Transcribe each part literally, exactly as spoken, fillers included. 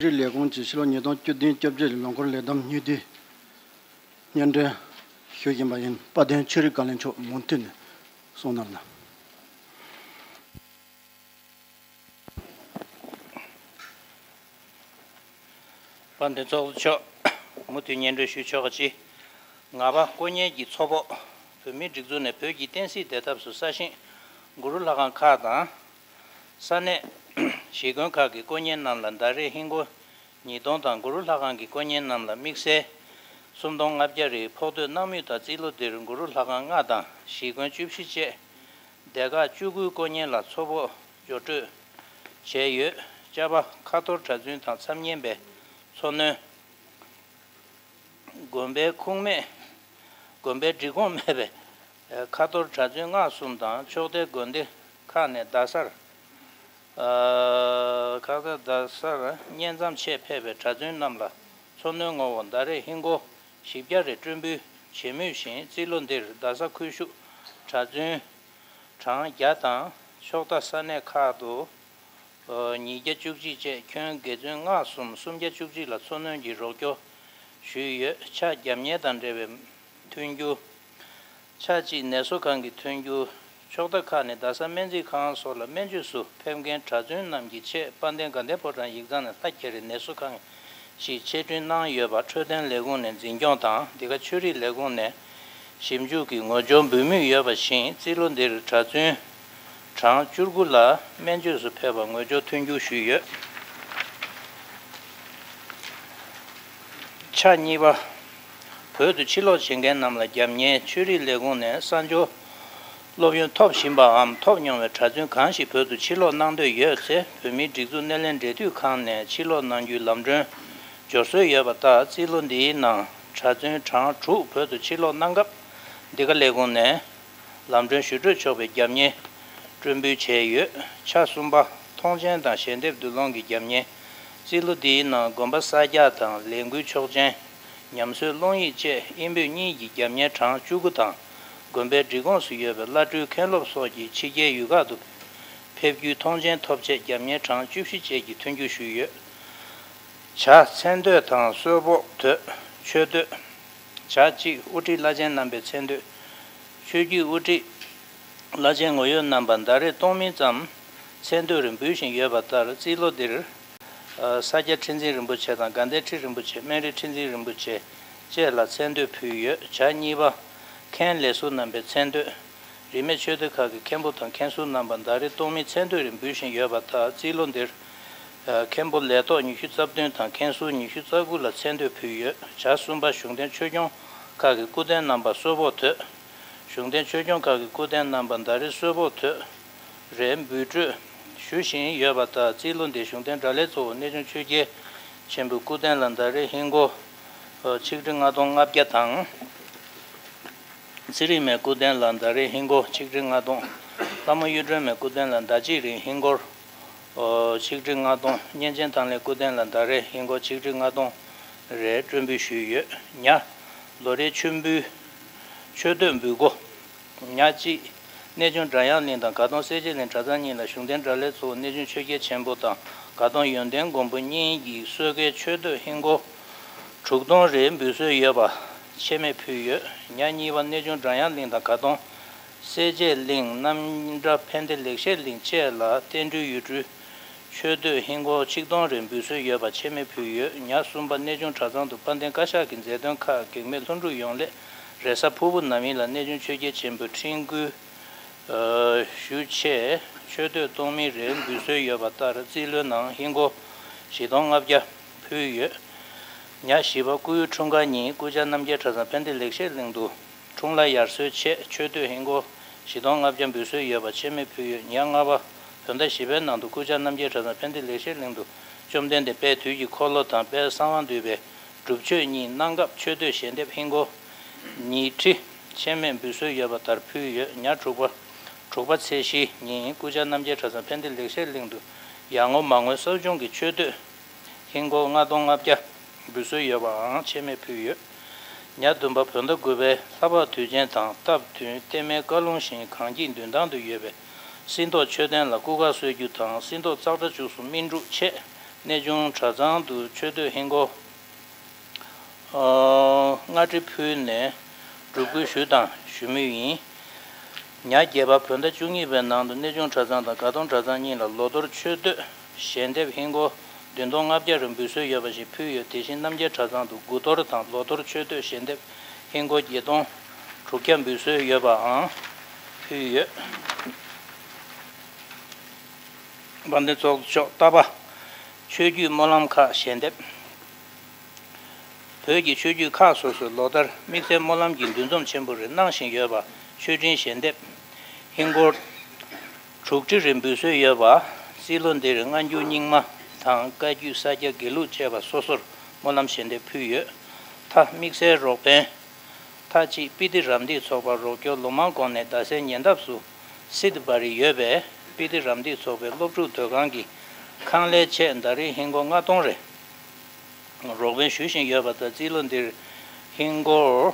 རིགས་ལས་ཁུངས་ཀྱི་ཕྱི་ལོ་ཉིས་སྟོང་བཅུ་བདུན་བཅོ་བརྒྱད་ལོ་འཁོར་ལས་བསྡོམས་སྙིང་བསྡུས་སྙན་སྒྲོན་ཞུ་བཞིན་པ་ཡིན། དཔལ་ལྡན་ཆོས་རིག་བཀའ་བློན་མཆོག་མུ་མཐུད་ནས་གསུང་གནང་ལ། དཔལ་ལྡན་ཚོགས་གཙོ་མཆོག་མུ་མཐུད་སྙན་སྒྲོན་ཞུ་ཆོག་ག་ཅི། ང་པ་དཀོན་གཉེར་གྱི་ཚོགས་པ་བོད་མིའི་སྒྲིག་འཛུགས་ནས་བོད་ཀྱི་བསྟན་སྲིད་བདེ་ཐབས་སུ་ས་ཞིང་གུ་རུ་ལྷ་ཁང་ཁག་དང་། ས་གནས་གཞིས་དགོན་ཁག་གི་དཀོན་གཉེར་རྣམས་ལ་ཟླ་རེར་ཧིན་སྒོར་ཉིས་སྟོང་དང་། གུ་རུ་ལྷ་ཁང་གི་དཀོན་གཉེར་རྣམས་ལ་དམིགས་བསལ་སུམ་སྟོང་ལྔ་བརྒྱ་རེ་ཕོགས་ཐོབ་གནང་མུས་དང་། རྩིས་ལོ་འདིར་གུ་རུ་ལྷ་ཁང་ལྔ་དང་གཞིས་དགོན་བཅུ་བཞི་བཅས་སྡེ་ཁག་བཅུ་དགུའི་དཀོན་གཉེར་ལ་ཚོགས་ཕོགས་སྦྱོར་སྤྲོད་བྱས་ཡོད། ཅ་པ་ཁ་ཐོར་གྲྭ་བཙུན་དང་མཚམས་བསྙེན་པའི་འཚོ་སྣོན། དགོན་པའི་ཁུངས་མེད། དགོན་པའི་སྒྲིག་ཁོངས་མེད་པའི་ཁ་ཐོར་གྲྭ་བཙུན་སྔགས་གསུམ་དང་། ཕྱོགས་མཐའི་དགོན་སྡེ་ཁག་ནས་རྡ་སར། ཁག་རྡ་སར་བསྙེན་མཚམས་ཆེད་ཕེབས་པའི་གྲྭ་བཙུན་རྣམས་ལ་འཚོ་སྣོན་ངོ་བོ་ཟླ་རེར་ཧིན་སྒོར་བཞི་བརྒྱ་རེ་སྤྲོད་འབུལ་བྱེད་མུས་ཤིང་། རྩིས་ལོ་འདིར་རྡ་ས་ཁུལ་བཞུགས་གྲྭ་བཙུན་གྲངས་བརྒྱ་དང་། ཕྱོགས་མཐའ་ས་གནས་ཁག་ཏུ་ཉིས་བརྒྱ་བཅུ་གཅིག་བཅས་ཁྱོན་དགེ་བཙུན་སྔགས་གསུམ་སུམ་བརྒྱ་བཅུ་གཅིག་ལ་འཚོ་སྣོན་གྱི་རོགས་སྐྱོར་ཞུས་ཡོད། ཕྱག་རྒྱ་མཉེས་དང་འབྲེལ་བའི་མཐུན་འགྱུར། ཆ་གཅིག་ནད་གསོ་ཁང་གི་མཐུན་འགྱུར། ཕྱོགས་མཐའ་ཁག་ནས་རྡ་ས་སྨན་རྩིས་ཁང་སོགས་ལ་སྨན་བཅོས་སུ་ཕེབས་མཁན་གྲྭ་བཙུན་རྣམས་ཀྱི་ཆེད་དཔལ་ལྡན་དགའ་ལྡན་ཕོ་བྲང་ཡིག་ཚང་ནས་ལྷ་རྒྱ་རི་ནད་གསོ་ཁང་ཞིག་ཆེད་སྐྲུན་གནང་ཡོད་པ་འཕྲོད་བསྟེན་ལས་ཁུངས་ནས་འཛིན་སྐྱོང་དང་། འདི་ག་ཆོས་རིག་ལས་ཁུངས་ནས་ཞིབ་འཇུག་གི་ངོས་སྦྱོར་འབུལ་མུས་ཡོད་པ་བཞིན། རྩིས་ལོ་འདིར་གྲྭ་བཙུན་གྲངས་བཅུ་དགུ་ལ་སྨན་བཅོས་སུ་ཕེབས་པར་ངོས་སྦྱོར་མཐུན་འགྱུར་ཞུས་ཡོད། ཆ་གཉིས་པ། བོད་དུ་ཕྱིར་ལོག་བྱེད་མཁན་རྣམས་ལ་རྒྱབ་གཉེར། ཆོས་རིག་ལས་ཁུངས་ནས་གསར་འབྱོར་སློབ་ཡོན་ཐོབ་བཞིན་པའམ་ཐོབ་མྱོང་བའི་གྲྭ་བཙུན་གང་ཞིག་བོད་དུ་ཕྱིར་ལོག་གནང་འདོད་ཡོད་ཚེ། བོད་མིའི་སྒྲིག་འཛུགས་སྣེ་ལེན་འབྲེལ་མཐུད་ཁང་ནས་ཕྱིར་ལོག་གནང་རྒྱུའི་ལམ་གྲོན་སྦྱོར་སྲོལ་ཡོད་པ་ལྟར། རྩིས་ལོ་འདིའི་ནང་གྲྭ་བཙུན་གྲངས་དྲུག་བོད་དུ་ཕྱིར་ལོག་གནང་སྐབས། འདི་ག་ལས་ཁུངས་ནས་ལམ་གྲོན་ཞུ་སྤྲོད་ཆོག་པའི་རྒྱབ་གཉེར་སྤྲོད་འབུལ་བྱས་ཡོད། ཆ་གསུམ་པ། མཐོང་མཆན་དང་ཞལ་འདེབས་བསྡུ་སློང་གི་རྒྱབ་གཉེར། རྩིས་ལོ་འདིའི་ནང་དགོན་པ་གསར་རྒྱག་དང་ལས་འགུལ་ཆོག་མཆན། ཉམས་གསོའི་སློང་ཡིག་བཅས་དབྱིན་བོད་གཉིས་ཀྱི་རྒྱབ་གཉེར་གྲངས་བཅུ་དགུ་དང་། དགོན་པའི་སྒྲིག་ཁོངས་སུ་ཡོད་པའི་བླ་སྤྲུལ་མཁན་སློབ་སོགས་ཀྱི་ཕྱི་རྒྱལ་ཡུལ་ཁག་ཏུ་ཕེབས་རྒྱུའི་མཐོང་མཆན་ཐོབ་ཆེད་རྒྱབ་གཉེར་གྲངས་བཅུ་བཞི་བཅས་ཀྱི་མཐུན་འགྱུར་ཞུས་ཡོད། བྱ་མཚན་བསྟོད་དང་གསོལ་ཕོགས་དོད། མཆོད་བསྟོད། བྱ་གཅིག་དབུ་ཁྲིད་བླ་ཆེན་རྣམ་པའི་མཚན་བསྟོད། ཆོས་བརྒྱུད་དབུ་ཁྲིད་བླ་ཆེན་ངོ་ཡོད་རྣམ་པ་ཟླ་རེར་སྟོང་མིན་ཙམ་མཚན་བསྟོད་རེ་འབུལ་བཞིན་ཡོད་པ་ལྟར། རྩིས་ལོ་འདིར་ས་སྐྱ་ཁྲི་འཛིན་རིན་པོ་ཆེ་དང་དགའ་ལྡན་ཁྲི་རིན་པོ་ཆེ། སྨན་རི་ཁྲི་འཛིན་རིན་པོ་ཆེ་བཅས་ལ་མཚན་བསྟོད་ཕུལ་ཡོད། བྱ་གཉིས་པ། མཁན་ལས་ཟུར་རྣམ་པའི་མཚན་བསྟོད། རིས་མེད་ཆོས་སྡེ་ཁག་གི་མཁན་པོ་དང་མཁན་ཟུར་རྣམ་པ་ཟླ་རེར་སྟོང་མིན་མཚན་བསྟོད་རེ་འབུལ་བཞིན་ཡོད་པ་ལྟར། རྩིས་ལོ་འདིར་མཁན་པོ་ལས་ཐོག་ཉི་ཤུ་རྩ་བདུན་དང་མཁན་ཟུར་ཉི་ཤུ་རྩ་དགུ་ལ་མཚན་བསྟོད་ཕུལ་ཡོད། བྱ་གསུམ་པ། གཞུང་བསྟེན་ཆོས་སྐྱོང་ཁག་གི་སྐུ་རྟེན་རྣམ་པར་གསོལ་ཕོགས་དོད། གཞུང་བསྟེན་ཆོས་སྐྱོང་ཁག་གི་སྐུ་རྟེན་རྣམ་པ་ཟླ་རེར་གསོལ་ཕོགས་དོད་རེ་འབུལ་སྤྲོད་ཞུ་བཞིན་ཡོད་པ་ལྟར། རྩིས་ལོ་འདིའི་གཞུང་བསྟེན་དགྲ་ལྷའི་གཙོ་བོ་གནས་ཆུང་ཆོས་རྒྱལ་ཆེན་པོའི་སྐུ་རྟེན་ལ་ཟླ་རེར་ཧིན་སྒོར་ཆིག་ཁྲི་ལྔ་སྟོང་ལྔ་བརྒྱ་དང་། ཚེ་རིང་མའི་སྐུ་རྟེན་ལ་ཟླ་རེར་ཧིན་སྒོར་ཆིག་ཁྲི་ལྔ་སྟོང་། ལྷ་མོ་གཡུ་སྒྲོན་མའི་སྐུ་རྟེན་ལ་ཟླ་གཅིག་རིང་ཧིན་སྒོར་ཆིག་ཁྲི་ལྔ་སྟོང་། གཉན་ཆེན་ཐང་ལྷའི་སྐུ་རྟེན་ལ་ཟླ་རེར་ཧིན་སྒོར་ཆིག་ཁྲི་ལྔ་སྟོང་རེ་སྤྲོད་འབུལ་ཞུས་ཡོད། ཉ། ལོ་རེའི་མཆོད་འབུལ། མཆོད་བསྟོད་འབུལ་སྒོ། ཉ་གཅིག་གནས་ཆུང་སྒྲ་དབྱངས་གླིང་དང་དགའ་གདོང་སེར་བྱེས་གླིང་གྲྭ་ཚང་གཉིས་ལ་གཞུང་བསྟེན་དགྲ་ལྷའི་གཙོ་བོ་གནས་ཆུང་ཆོས་རྒྱལ་ཆེན་པོ་དང་དགའ་གདོང་ཡོན་ཏན་མགོན་པོ་གཉིས་ཀྱི་གསོལ་ཁའི་མཆོད་བསྟོད་ཧིན་སྒོར་དྲུག་སྟོང་རེ་འབུལ་སྲོལ་ཡོད་པ་ཆེད་མེད་ཕུལ་ཡོད། ཉ་གཉིས་པ། གནས་ཆུང་སྒྲ་དབྱངས་གླིང་དང་དགའ་གདོང་སེར་བྱེས་གླིང་། གནམ་བྲག་ཕན་བདེ་ལེགས་བཤད་གླིང་བཅས་ལ་བསྟན་འགྲོའི་ཡུལ་གྲུའི་མཆོད་བསྟོད་ཧིན་སྒོར་ཆིག་སྟོང་རེ་འབུལ་སྲོལ་ཡོད་པ་ཆེད་མེད་ཕུལ་ཡོད། ཉ་གསུམ་པ། གནས་ཆུང་གྲྭ་ཚང་དུ་དཔལ་ལྡན་བཀའ་ཤག་གི་མཛད་དོན་ཁག་གེགས་མེད་ལྷུན་གྲུབ་ཡོང་སླད་རེས་གཟའ་ཕུར་བུ་ནམ་ཡིན་ལ་གནས་ཆུང་ཆོས་རྒྱལ་ཆེན་པོའི་ཁྲི་འགོའི་ཞུ་ཆེད་མཆོད་བསྟོད་སྟོང་མིན་རེ་འབུལ་སྲོལ་ཡོད་པ་ལྟར། རྩིས་ལོའི་ནང་ཧིན་སྒོར་བཞི་སྟོང་ལྔ་བརྒྱ་ཕུལ་ཡོད། ཉ་བཞི་པ། སྐུའི་འཁྲུངས་སྐར་ཉིན་སྐུ་བཅར་རྣམ་རྒྱལ་གྲྭ་ཚང་ཕན་བདེ་ལེགས་བཤད་གླིང་དུ་འཁྲུངས་ལྷ་དབྱར་གསོལ་ཆེད་མཆོད་བསྟོད་ཧིན་སྒོར་བཞི་སྟོང་ལྔ་བརྒྱ་འབུལ་སྲོལ་ཡོད་པ་ཆེད་མེད་ཕུལ་ཡོད། ཉ་ལྔ་པ། བོད་ཟླ་བཞི་པའི་ནང་དུ་སྐུ་བཅར་རྣམ་རྒྱལ་གྲྭ་ཚང་ཕན་བདེ་ལེགས་བཤད་གླིང་དུ་བཅོམ་ལྡན་འདས་དཔལ་དུས་ཀྱི་འཁོར་ལོ་དང་དཔལ་གསང་བ་འདུས་པའི་སྒྲུབ་མཆོད་གཉིས་གནང་སྐབས་མཆོད་བསྟོད་ཞལ་འདེབས་ཧིན་སྒོར་ཉིས་ཁྲི་ཆེད་མེད་འབུལ་སྲོལ་ཡོད་པ་ལྟར་ཕུལ་ཡོད། ཉ་དྲུག་པ། དྲུག་པ་ཚེས་བཞི་ཉིན་སྐུ་བཅར་རྣམ་རྒྱལ་གྲྭ་ཚང་ཕན་བདེ་ལེགས་བཤད་གླིང་དུ་ཡར་ངོ་མར་ངོའི་གསོ་སྦྱོང་གི་མཆོད་བསྟོད་ཧིན་སྒོར་ལྔ་སྟོང་ལྔ་བརྒྱ་འབུལ་སྲོལ་ཡོད་པའང་ཆེད་མེད་ཕུལ་ཡོད། ཉ་བདུན་པ། བོད་ཟླ་དགུ་པའི་ལྷ་བབས་དུས་ཆེན་དང་སྟབས་བསྟུན་བརྟན་མའི་བཀའ་ལུང་བཞིན་གངས་སྐྱིད་མདུན་ཐང་དུ་ཡོད་པའི་སྲིན་ཐོག་མཆོད་རྟེན་ལ་སྐུ་ཁ་གསོལ་རྒྱུ་དང་། སྲིན་ཐོག་ཙཀྲ་བཅུ་གསུམ་སྨིན་དྲུག་ཆེད་ གནས་ཆུང་གྲྭ་ཚང་དུ་ཆོས་སྟོད་ཧིན་སྒོར་ཨ་སྔ་ཕྲི་ཕུལ་ནས་སྒྲུབ་སྐུལ་ཞུས་དང་ཞུ་མུས་ཡིན། ཉ་རྒྱལ་པ་བོད་ཟླ་བཅུ་གཉིས་པའི་ནང་དུ་གནས་ཆུང་གྲྭ་ཚང་དང་དགའ་གདོང་གྲྭ་ཚང་གཉིས་ལ་ལོ་གཏོར་ཆོས་སྟོད་ཞལ་འདེབས་ཧིན་སྒོར་བདུན་སྟོང་ལྔ་བརྒྱ་རེ་འབུལ་སྲོལ་ཡོད་པ་ཞིག་ཕུལ་ཡོད། དེ་བཞིན་རྣམ་རྒྱལ་གྲྭ་ཚང་དུ་དགུ་གཏོར་དང་ལོ་གཏོར་ཆོས་སྟོད་ཞལ་འདེབས་ཧིན་སྒོར་བརྒྱད་སྟོང་དྲུག་བརྒྱ་འབུལ་སྲོལ་ཡོད་པའང་ཕུལ་ཡོད། དཔལ་ལྡན་ཚོགས་གཙོ་མཆོག་ལྟ་བ། ཆོས་བརྒྱུད་སྨོན་ལམ་ཁག་ཞལ་འདེབས། བོད་ཀྱི་ཆོས་བརྒྱུད་ཁག་སོ་སོའི་ལོ་ལྟར་དམིགས་བསལ་སྨོན་ལམ་གྱི་འདུ་འཛོམས་ཆེན་པོ་རེ་གནང་བཞིན་ཡོད་པ། ཆོས་འབྲེལ་ཞལ་འདེབས་ཧིན་སྒོར་དྲུག་ཁྲི་རེ་འབུལ་སྲོལ་ཡོད་པ། རྩིས་ལོ་འདིར་སྔ་འགྱུར་རྙིང་མ་དང་བཀའ་བརྒྱུད་ས་སྐྱ་དགེ་ལུགས་བཅས་པ་སོ་སོར་སྨོན་ལམ་ཞལ་འདེབས་ཕུལ་ཡོད། མཐའ་དམིགས་བསལ་རོགས་ཕན། མཐའ་གཅིག་སྤི་ཏི་རམ་ཏི་ཚོགས་པ་རོགས་སྐྱོར་ལོ་མང་གོང་ནས་རྡ་སའི་ཉེ་འདབས་སུ་སི་ཏི་བ་རི་ཡོད་པའི་སྤི་ཏི་རམ་ཏི་ཚོགས་པའི་སློབ་ཕྲུག་སྡོད་ཁང་གི་ཁང་ལས་ཆེད་ཟླ་རེར་ཧིན་སྒོར་ལྔ་སྟོང་རེ་རོགས་ཕན་ཞུ་བཞིན་ཡོད་པ་དང་། རྩིས་ལོ་འདིར་ཧིན་སྒོར་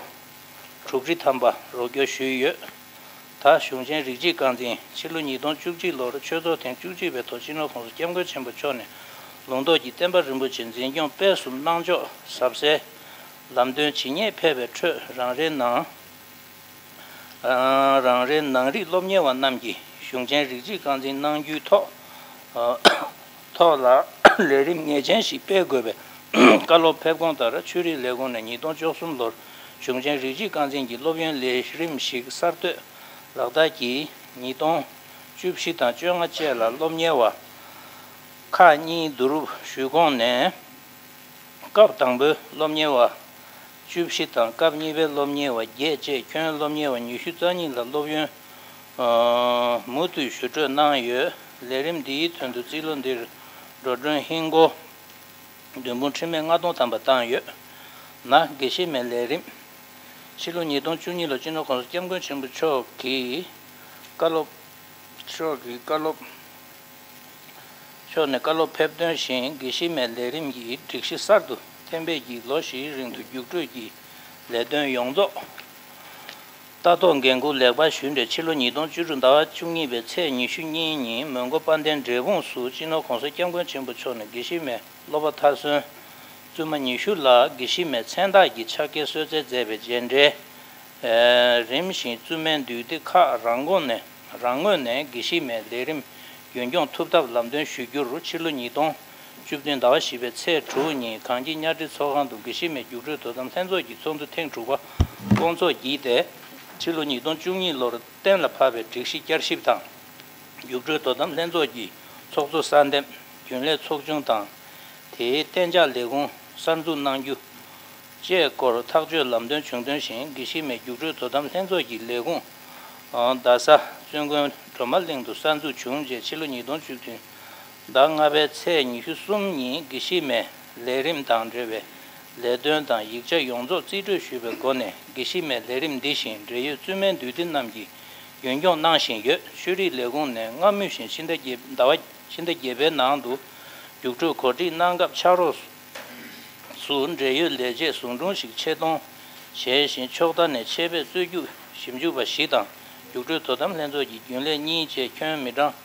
དྲུག་ཁྲི་ཐམ་པ་རོགས་སྐྱོར་ཞུས་ཡོད། ད་གཞུང་ཆེན་རིགས་གཅིག་རྐང་འཛིན་ཕྱི་ལོ་ཉིས་སྟོང་བཅུ་གཅིག་ལོར་ཆོས་ཚོགས་ཐེངས་བཅུ་གཅིག་པའི་ཐོག་སྤྱི་ནོར་༸གོང་ས་༸སྐྱབས་མགོན་ཆེན་པོ་མཆོག་ནས་ལུང་རྟོགས་ཀྱིས་བསྟན་པ་རིན་པོ་ཆེ་འཛིན་སྐྱོང་སྤེལ་གསུམ་གནང་ཕྱོགས་ཟབ་གསལ་ལམ་སྟོན་ཇི་སྙེད་ཕེབས་པའི་ཁྲོད་རང་རེའི་ནང་རང་རེའི་ནང་རིག་སློབ་གཉེར་བ་རྣམས་ཀྱིས་གཞུང་ཆེན་རིགས་གཅིག་རྐང་འཛིན་གནང་རྒྱུའི་ཐོག་ཐོག་ལ་ལས་རིམ་ངེས་ཅན་ཞིག་སྤེལ་དགོས་པའི་བཀའ་སློབ་ཕེབས་དགོངས་ལྟར། ཆོས་རིག་ལས་ཁུངས་ནས་ཉིས་སྟོང་བཅུ་གསུམ་ལོར་གཞུང་ཆེན་རིགས་གཅིག་རྐང་འཛིན་གྱི་སློབ་ཡོན་ལས་རིམ་ཞིག་གསར་གཏོད་ལག་བསྟར་གྱིས། ཉིས་སྟོང་བཅུ་བཞི་དང་བཅོ་ལྔ་བཅས་ལ་སློབ་གཉེར་བ་ཁག་གཉིས་བསྡུ་རུབ་ཞུས་གོང་ནས། སྐབས་དང་པོའི་སློབ་གཉེར་བ་བཅུ་བཞི་དང་སྐབས་གཉིས་པའི་སློབ་གཉེར་བ་བརྒྱད་བཅས་ཁྱོན་སློབ་གཉེར་བ་ཉི་ཤུ་རྩ་གཉིས་ལ་སློབ་ཡོན་མུ་མཐུད་ཞུ་སྤྲོད་གནང་ཡོད། ལས་རིམ་འདིའི་དོན་དུ་རྩིས་ལོ་འདིར་འགྲོ་གྲོན་ཧིན་སྒོར་བདུན་འབུམ་ཁྲི་མེད་ལྔ་སྟོང་ཐམ་པ་བཏང་ཡོད། ན་དགེ་བཤེས་མའི་ལས་རིམ། ཕྱི་ལོ་ཉིས་སྟོང་བཅུ་གཉིས་ལོར་སྤྱི་ནོར་༸གོང་ས་༸སྐྱབས་མགོན་ཆེན་པོ་མཆོག་གིས་བཀའ་སློབ། མཆོག་གིས་བཀའ་སློབ། མཆོག་ནས་བཀའ་སློབ་ཕེབས་དོན་བཞིན་དགེ་བཤེས་མའི་ལས་རིམ་གྱི་སྒྲིག་གཞི་གསར་དུ་གཏན་འབེབས་ཀྱིས་ལོ་བཞིའི་རིང་དུ་རྒྱུགས་སྤྲོད་ཀྱི་ལས་དོན་ཡོངས་རྫོགས་ལྟ་རྟོག་འགན་འཁུར་ལེགས་པར་ཞུས་འབྲས། ཕྱི་ལོ་ཉིས་སྟོང་བཅུ་དྲུག་ཟླ་བ་བཅུ་གཉིས་པའི་ཚེས་ཉི་ཤུ་གཉིས་ཉིན་མོན་གྷོ་དཔལ་ལྡན་འབྲས་སྤུངས་སུ་སྤྱི་ནོར་༸གོང་ས་༸སྐྱབས་མགོན་ཆེན་པོ་མཆོག་ནས་དགེ་བཤེས་མའི་སློབ་པ་མཐར་སོན་བཙུན་མ་ཉི་ཤུ་ལ་དགེ་བཤེས་མའི་མཚན་རྟགས་ཀྱི་ཕྱག་འཁྱེར་གསོལ་སྩལ་མཛད་པའི་རྗེས་འབྲེལ་རིམ་བཞིན་བཙུན་མའི་འདུས་སྡེ་ཁག་རང་ངོས་ནས་རང་ངོས་ནས་དགེ་བཤེས་མའི་ལས་རིམ་རྒྱུན་སྐྱོང་ཐུབ་ཐབས་ལམ་སྟོན་ཞུ་རྒྱུར། ཕྱི་ལོ་ཉིས་སྟོང་བཅུ་བདུན་ཟླ་བ་བཞི་པའི་ཚེས་དྲུག་ཉིན་གངས་སྐྱིད་གཉའ་ཁྲི་ཚོགས་ཁང་དུ་དགེ་བཤེས་མའི་རྒྱུགས་སྤྲོད་དོ་དམ་ལྷན་ཚོགས་ཀྱི་ཚོགས་འདུ་ཐེངས་དྲུག་པ་བསྐོང་ཚོགས་ཀྱིས་ཏེ། ཕྱི་ལོ་ཉིས་སྟོང་བཅུ་གཉིས་ལོར་གཏན་ལ་ཕབ་པའི་སྒྲིག་གཞི་བསྐྱར་ཞིབ་དང་། རྒྱུགས་སྤྲོད་དོ་དམ་ལྷན་ཚོགས་ཀྱི་ཚོགས་གཙོ་གསར་འདེམས། རྒྱུན་ལས་ཚོགས་ཆུང་དང་། དེའི་གཏན་འཇགས་ལས་ཁུངས་གསར་འཛུགས་གནང་རྒྱུ་བཅས་སྐོར་ཐག་གཅོད་ལམ་སྟོན་བྱུང་དོན་བཞིན། དགེ་བཤེས་མའི་རྒྱུགས་སྤྲོད་དོ་དམ་ལྷན་ཚོགས་ཀྱི་ལས་ཁུངས་རྡ་ས་བཙུན་དགོན་སྒྲོལ་མ་གླིང་དུ་གསར་འཛུགས་བྱུང་རྗེས། ཕྱི་ལོ་ཉིས་སྟོང་བཅུ་བདུན་ཟླ་ལྔ་པའི་ཚེས་ཉི་ཤུ་གསུམ་ཉིན་དགེ་བཤེས་མའི་ལས་རིམ་དང་འབྲེལ་བའི་ལས་དོན་དང་ཡིག་ཆ་ཡོངས་རྫོགས་རྩིས་སྤྲོད་ཞུས་པའི་སྒོ་ནས། དགེ་བཤེས་མའི་ལས་རིམ་འདི་བཞིན་འབྲེལ་ཡོད་བཙུན་མའི་འདུས་སྡེ་རྣམས་ཀྱིས་རྒྱུན་སྐྱོང་གནང་བཞིན་ཡོད། ཆོས་རིག་ལས་ཁུངས་ནས་སྔ་མུས་བཞིན་ཕྱི་ཟླ་བརྒྱད་ཟླ་བ་ཕྱི་ཟླ་བརྒྱད་པའི་ནང་དུ་རྒྱུགས་སྤྲོད་གོ་སྒྲིག་གནང་སྐབས་ཕྱག་རོགས་སུ་འབྲེལ་ཡོད་ལས་བྱེད་ཟུང་དྲུང་ཞིག་ཆེད་གཏོང་བྱས་ཤིང་། ཕྱོགས་མཐའ་ནས་ཆེད་ཕེབས་རྩོད་རྒྱུགས་ཞིབ་འཇུག་པ་བཞི་དང་། རྒྱུགས་སྤྲོད་དོ་དམ་ལྷན་ཚོགས་ཀྱི་རྒྱུན་ལས་གཉིས་བཅས་ཁྱོན་མི་གྲངས་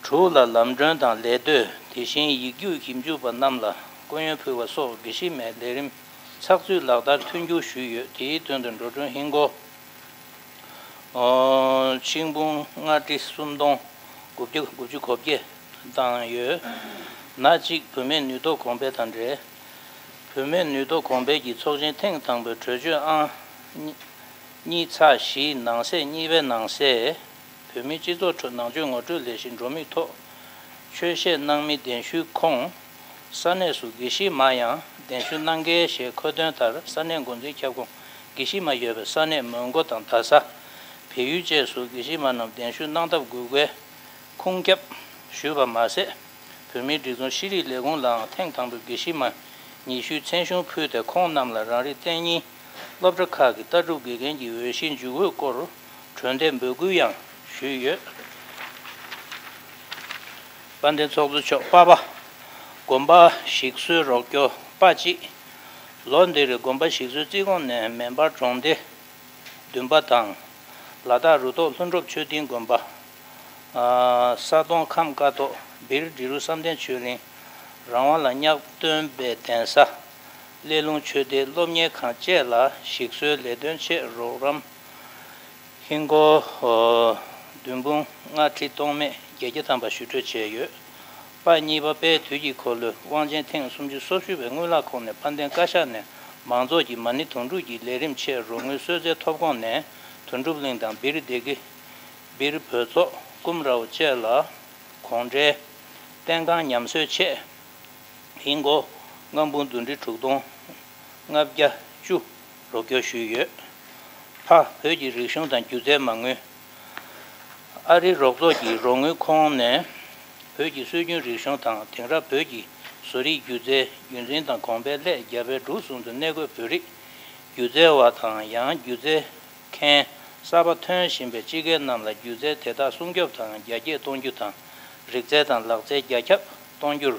དྲུག་ལ་ལམ་གྲོན་དང་ལས་གཏོད། དེ་བཞིན་ཡིག་རྒྱུགས་ཞིབ་འཇུག་པ་རྣམས་ལ་སྐུ་ཡོན་ཕུལ་བ་སོགས་དགེ་བཤེས་མའི་ལས་རིམ་ཚགས་ཚུད་ལག་བསྟར་མཐུན་འགྱུར་ཞུས་ཡོད། དེའི་དོན་དུ་འགྲོ་གྲོན་ཧིན་སྒོར་ཆིག་འབུམ་ལྔ་ཁྲི་སུམ་སྟོང་དགུ་བརྒྱ་དགུ་བཅུ་གོ་བརྒྱད་བཏང་ཡོད། ན་གཅིག་བུད་མེད་ནུས་སྟོབས་གོང་འཕེལ་དང་འབྲེལ། བུད་མེད་ནུས་སྟོབས་གོང་འཕེལ་གྱི་ཚོགས་ཆེན་ཐེངས་དང་པོའི་གྲོས་ཆོད་ཨང་གཉིས་ཚེག་བཞིའི་ནང་གསེས་གཉིས་པའི་ནང་གསལ། བོད་མིའི་སྤྱི་ཚོགས་ཁྲོད་ནང་ཆོས་ངོ་སྤྲོད་ལས་གཞི་འགྲོ་མུས་ཐོག་ཆོས་བཤད་གནང་མི་གདན་ཞུའི་ཁོངས། ས་གནས་སུ་དགེ་བཤེས་མ་ཡང་གདན་ཞུ་གནང་གལ་ཞེས་འཁོད་དོན་ལྟར། ས་གནས་འགོ་འཛིན་ཁྱབ་ཁོངས་དགེ་བཤེས་མ་ཡོད་པའི་ས་གནས་མོན་གྷོ་དང་རྡ་ས། བལ་ཡུལ་བཅས་སུ་དགེ་བཤེས་མ་རྣམས་གདན་ཞུ་གནང་ཐབས་དགོས་སྐོར་ཁུངས་ཁྱབ་ཞུས་པ་མ་ཟད། བོད་མིའི་སྒྲིག་འཛུགས་ཤེས་རིག་ལས་ཁུངས་ལའང་ཐེངས་དང་པོའི་དགེ་བཤེས་མ་ཉི་ཤུའི་མཚན་གཞུང་ཕུལ་ཏེ། ཁོང་རྣམས་ལ་རང་རིགས་གཏན་ཉིན་སློབ་གྲྭ་ཁག་གི་ལྟ་གྲུབ་དགེ་རྒན་གྱི་འོས་གཞིར་འཇུག་འོས་སྐོར་གྲོས་འདེབས་འབོད་སྐུལ་ཡང་ཞུས་ཡོད། དཔལ་ལྡན་ཚོགས་གཙོ་མཆོག་པ་པ། དགོན་པ་ཞིག་གསོའི་རོགས་སྐྱོར་པ་གཅིག་ལོ་འདིར་དགོན་པ་ཞིག་གསོའི་རྩིས་ཁོངས་ནས་མེ་འབར་གྲོང་སྡེ་བདུན་པ་དང་། ལ་དྭགས་རུ་ཐོག་ལྷུན་གྲུབ་ཆོས་སྡིངས་དགོན་པ། ས་སྟོང་ཁམས་ཀ་ཐོག་སྦིར་འབྲི་རུ་བསམ་གཏན་ཆོས་གླིང་། རང་དབང་ལ་སྙག་འདོན་པའི་གདན་ས། སླེ་ལུང་ཆོས་སྡེའི་སློབ་གཉེར་ཁང་བཅས་ལ་ཞིག་གསོའི་ལས་དོན་ཆེད་རོགས་རམ། ཧིན་སྒོར་བདུན་འབུམ་ལྔ་ཁྲི་སྟོང་མེད་བརྒྱད་བརྒྱ་ཐམ་པ་ཞུ་སྤྲོད་བྱས་ཡོད། པ་གཉིས་པ་དཔལ་དུས་ཀྱི་འཁོར་ལོའི་དབང་ཆེན་ཐེངས་སུམ་ཅུ་སོ་བཞི་པའི་དངུལ་ལག་ཁང་ནས་ཕན་ལྡན་བཀའ་ཤག་ནས་མང་ཚོགས་ཀྱི་མ་ཎི་དུང་སྒྲུབ་ཀྱི་ལས་རིམ་ཆེད་རོགས་དངུལ་གསོལ་སྩལ་ཐོབ་ཁོངས་ནས་དོན་གྲུབ་གླིང་དང་སྦིར་སྡེ་དགེ། སྦིར་བོད་ཚོགས་ཀུམ་རའོ་བཅས་ལ་གོང་འདྲའི་བསྟན་ཁང་ཉམས་གསོའི་ཆེད། ཧིན་སྒོར་ལྔ་འབུམ་བདུན་ཁྲི་དྲུག་སྟོང་ལྔ་བརྒྱ་བཅུ་རོགས་སྐྱོར་ཞུས་ཡོད། ཕ་བོད་ཀྱི་རིག་གཞུང་དང་སྒྱུ་རྩལ་མ་དངུལ། ཨ་རིའི་རོགས་ཚོགས་ཀྱི་རོགས་དངུལ་ཁོངས་ནས་བོད་ཀྱི་སྲོལ་རྒྱུན་རིག་གཞུང་དང་དེང་རབས་བོད་ཀྱི་བཟོ་རིག་སྒྱུ་རྩལ་རྒྱུན་འཛིན་དང་གོང་འཕེལ་སླད་རྒྱ་བལ་འབྲུག་གསུམ་དུ་གནས་འཁོད་བོད་རིགས་སྒྱུ་རྩལ་བ་དང་ཡང་སྒྱུ་རྩལ་མཁན་གསར་པ་ཐོན་བཞིན་པའི་སྤྱི་སྒེར་རྣམས་ལ་སྒྱུ་རྩལ་དེ་དག་སྲུང་སྐྱོབ་དང་རྒྱ་སྐྱེད་གཏོང་རྒྱུ་དང་། རིག་རྩལ་དང་ལག་རྩལ་རྒྱ་ཁྱབ་གཏོང་རྒྱུར་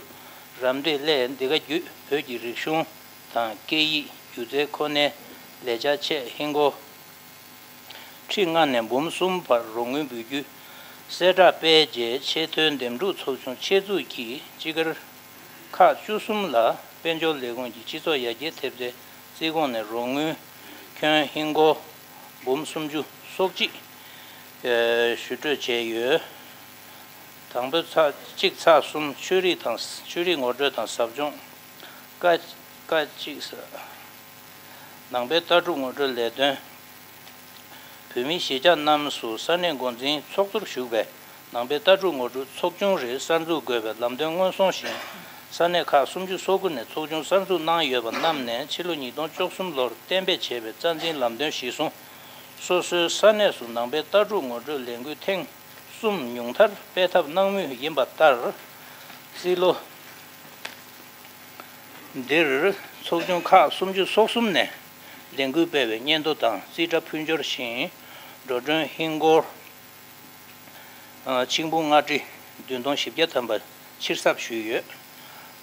རམ་འདེགས་སླད། འདི་ག་བརྒྱུད་བོད་ཀྱི་རིག་གཞུང་དང་སྐད་ཡིག་སྒྱུ་རྩལ་ཁོ་ནའི་ལས་འཆར་ཆེད་ཧིན་སྒོར་ཁྲི་ལྔ་ནས་འབུམ་གསུམ་བར་རོགས་དངུལ་འབུལ་རྒྱུའི་གསལ་བསྒྲགས་སྤེལ་རྗེས། ཆེས་མཐོའི་འདེམས་སྒྲུག་ཚོགས་ཆུང་ཆེད་འཛུགས་ཀྱིས་སྤྱི་སྒེར་ཁག་བཅུ་གསུམ་ལ་དཔལ་འབྱོར་ལས་ཁུངས་ཀྱི་སྤྱི་ཚོགས་ཡར་རྒྱས་ཐེབས་རྩའི་རྩིས་ཁོངས་ནས་རོགས་དངུལ་ཁྱོན་ཧིན་སྒོར་འབུམ་སུམ་ཅུ་སོ་གཅིག་ཞུ་སྤྲོད་བྱས་ཡོད། དང་པོའི་ཚེག་གཅིག་ཚེག་གསུམ་ཆོས་རིག་དང་ཆོས་རིག་ངོ་སྤྲོད་དང་ཟབ་སྦྱོང་། ཀ་ཀ་གཅིག་ནང་པའི་ལྟ་གྲུབ་ངོ་སྤྲོད་ལས་དོན། བོད་མིའི་གཞིས་ཆགས་རྣམས་སུ་ས་གནས་འགོ་འཛིན་ཚོགས་གཙོར་བཞུགས་པའི་ནང་པའི་ལྟ་གྲུབ་ངོ་སྤྲོད་ཚོགས་ཆུང་རེ་གསར་འཛུགས་དགོས་པའི་ལམ་སྟོན་སྔོན་སོང་བཞིན། ས་གནས་ཁག་སུམ་ཅུ་སོ་དགུ་ནས་ཚོགས་ཆུང་གསར་འཛུགས་གནང་ཡོད་པ་རྣམས་ནས་ཕྱི་ལོ་ཉིས་སྟོང་བཅུ་གསུམ་ལོར་གཏན་འབེབས་བྱས་པའི་རྩ་འཛིན་ལམ་སྟོན་གཞིར་བཟུང་། སོ་སོའི་ས་གནས་སུ་ནང་པའི་ལྟ་གྲུབ་ངོ་སྤྲོད་ལས་འགུལ་ཐེངས་གསུམ་ཉུང་མཐར་སྤེལ་ཐབས་གནང་མུས་ཡིན་པ་ལྟར། རྩིས་ལོ་འདིར་ཚོགས་ཆུང་ཁག་སུམ་ཅུ་སོ་གསུམ་ནས་ལས་འགུལ་སྤེལ་བའི་སྙན་ཐོ་དང་རྩིས་ཁྲ་ཕུལ་འབྱོར་བཞིན། འགྲོ་གྲོན་ཧིན་སྒོར་ཆིག་འབུམ་ལྔ་ཁྲི་བདུན་སྟོང་བཞི་བརྒྱ་ཐམ་པ་ཕྱིར་ཚབ་ཞུས་ཡོད།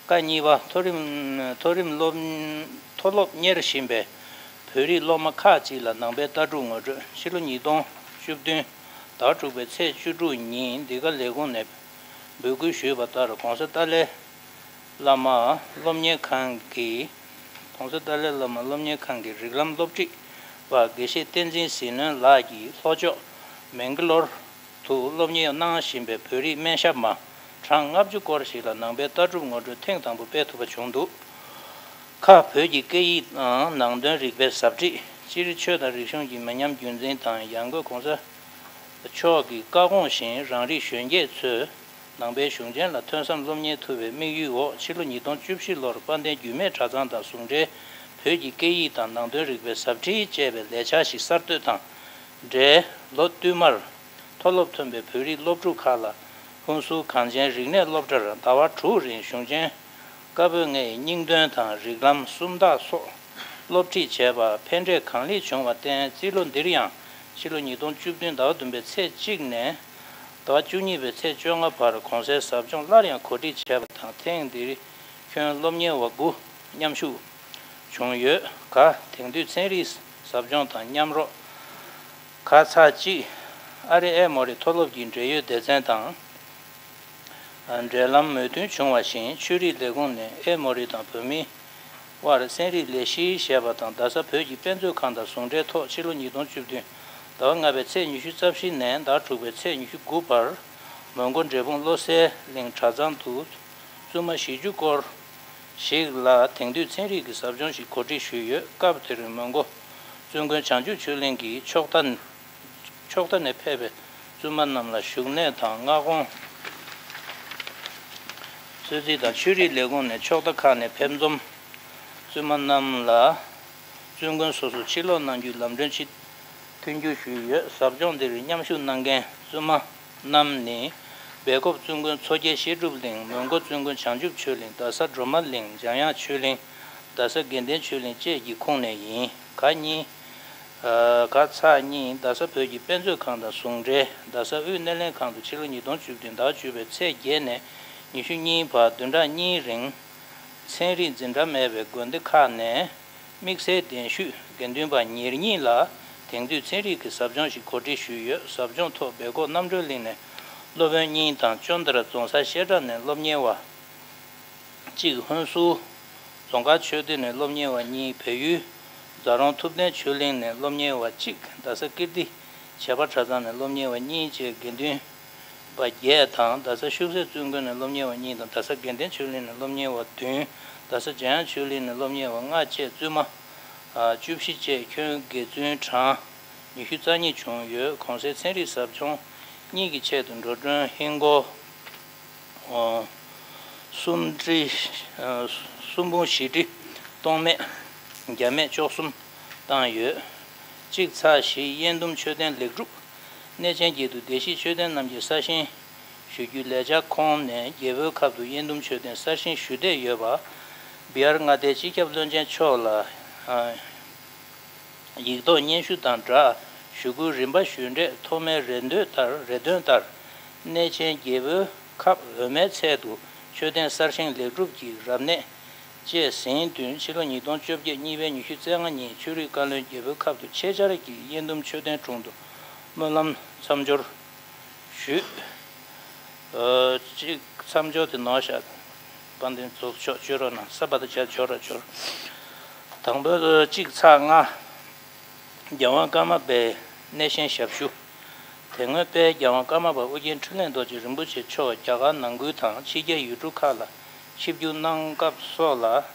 ཀ་གཉིས་པ། མཐོ་རིམ་མཐོ་རིམ་སློབ་མཐོ་སློབ་གཉེར་བཞིན་པའི་བོད་རིགས་སློབ་མ་ཁག་ཅིག་ལ་ནང་པའི་ལྟ་གྲུབ་ངོ་སྤྲོད་ཕྱི་ལོ་ཉིས་སྟོང་བཅུ་བདུན་ཟླ་དྲུག་པའི་ཚེས་བཅུ་དྲུག་ཉིན་འདི་ག་ལས་ཁུངས་ནས་འབོད་སྐུལ་ཞུས་པ་ལྟར། ྋགོང་ས་ཏཱ་ལའི་བླ་མ་སློབ་གཉེར་ཁང་གི་༧གོང་ས་ཏཱ་ལའི་བླ་མ་སློབ་གཉེར་ཁང་གི་རིགས་ལམ་སློབ་ཁྲིད་པ་དགེ་བཤེས་བསྟན་འཛིན་ཟིལ་གནོན་ལགས་ཀྱིས་ལྷོ་ཕྱོགས་མེང་གི་ལོར་དུ་སློབ་གཉེར་གནང་བཞིན་པའི་བོད་རིགས་སྨན་ཞབས་མ་གྲངས་ལྔ་བཅུ་སྐོར་ཞིག་ལ་ནང་པའི་ལྟ་གྲུབ་ངོ་སྤྲོད་ཐེངས་དང་པོ་སྤེལ་ཐུབ་པ་བྱུང་འདུག་ཁ། བོད་ཀྱི་སྐད་ཡིག་དང་ནང་དོན་རིག་པའི་ཟབ་ཁྲིད། སྤྱིར་ཆོས་དང་རིག་གཞུང་གི་མི་ཉམས་རྒྱུན་འཛིན་དང་། ཡང་སྒོས་༧གོང་ས་མཆོག་གི་བཀའ་དགོངས་བཞིན་རང་རིགས་གཞོན་སྐྱེས་ཚོས་ནང་པའི་གཞུང་ཆེན་ལ་ཐོས་བསམ་སློབ་གཉེར་ཐུབ་པའི་དམིགས་ཡུལ་འོག་ཕྱི་ལོ་ཉིས་སྟོང་བཅུ་བཞི་ལོར་དཔལ་ལྡན་འགྱུར་མེད་གྲྭ་ཚང་དང་ཟུང་འབྲེལ་བོད་ཀྱི་སྐད་ཡིག་དང་ནང་དོན་རིག་པའི་ཟབ་ཁྲིད་ཅེས་པའི་ལས་འཆར་ཞིག་གསར་གཏོད་དང་འབྲེལ། ལོ་བསྟུད་མར་མཐོ་སློབ་ཐོན་པའི་བོད་རིགས་སློབ་ཕྲུག་ཁག་ལ་ཧུན་སུར་གངས་ཅན་རིག་གནས་སློབ་གྲྭར་ཟླ་བ་དྲུག་རིང་གཞུང་ཆེན་བཀའ་པོད་ལྔའི་སྙིང་དོན་དང་རིགས་ལམ་སུམ་རྟགས་སོགས་སློབ་ཁྲིད་བྱས་པ་ཕན་འབྲས་གང་ལེགས་བྱུང་བར་བརྟེན། རྩིས་ལོ་འདིར་ཡང་ཕྱི་ལོ་ཉིས་སྟོང་བཅུ་བདུན་ཟླ་བ་བདུན་པའི་ཚེས་གཅིག་ནས་ཟླ་བ་བཅུ་གཉིས་པའི་ཚེས་བཅོ་ལྔ་བར་གོང་གསལ་ཟབ་སྦྱོང་སླར་ཡང་གོ་སྒྲིག་བྱས་པ་དང་། ཐེངས་འདིར་ཁྱོན་སློབ་གཉེར་བ་དགུ་མཉམ་ཞུགས་བྱུང་ཡོད། ག། དེང་དུས་ཚན་རིག་ཟབ་སྦྱོང་དང་མཉམ་རོགས། ག་ཚ་གཅིག་ཨ་རི་ཨེ་མོ་རི་མཐོ་སློབ་ཀྱི་འབྲེལ་ཡོད་སྡེ་ཚན་དང་འབྲེལ་ལམ་མོས་མཐུན་བྱུང་བ་བཞིན། ཆོས་རིག་ལས་ཁུངས་ནས་ཨེ་མོ་རི་དང་བོད་མིའི་དབར་ཚན་རིག་ལས་གཞི་ཞེས་པ་དང་རྡ་ས་བོད་ཀྱི་དཔེ་མཛོད་ཁང་དང་ཟུང་འབྲེལ་ཐོག་ཕྱི་ལོ་ཉིས་སྟོང་བཅུ་བདུན་ཟླ་བ་ལྔ་པའི་ཚེས་ཉི་ཤུ་རྩ་བཞི་ནས་ཟླ་དྲུག་པའི་ཚེས་ཉི་ཤུ་དགུ་བར་མོན་གྷོ་འབྲས་སྤུངས་བློ་གསལ་གླིང་གྲྭ་ཚང་དུ་བཙུན་མ་བཞི་བཅུ་སྐོར་ཞིག་ལ་དེང་དུས་ཚན་རིག་གི་ཟབ་སྦྱོང་ཞིག་གོ་སྒྲིག་ཞུས་ཡོད། སྐབས་དེར་མོན་གྷོ་བཙུན་དགོན་བྱང་ཆུབ་ཆོས་གླིང་གི་ཕྱོགས་མཐའ་ཕྱོགས་མཐའ་ནས་ཕེབས་པའི་བཙུན་མ་རྣམས་ལ་བཞུགས་གནས་དང་མངའ་ཁོངས་གསོལ་ཚིགས་དང་། ཆོས་རིག་ལས་ཁུངས་ནས་ཕྱོགས་མཐའ་ཁག་ནས་ཕེབས་འཛོམས་བཙུན་མ་རྣམས་ལ་བཙུན་དགོན་སོ་སོར་ཕྱིར་ལོག་གནང་རྒྱུའི་ལམ་གྲོན་ཆེད་མཐུན་འགྱུར་ཞུས་ཡོད། ཟབ་སྦྱོང་འདིར་མཉམ་ཞུགས་གནང་མཁན་བཙུན་མ་རྣམས་ནི། སྦེལ་ཀོབ་བཙུན་དགོན་མཚོ་རྒྱལ་བཤད་སྒྲུབ་གླིང་། མོན་གྷོ་བཙུན་དགོན་བྱང་ཆུབ་ཆོས་གླིང་། རྡ་ས་སྒྲོལ་མ་གླིང་། འཇམ་དབྱངས་ཆོས་གླིང་། རྡ་ས་དགེ་ལྡན་ཆོས་གླིང་བཅས་ཀྱི་ཁོངས་ནས་ཡིན། ག་གཉིས། ག་ཚ་གཉིས་རྡ་ས་བོད་ཀྱི་དཔེ་མཛོད་ཁང་དང་ཟུང་འབྲེལ་རྡ་ས་དབུས་སྣེ་ལེན་ཁང་དུ་ཕྱི་ལོ་ཉིས་སྟོང་བཅུ་བདུན་ཟླ་བ་བཅུ་པའི་ཚེས་བརྒྱད་ནས་ཉི་ཤུ་གཉིས་བར་བདུན་ཕྲག་གཉིས་རིང་། ཚན་རིག་འཛིན་གྲྭ་མེད་པའི་དགོན་སྡེ་ཁག་ནས་དམིགས་བསལ་གདན་ཞུས་དགེ་འདུན་པ་ཉེར་གཉིས་ལ་དེང་དུས་ཚན་རིག་གི་ཟབ་སྦྱོང་ཞིག་གོ་སྒྲིག་ཞུས་ཡོད། ཟབ་སྦྱོང་ཐོག་སྦེལ་ཀོབ་རྣམ་གྲོལ་གླིང་ནས་སློབ་དཔོན་གཉིས་དང་ཅོན་ཏ་ར་རྫོང་སར་བཤད་གྲྭ་ནས་སློབ་གཉེར་བ་ གཅིག་ཧོན་སུར་རྫོང་དཀར་ཆོས་སྡེ་ནས་སློབ་གཉེར་བ་གཉིས། བལ་ཡུལ་རྫ་རོང་ཐུབ་བསྟན་ཆོས་གླིང་ནས་སློབ་གཉེར་བ་གཅིག་རྡ་ས་ཀིརྟི་བྱེས་པ་གྲྭ་ཚང་ནས་སློབ་གཉེར་བ་གཉིས་བཅས་དགེ་འདུན་པ་བརྒྱད་དང་། རྡ་ས་ཤུག་གསེབ་བཙུན་དགོན་ནས་སློབ་གཉེར་བ་གཉིས་དང་། རྡ་ས་དགེ་ལྡན་ཆོས་གླིང་ནས་སློབ་གཉེར་བ་བདུན། རྡ་ས་འཇམ་དབྱངས་ཆོས་གླིང་ནས་སློབ་གཉེར་བ་ལྔ་བཅས་བཙུན་མ་བཅུ་བཞི་བཅས་ཁྱོན་དགེ་བཙུན་གྲངས་ཉི་ཤུ་རྩ་གཉིས་བྱུང་ཡོད། གོང་གསལ་ཚན་རིག་ཟབ་སྦྱོང་གཉིས་ཀྱི་ཆེད་དུ་འགྲོ་གྲོན་ཧིན་སྒོར་སུམ་ཁྲི་སུམ་སྟོང་བཞི་ཁྲི་སྟོང་མེད་བརྒྱ་མེད་བཅུ་གསུམ་བཏང་ཡོད། གཅིག་ཚེག་བཞི་དབྱེན་བསྡུམ་མཆོད་རྟེན་ལེགས་གྲུབ། གནས་ཆེན་བརྒྱད་དུ་བདེ་སྐྱིད་མཆོད་རྟེན་རྣམས་ཀྱི་གསར་བཞེངས་ཞུ་རྒྱུའི་ལས་འཆར་ཁོངས་ནས་རྒྱལ་པོའི་ཁབ་ཏུ་དབྱེན་བསྡུམ་མཆོད་རྟེན་གསར་བཞེངས་ཞུ་འདོད་ཡོད་པ། བི་ཧར་མངའ་སྡེའི་སྤྱི་ཁྱབ་བློན་ཆེན་མཆོག་ལ་ཡིག་ཐོག་སྙན་ཞུ་དང་སྦྲགས་ཞུ་སྐུལ་རིམ་པ་ཞུས་འབྲས་ཐོག་མའི་རེ་འདོད་ལྟར། རེ་འདུན་ལྟར། གནས་ཆེན་རྒྱལ་པོའི་ཁབ་འོས་མའི་ཚལ་དུ་མཆོད་རྟེན་གསར་བཞེངས་ལེགས་གྲུབ་ཀྱི་རབ་གནས་བཅས་ཟིན་བདུན་ཕྱི་ལོ་ཉིས་སྟོང་བཅོ་བརྒྱད་གཉིས་པའི་ཉི་ཤུ་རྩ་ལྔ་ཉིན་ཆོས་རིག་བཀའ་བློན་རྒྱལ་པོའི་ཁབ་ཏུ་ཆེད་བཅར་གྱིས་དབྱེན་བསྡུམ་མཆོད་རྟེན་དྲུང་དུ་སྨོན་ལམ་མཚམས་སྦྱོར་ཞུས། ཨ་གཅིག་མཚམས་སྦྱོར་དེ་ནོར་ཤག་དཔལ་ལྡན་ཚོགས་གཙོ་མཆོག་བཅོས་རོགས་གནང་། ས་པ་དང་བཅས་འབྱོར་ར་འབྱོར། དང་པོ་གཅིག་ཚེག་ལྔ། རྒྱལ་དབང་ཀརྨ་པའི་གནས་བཞེངས་ཞབས་ཞུ། དེ་སྔོན་དཔལ་རྒྱལ་དབང་ཀརྨ་པ་ཨོ་རྒྱན་འཕྲིན་ལས་རྡོ་རྗེ་རིན་པོ་ཆེ་མཆོག་རྒྱ་གར་ནང་ཁུལ་དང་ཕྱི་རྒྱལ་ཡུལ་གྲུ་ཁག་ལ་ཆིབས་བསྒྱུར་གནང་སྐབས་སོགས་ལ་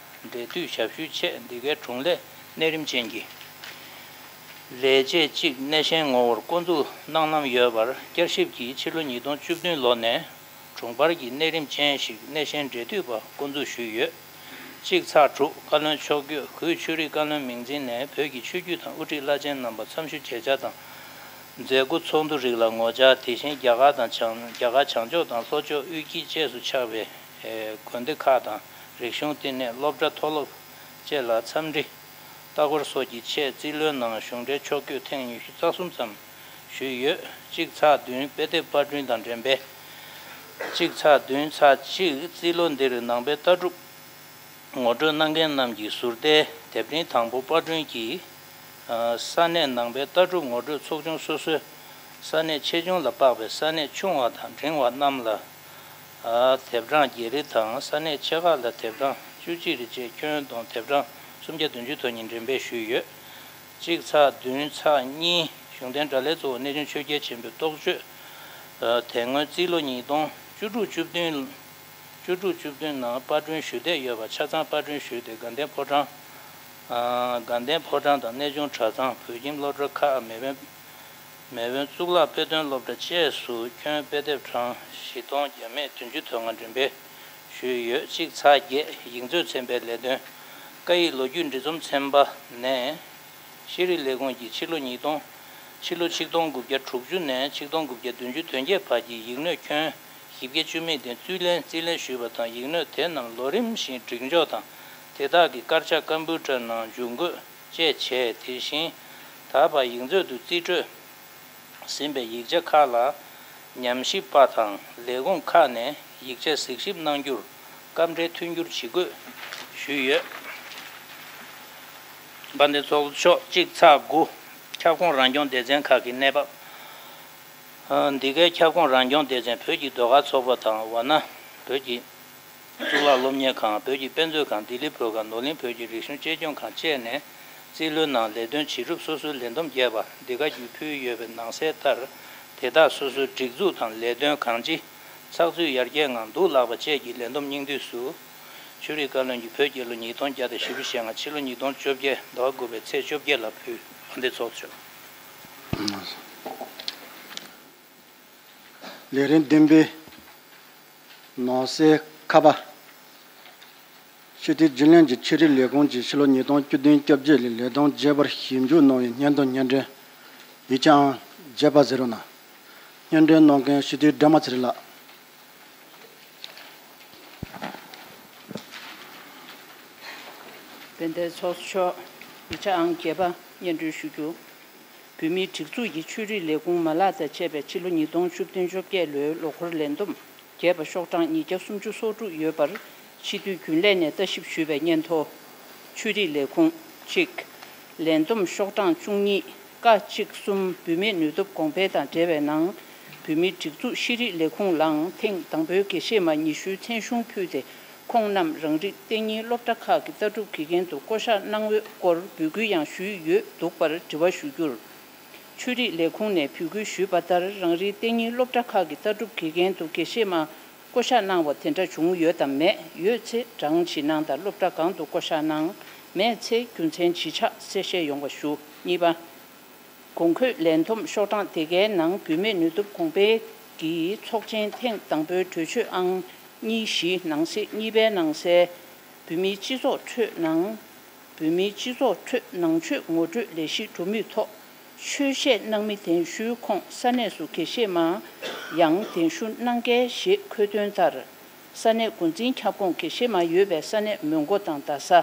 འབྲེལ་མཐུད་ཞབས་ཞུའི་ཆེད་འདི་གའི་དྲུང་ལས་གནས་རིམ་ཅན་གྱི་ལས་བྱེད་ཅིག་གནས་བཞེངས་ངོ་བོར་བསྐོ་འཛུགས་གནང་གནང་ཡོད་པར་བསྐྱར་ཞིབ་ཀྱིས་ཕྱི་ལོ་ཉིས་སྟོང་བཅུ་བདུན་ལོ་ནས་དྲུང་འཕར་གྱི་གནས་རིམ་ཅན་ཞིག་གནས་བཞེངས་འབྲེལ་མཐུད་པ་བསྐོ་འཛུགས་ཞུས་ཡོད། གཅིག་ཚེག་དྲུག་བཀའ་བློན་མཆོག་བརྒྱུད་གུས་ཆོས་རིག་བཀའ་བློན་མིང་འཛིན་ནས་བོད་ཀྱི་ཆོས་བརྒྱུད་དང་དབུ་ཁྲིད་བླ་ཆེན་རྣམ་པ་འཚམས་ཞུ་མཇལ་བཅར་དང་། མཛད་སྒོ་ཚོགས་འདུ་རིགས་ལ་ངོ་བཅར། དེ་བཞིན་རྒྱ་གར་དང་བྱང་རྒྱ་གར་བྱང་ཕྱོགས་དང་ལྷོ་ཕྱོགས་དབུས་དཀྱིལ་བཅས་སུ་ཆགས་པའི་དགོན་སྡེ་ཁག་དང་རིག་གཞུང་བསྟི་གནས་སློབ་གྲྭ་མཐོ་སློབ་བཅས་ལ་འཚམས་འདྲི་ལྟ་སྐོར་སོགས་ཀྱི་ཆེད་རྩིས་ལོའི་ནང་གཞུང་འབྲེལ་ཕྱོགས་བསྐྱོད་ཐེངས་ཉི་ཤུ་རྩ་གསུམ་ཙམ་ཞུས་ཡོད། གཅིག་ཚེག་བདུན་དཔེ་དེབ་པར་སྐྲུན་དང་འགྲེམས་སྤེལ། གཅིག་ཚེག་བདུན་ཚེག་གཅིག་རྩིས་ལོ་འདིར་ནང་པའི་ལྟ་གྲུབ་ངོ་སྤྲོད་གནང་མཁན་རྣམས་ཀྱི་ཟུར་ལྟའི་དེབ་ཕྲེང་དང་པོ་པར་སྐྲུན་གྱིས། ས་གནས་ནང་པའི་ལྟ་གྲུབ་ངོ་སྤྲོད་ཚོགས་ཆུང་སོ་སོའི་ས་གནས་ཆེ་ཆུང་ལ་དཔག་པའི་ས་གནས་ཆུང་བ་དང་འབྲིང་བ་རྣམས་ལ་དེབ་གྲངས་བརྒྱད་རེ་དང་། ས་གནས་ཆེ་ཁག་ལ་དེབ་གྲངས་བཅུ་གཅིག་རེ་བཅས་ཁྱོན་བསྡོམས་དེབ་གྲངས་སུམ་བརྒྱ་བདུན་ཅུ་ཐོན་ནས་འགྲེམས་སྤེལ་ཞུས་ཡོད། གཅིག་ཚེག་བདུན་ཚེག་གཉིས་གཞུང་བསྟེན་དགྲ་ལྷའི་གཙོ་བོ་གནས་ཆུང་ཆོས་རྒྱལ་ཆེན་པོའི་རྟོགས་བརྗོད། དེ་སྔོན་རྩིས་ལོ་ཉིས་སྟོང་བཅུ་དྲུག་བཅུ་བདུན། བཅུ་དྲུག་བཅུ་བདུན་ནང་པར་སྐྲུན་ཞུ་འདོད་ཡོད་པ་ཆ་ཚང་པར་སྐྲུན་ཞུས་ཏེ་དགའ་ལྡན་ཕོ་བྲང་། དགའ་ལྡན་ཕོ་བྲང་དང་གནས་ཆུང་གྲྭ་ཚང་། བོད་ཁྱིམ་སློབ་གྲྭ་ཁག་མེས་དབོན། མེས་དབོན་གཙུག་ལག་དཔེ་སྟོན་སློབ་གྲྭ་བཅས་སུ་ཁྱོན་དཔེ་དེབ་གྲངས་བཞི་སྟོང་བརྒྱ་མེད་བདུན་ཅུ་དོན་ལྔ་འགྲེམས་སྤེལ་ཞུས་ཡོད། གཅིག་ཚེག་བརྒྱད་ཡིག་མཛོད་ཚན་པའི་ལས་དོན། སྐད་ཡིག་ལོ་རྒྱུས་འབྲི་རྩོམ་ཚན་པ་ནས། ཤེས་རིག་ལས་ཁུངས་ཀྱིས་ཕྱི་ལོ་ཉིས་སྟོང་། ཕྱི་ལོ་ཆིག་སྟོང་དགུ་བརྒྱ་དྲུག་ཅུ་ནས་ཆིག་སྟོང་དགུ་བརྒྱ་བདུན་ཅུ་དོན་བརྒྱད་བར་གྱི་ཡིག་སྣོད་ཁྱོན་བཞི་བརྒྱ་བཅུ་མེད་དེ་རྩིས་ལེན་རྩིས་ལེན་ཞུས་པ་དང་། ཡིག་སྣོད་དེ་རྣམས་ལོ་རིམ་བཞིན་སྒྲིག་འཇོག་དང་། དེ་དག་གི་དཀར་ཆག་ཀམ་པུ་ཊར་ནང་འཇུག་འགོད་བཅས་བྱས། དེ་བཞིན་ད་བར་ཡིག་མཛོད་དུ་རྩིས་སྤྲོད་ཟིན་པའི་ཡིག་ཆ་ཁག་ལ་ཉམས་ཞིབ་པ་དང་ལས་ཁུངས་ཁག་ནས་ཡིག་ཆ་གཟིགས་ཞིབ་གནང་རྒྱུར་སྐབས་འཕྲལ་མཐུན་འགྱུར་ཇི་དགོས་ཞུས་ཡོད། དཔལ་ལྡན་ཚོགས་གཙོ་མཆོག་གཅིག་ཚེག་དགུ། ཁྱབ་ཁོངས་རང་སྐྱོང་སྡེ་ཚན་ཁག་གི་གནས་བབ། ཨ་འདི་གའི་ཁྱབ་ཁོངས་རང་སྐྱོང་སྡེ་ཚན་བོད་ཀྱི་ཟློས་གར་ཚོགས་པ་དང་ཝཱ་ཎ་བོད་ཀྱི་གཙུག་ལག་སློབ་གཉེར་ཁང་། བོད་ཀྱི་དཔེ་མཛོད་ཁང་། ལྡི་ལི་བོད་ཁང་། ནོར་གླིང་བོད་ཀྱི་རིག་གཞུང་གཅེས་སྐྱོང་ཁང་བཅས་ནས་རྩིས་ལོའི་ནང་ལས་དོན་བྱེད་གྲུབ་སོ་སོའི་ལས་བསྡོམས་རྒྱས་པ་འདི་ག་བརྒྱུད་ཕུལ་ཡོད་པའི་ནང་གསལ་ལྟར། དེ་དག་སོ་སོའི་སྒྲིག་འཛུགས་དང་ལས་དོན་གང་ཅི་ཚགས་ཚུད་ཡར་རྒྱས་ངང་འདུག་ལགས་པ་བཅས་ཀྱི་ལས་བསྡོམས་སྙིང་བསྡུས་སུ། ཆོས་རིག་བཀའ་བློན་གྱིས་བོད་རྒྱལ་ལོ་ཉིས་སྟོང་བརྒྱ་དང་བཞི་བཅུ་ཞེ་ལྔ་ཕྱི་ལོ་ཉིས་སྟོང་བཅོ་བརྒྱད་ཟླ་བ་དགུ་པའི་ཚེས་བཅོ་བརྒྱད་ལ་ཕུལ། དཔལ་ལྡན་ཚོགས་གཙོ་མཆོག་ལས་རིམ་བདུན་པའི་ནང་གསེས་ཁ་པ། སྤྱི་འཐུས་རྒྱུན་ལས་ཀྱི་ཆོས་རིག་ལས་ཁུངས་ཀྱིས་ཕྱི་ལོ་ཉིས་སྟོང་བཅུ་བདུན་བཅོ་བརྒྱད་ལོའི་ལས་བསྡོམས་རྒྱས་པར་ཞིབ་འཇུག་གནང་བའི་སྙན་ཐོ་སྙན་སྒྲོན་ཡིག་ཆ་ཨང་བརྒྱད་པ་གཟིགས་རོགས་གནང་། སྙན་སྒྲོན་གནང་མཁན་སྤྱི་འཐུས་སྒྲོལ་མ་ཚེ་རིང་ལགས། དཔལ་ལྡན་ཚོགས་གཙོ་མཆོག་ཡིག་ཆ་ཨང་བརྒྱད་པ་སྙན་སྒྲོན་ཞུ་རྒྱུ། བོད་མིའི་སྒྲིག་འཛུགས་ཀྱི་ཆོས་རིག་ལས་ཁུངས་མ་ལག་དང་བཅས་པའི་ཕྱི་ལོ་ཉིས་སྟོང་བཅུ་བདུན་བཅོ་བརྒྱད་ལོའི་ལོ་འཁོར་ལས་བསྡོམས་རྒྱས་པ་ཤོག་གྲངས་ཉིས་བརྒྱ་སུམ་ཅུ་སོ་དྲུག་ཡོད་པར་སྤྱི་འཐུས་རྒྱུན་ལས་ནས་ལྟ་ཞིབ་ཞུས་པའི་སྙན་ཐོ། ཆོས་རིག་ལས་ཁུངས་གཅིག་ལས་བསྡོམས་ཤོག་གྲངས་བཅུ་གཉིས་ཀ་གཅིག་གསུམ་བུད་མེད་ནུས་སྟོབས་གོང་འཕེལ་དང་འབྲེལ་བའི་ནང་། བོད་མིའི་སྒྲིག་འཛུགས་ཤེས་རིག་ལས་ཁུངས་ལའང་ཐེངས་དང་པོའི་དགེ་བཤེས་མ་ཉི་ཤུའི་མཚན་གཞུང་ཕུལ་ཏེ། ཁོང་རྣམས་རང་རིགས་གཏན་ཉིན་སློབ་གྲྭ་ཁག་གི་ལྟ་གྲུབ་དགེ་རྒན་དུ་བསྐོ་གཞག་གནང་འོས་སྐོར་འབོད་སྐུལ་ཡང་ཞུས་ཡོད་འདུག་པར་དྲི་བ་ཞུ་རྒྱུར། ཆོས་རིག་ལས་ཁུངས་ནས་འབོད་སྐུལ་ཞུས་པ་ལྟར། རང་རིགས་གཏན་ཉིན་སློབ་གྲྭ་ཁག་གི་ལྟ་གྲུབ་དགེ་རྒན་དུ་དགེ་བཤེས་མ་བསྐོ་གཞག་གནང་བ་དེ་འདྲ་བྱུང་ཡོད་དམ་མེད། ཡོད་ཚེ་གྲངས་ཇི་གནང་དང་སློབ་གྲྭ་གང་དུ་བསྐོ་གཞག་གནང་། མེད་ཚེ་རྒྱུ་མཚན་ཇི་ཆགས་གསལ་བཤད་ཡོང་བ་ཞུ། གཉིས་པ། གོང་འཁོད་ལས་བསྡོམས་ཤོག་གྲངས་དེ་གའི་ནང་བུད་མེད་ནུས་སྟོབས་གོང་སྤེལ་གྱི་ཚོགས་ཆེན་ཐེངས་དང་པོའི་གྲོས་ཆོད་ཨང་གཉིས་བཞི་ནང་གསེས་གཉིས་པའི་ནང་གསལ། བོད་མིའི་སྤྱི་ཚོགས་ཁྲོད་ནང་། བོད་མིའི་སྤྱི་ཚོགས་ཁྲོད་ནང་ཆོས་ངོ་སྤྲོད་ལས་གཞི་འགྲོ་མུས་ཐོག་ཆོས་བཤད་གནང་མི་གདན་ཞུའི་ཁོངས་ས་གནས་སུ་དགེ་བཤེས་མ་ཡང་གདན་ཞུ་གནང་གལ་ཞེས་འཁོད་དོན་ལྟར། ས་གནས་འགོ་འཛིན་ཁྱབ་ཁོངས་དགེ་བཤེས་མ་ཡོད་པའི་ས་གནས་མོན་གྷོ་དང་རྡ་ས།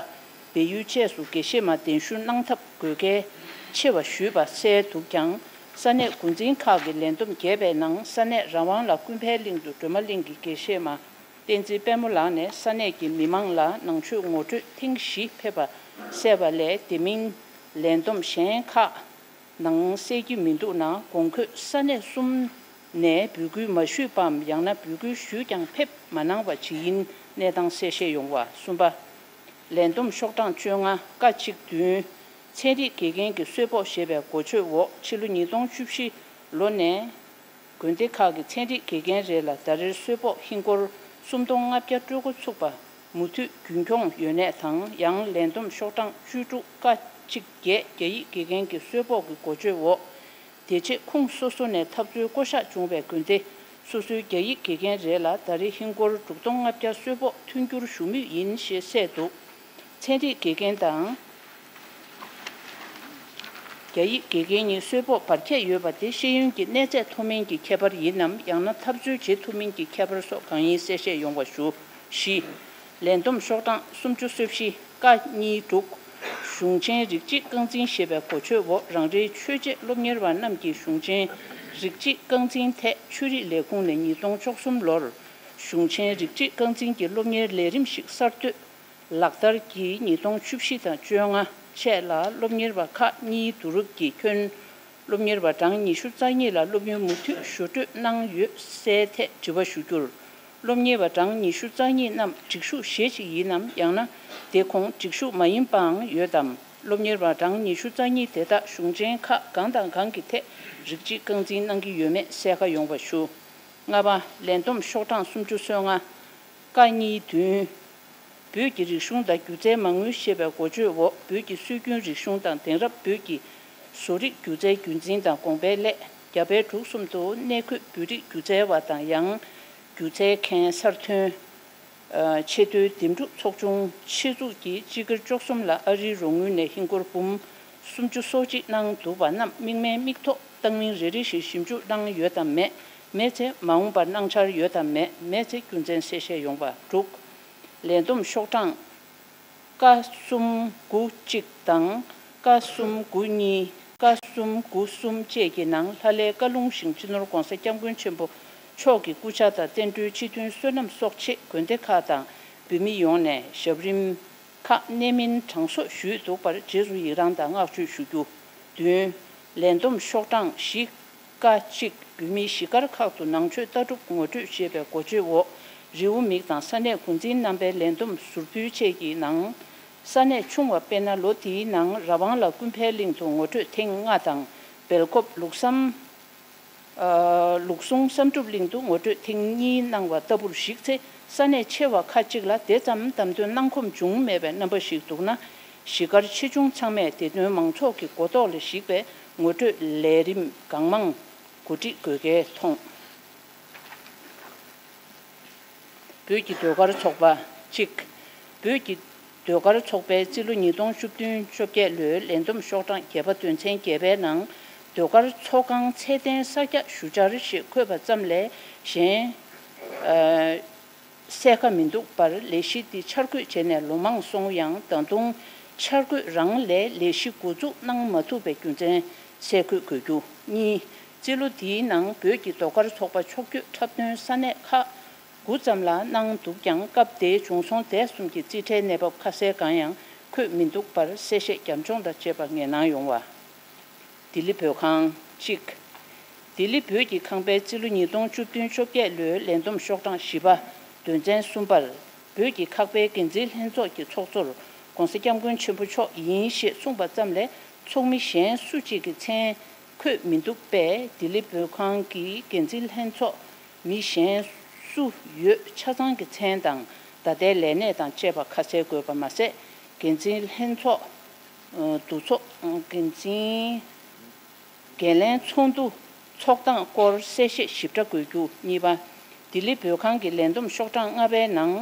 སྦས་ཡུལ་བཅས་སུ་དགེ་བཤེས་མ་གདན་ཞུ་གནང་ཐབས་དགོས་གལ་ཆེ་བ་ཞུས་པ་གསལ་འདུག་ཀྱང་། ས་གནས་འགོ་འཛིན་ཁག་གི་ལས་བསྡོམས་བརྒྱད་པའི་ནང་ས་གནས་ར་ཝང་ལ་ཀུན་ཕན་གླིང་དུ་སྒྲོལ་མ་གླིང་གི་དགེ་བཤེས་མ་བསྟན་འཛིན་དཔལ་མོ་ལགས་ནས་ས་གནས་ཀྱི་མི་མང་ལ་ནང་ཆོས་ངོ་སྤྲོད་ཐེངས་བཞི་ཕེབས་པ་གསལ་བ་ལས། དེ་མིན་ལས་བསྡོམས་གཞན་ཁག་ནང་གསལ་གྱི་མི་འདུག་ན། གོང་འཁོད་ས་གནས་གསུམ་ནས་འབོད་སྐུལ་མ་ཞུས་པའམ། ཡང་ན་འབོད་སྐུལ་ཞུས་ཀྱང་ཕེབས་མ་གནང་བ་ཇི་ཡིན་གནས་སྟངས་གསལ་བཤད་ཡོང་བ། གསུམ་པ། ལས་བསྡོམས་ཤོག་གྲངས་བཅོ་ལྔ་ཀ་གཅིག་བདུན། ཚན་རིག་དགེ་རྒན་གྱི་གསོལ་ཕོགས་ཞེས་པའི་འགོ་བརྗོད་འོག་ཕྱི་ལོ་ཉིས་སྟོང་བཅུ་བཞི་ལོ་ནས། དགོན་སྡེ་ཁག་གི་ཚན་རིག་དགེ་རྒན་རེ་ལ་ཟླ་རེར་གསོལ་ཕོགས་ཧིན་སྒོར་སུམ་སྟོང་ལྔ་བརྒྱ་སྤྲོད་འགོ་ཚུགས་པ་མུ་མཐུད་རྒྱུན་འཁྱོངས་ཡོད་གནས་དང་། ཡང་ལས་བསྡོམས་ཤོག་གྲངས་བཅུ་དྲུག་ཀ་གཅིག་བརྒྱད་རྒྱ་ཡིག་དགེ་རྒན་གྱི་གསོལ་ཕོགས་ཀྱི་འགོ་བརྗོད་འོག་དེ་རྗེས་ཁུངས་སོ་སོ་ནས་ཐབས་འཚོལ་བསྐོ་གཞག་བྱུང་བའི་དགོན་སྡེ་སོ་སོའི་རྒྱ་ཡིག་དགེ་རྒན་རེ་ལ་ཟླ་རེ་ཧིན་སྒོར་དྲུག་སྟོང་ལྔ་བརྒྱ་གསོལ་ཕོགས་མཐུན་འགྱུར་ཞུ་མུས་ཡིན་ཞེས་གསལ་འདུག་ཚན་རིག་དགེ་རྒན་དང་། རྒྱ་ཡིག་དགེ་རྒན་གཉིས་གསོལ་ཕོགས་བར་ཁྱད་ཡོད་པ་དེ་ཤེས་ཡོན་གྱི་གནས་ཚད་མཐོ་དམན་གྱི་ཁྱད་པར་ཡིན་ནམ། ཡང་ན་འཐབ་རྩོད་བྱེད་ཐུབ་མིན་གྱི་ཁྱད་པར་སོགས་གང་ཡིན་གསལ་བཤད་ཡོང་བ་ཞུ། བཞི། ལས་བསྡོམས་ཤོག་གྲངས་སུམ་ཅུ་སོ་བཞི་ཀ་གཉིས་དྲུག་གཞུང་ཆེན་རིགས་གཅིག་རྐང་འཛིན་ཞེས་པའི་འགོ་བརྗོད་འོག་རང་རེའི་ཆོས་བྱེད་སློབ་གཉེར་བ་རྣམས་ཀྱིས་གཞུང་ཆེན་རིགས་གཅིག་རྐང་འཛིན་ཐད་ཆོས་རིག་ལས་ཁུངས་ནས་ཉིས་སྟོང་བཅུ་གསུམ་ལོར་གཞུང་ཆེན་རིགས་གཅིག་རྐང་འཛིན་གྱི་སློབ་གཉེར་ལས་རིམ་ཞིག་གསར་གཏོད། ལག་བསྟར་གྱིས་ཉིས་སྟོང་བཅུ་བཞི་དང་བཅོ་ལྔ་བཅས་ལ་སློབ་གཉེར་བ་ཁག་གཉིས་བསྡུ་རུབ་ཀྱིས་ཁྱོན་སློབ་གཉེར་བ་གྲངས་ཉི་ཤུ་རྩ་གཉིས་ལ་སློབ་ཡོན་མུ་མཐུད་ཞུ་སྤྲོད་གནང་ཡོད་གསལ་ཐད་དྲི་བ་ཞུ་རྒྱུར། སློབ་གཉེར་བ་གྲངས་ཉི་ཤུ་རྩ་གཉིས་རྣམས་སྒྲིག་ཞུགས་གཞི་གཅིག་ཡིན་ནམ། ཡང་ན་དེ་ཁོངས་སྒྲིག་ཞུགས་མ་ཡིན་པའང་ཡོད་དམ། སློབ་གཉེར་བ་གྲངས་ཉི་ཤུ་རྩ་གཉིས་དེ་དག་གཞུང་ཆེན་ཁག་གང་དང་གང་གི་ཐད་རིགས་གཅིག་རྐང་འཛིན་གནང་གི་ཡོད་མེད་གསལ་ཁ་ཡོང་བ་ཞུ། ལྔ་པ། ལས་བསྡོམས་ཤོག་གྲངས་སུམ་ཅུ་སོ་ལྔ། ཀ་གཉིས་བདུན། བོད་ཀྱི་རིག་གཞུང་དང་སྒྱུ་རྩལ་མ་དངུལ་ཞེས་པའི་འགོ་བརྗོད་འོག་བོད་ཀྱི་སྲོལ་རྒྱུན་རིག་གཞུང་དང་དེང་རབས་བོད་ཀྱི་བཟོ་རིག་སྒྱུ་རྩལ་རྒྱུན་འཛིན་དང་གོང་འཕེལ་སླད། རྒྱ་བལ་འབྲུག་གསུམ་དུ་གནས་འཁོད་བོད་རིགས་སྒྱུ་རྩལ་བ་དང་། ཡང་སྒྱུ་རྩལ་མཁན་གསར་ཐོན། ཆེས་མཐོའི་འདེམས་སྒྲུག་ཚོགས་ཆུང་ཆེད་འཛུགས་ཀྱིས་སྤྱི་ཟླ་བཅུ་གསུམ་ལ་ཨ་རིའི་རོགས་དངུལ་ནས་ཧིན་སྒོར་འབུམ་སུམ་ཅུ་སོ་གཅིག་གནང་འདུག་པ་རྣམས་མིག་སྨན་མིག་ཐོག་བཏང་མིན་རེ་རེ་བཞིན་ཞིབ་འཇུག་གནང་ཡོད་དམ་མེད། མེད་ཚེ་མ་འོངས་པར་གནང་འཆར་ཡོད་དམ་མེད། མེད་ཚེ་རྒྱུ་མཚན་གསལ་བཤད་ཡོང་བ། དྲུག་ལས་བསྡོམས་ཤོག་གྲངས་ཀ་གསུམ་དགུ་གཅིག་དང་ཀ་གསུམ་དགུ་གཉིས། ཀ་གསུམ་དགུ་གསུམ་བཅས་ཀྱི་ནང་ལྷ་ལས་བཀའ་ལུང་ཞིང་སྤྱི་ནོར་༧གོང་ས་༧སྐྱབས་མགོན་ཆེན་པོ་མཆོག་གི་སྐུ་ཕྱྭ་དང་བསྟན་འགྲོའི་སྤྱི་མཐུན་བསོད་ནམས་སོགས་ཆེད་དགོན་སྡེ་ཁག་དང་བོད་མི་ཡོངས་ནས་ཞབས་རིམ་ཁག་གནད་སྨིན་གྲངས་གསོག་ཞུས་འདུག་པར་རྗེས་སུ་ཡི་རང་དང་བསྔགས་བརྗོད་ཞུ་རྒྱུ། བདུན། ལས་བསྡོམས་ཤོག་གྲངས་བཞི་ཀ་གཅིག་བོད་མིའི་གཞིས་སྒར་ཁག་ཏུ་ནང་ཆོས་ལྟ་གྲུབ་ངོ་སྤྲོད་ཞེས་པའི་འགོ་བརྗོད་འོག་རེའུ་མིག་དང་ས་གནས་འགོ་འཛིན་རྣམ་པའི་ལས་བསྡོམས་ཟུར་ཕུལ་བཅས་ཀྱི་ནང་། ས་གནས་ཆུང་བ་དཔེར་ན་ལོ་འདིའི་ནང་ར་ཝང་ལ་ཀུན་ཕན་གླིང་དུ་ངོ་སྤྲོད་ཐེངས་ལྔ་དང་སྦེལ་ཀོབ་ལུགས་བསམ། ལུགས་ཟུང་བསམ་གྲུབ་གླིང་དུ་ངོ་སྤྲོད་ཐེངས་གཉིས་གནང་བ་ལྟ་བུར་གཞིགས་ཚེ། ས་གནས་ཆེ་བ་ཁག་ཅིག་ལ་དེ་ཙམ་བདམས་ཐོན་གནང་ཁོམ་བྱུང་མེད་པའི་རྣམ་པ་ཞིག་འདུག་ན། གཞིས་སྒར་ཆེ་ཆུང་ཚང་མས་བདེ་དོན་མང་ཚོགས་ཀྱི་གོ་རྟོགས་ལ་གཞིགས་པའི་ངོ་སྤྲོད་ལས་རིམ་གང་མང་གོ་སྒྲིག་དགོས་གལ་མཐོང་། བོད་ཀྱི་ཟློས་གར་ཚོགས་པ་གཅིག་བོད་ཀྱི་ཟློས་གར་ཚོགས་པའི་རྩིས་ལོ་ཉིས་སྟོང་བཅུ་བདུན་བཅོ་བརྒྱད་ལོའི་ལས་བསྡོམས་ཤོག་གྲངས་བརྒྱད་པ་དོན་ཚན་བརྒྱད་པའི་ནང་ཟློས་གར་ཚོགས་ཁང་ཚད་ལྡན་གསར་རྒྱག་ཞུ་འཆར་ཞེས་འཁོད་པ་ཙམ་ལས་གཞན་གསལ་ཁ་མི་འདུག་པར། ལས་གཞི་འདི་འཆར་འགོད་བྱས་ནས་ལོ་མང་སོང་ཡང་ད་དུང་འཆར་འགོད་རང་ལས་ལས་གཞི་འགོ་འཛུགས་གནང་མ་ཐུབ་པའི་རྒྱུ་མཚན་གསལ་འཁོད་དགོས་རྒྱུ། གཉིས། རྩིས་ལོ་འདིའི་ནང་བོད་ཀྱི་ཟློས་གར་ཚོགས་པ་ཕྱོགས་བསྐྱོད་འཁྲབ་སྟོན་ས་གནས་ཁག་དགུ་ཙམ་ལ་གནང་འདུག་ཀྱང་སྐབས་དེའི་བྱུང་སོང་དེ་གསུམ་གྱི་རྩིས་ཁྲའི་གནས་བབ་ཁ་གསལ་གང་ཡང་འཁོད་མི་འདུག་པར་གསལ་བཤད་རྒྱབ་ལྗོངས་དང་བཅས་པ་ངེས་གནང་ཡོང་བ། ལྡི་ལི་བོད་ཁང་གཅིག་ལྡི་ལི་བོད་ཀྱི་ཁང་པའི་རྩིས་ལོ་ཉིས་སྟོང་བཅུ་བདུན་བཅོ་བརྒྱད་ལོའི་ལས་བསྡོམས་ཤོག་གྲངས་བཞི་པ་དོན་ཚན་གསུམ་པར། བོད་ཀྱི་ཁག་པའི་འགན་འཛིན་ལྷན་ཚོགས་ཀྱི་ཚོགས་གཙོར་༧གོང་ས་༧སྐྱབས་མགོན་ཆེན་པོ་མཆོག་ཡིན་ཞེས་གསུངས་པ་ཙམ་ལས་ཚོགས་མི་གཞན་སུ་གཅིག་གི་མཚན་འཁོད་མི་འདུག་པས། ལྡི་ལི་བོད་ཁང་གི་འགན་འཛིན་ལྷན་ཚོགས་མི་གཞན་སུ་ཡོད་ཆ་ཚང་གི་མཚན་དང་ད་ལྟའི་ལས་གནས་དང་བཅས་པ་ཁ་གསལ་དགོས་པ་མ་ཟད། འགན་འཛིན་ལྷན་ཚོགས་འདུ་ཚོགས་འགན་འཛིན། འགན་ལེན་ཚོགས་འདུ་ཚོགས་སྟངས་སྐོར་གསལ་བཤད་ཞིབ་ཕྲ་དགོས་རྒྱུ། གཉིས་པ། ལྡི་ལི་བོད་ཁང་གི་ལས་བསྡོམས་ཤོག་གྲངས་ལྔ་པའི་ནང་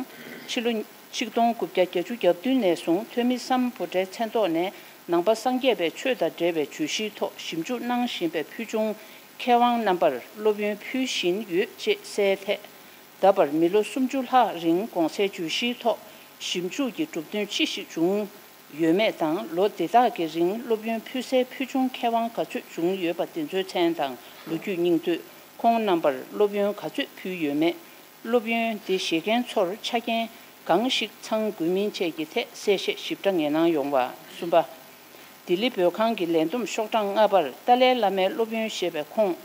ཕྱི་ལོ་ཆིག་སྟོང་དགུ་བརྒྱ་བརྒྱད་ཅུ་གྱ་བདུན་ནས་བཟུང་ཐོན་མི་སམ་བྷོ་ཊའི་མཚན་ཐོག་ནས་ནང་པ་སངས་རྒྱས་པའི་ཆོས་དང་འབྲེལ་བའི་བརྗོད་གཞིའི་ཐོག་ཞིབ་འཇུག་གནང་བཞིན་པའི་ཕུལ་བྱུང་མཁས་དབང་རྣམ་པར་སློབ་ཡོན་ཕུལ་བཞིན་ཡོད་ཅེས་གསལ་ཐད། ད་བར་མི་ལོ་སུམ་ཅུ་ལྷག་རིང་གོང་གསལ་བརྗོད་གཞིའི་ཐོག་ཞིབ་འཇུག་གི་གྲུབ་དོན་ཅི་ཞིག་བྱུང་ཡོད་མེད་དང་། ལོ་འདི་དག་གི་རིང་སློབ་ཡོན་ཕུལ་སའི་ཕུལ་བྱུང་མཁས་དབང་ག་ཚོད་བྱུང་ཡོད་པ་དེ་ཚོའི་མཚན་དང་ལོ་རྒྱུས་སྙིང་བསྡུས། ཁོང་རྣམ་པར་སློབ་ཡོན་ག་ཚོད་ཕུལ་ཡོད་མེད། སློབ་ཡོན་དེ་བཞེས་མཁན་ཚོར་ཆ་རྐྱེན་གང་ཞིག་ཚང་དགོས་མིན་བཅས་ཀྱི་ཐད་གསལ་བཤད་ཞིབ་ཕྲ་ངེས་གནང་ཡོང་བ། གསུམ་པ། ལྡི་ལི་བོད་ཁང་གི་ལས་བསྡོམས་ཤོག་གྲངས་ལྔ་པར་ཏཱ་ལའི་བླ་མའི་སློབ་ཡོན་ཞེས་པའི་ཁོངས།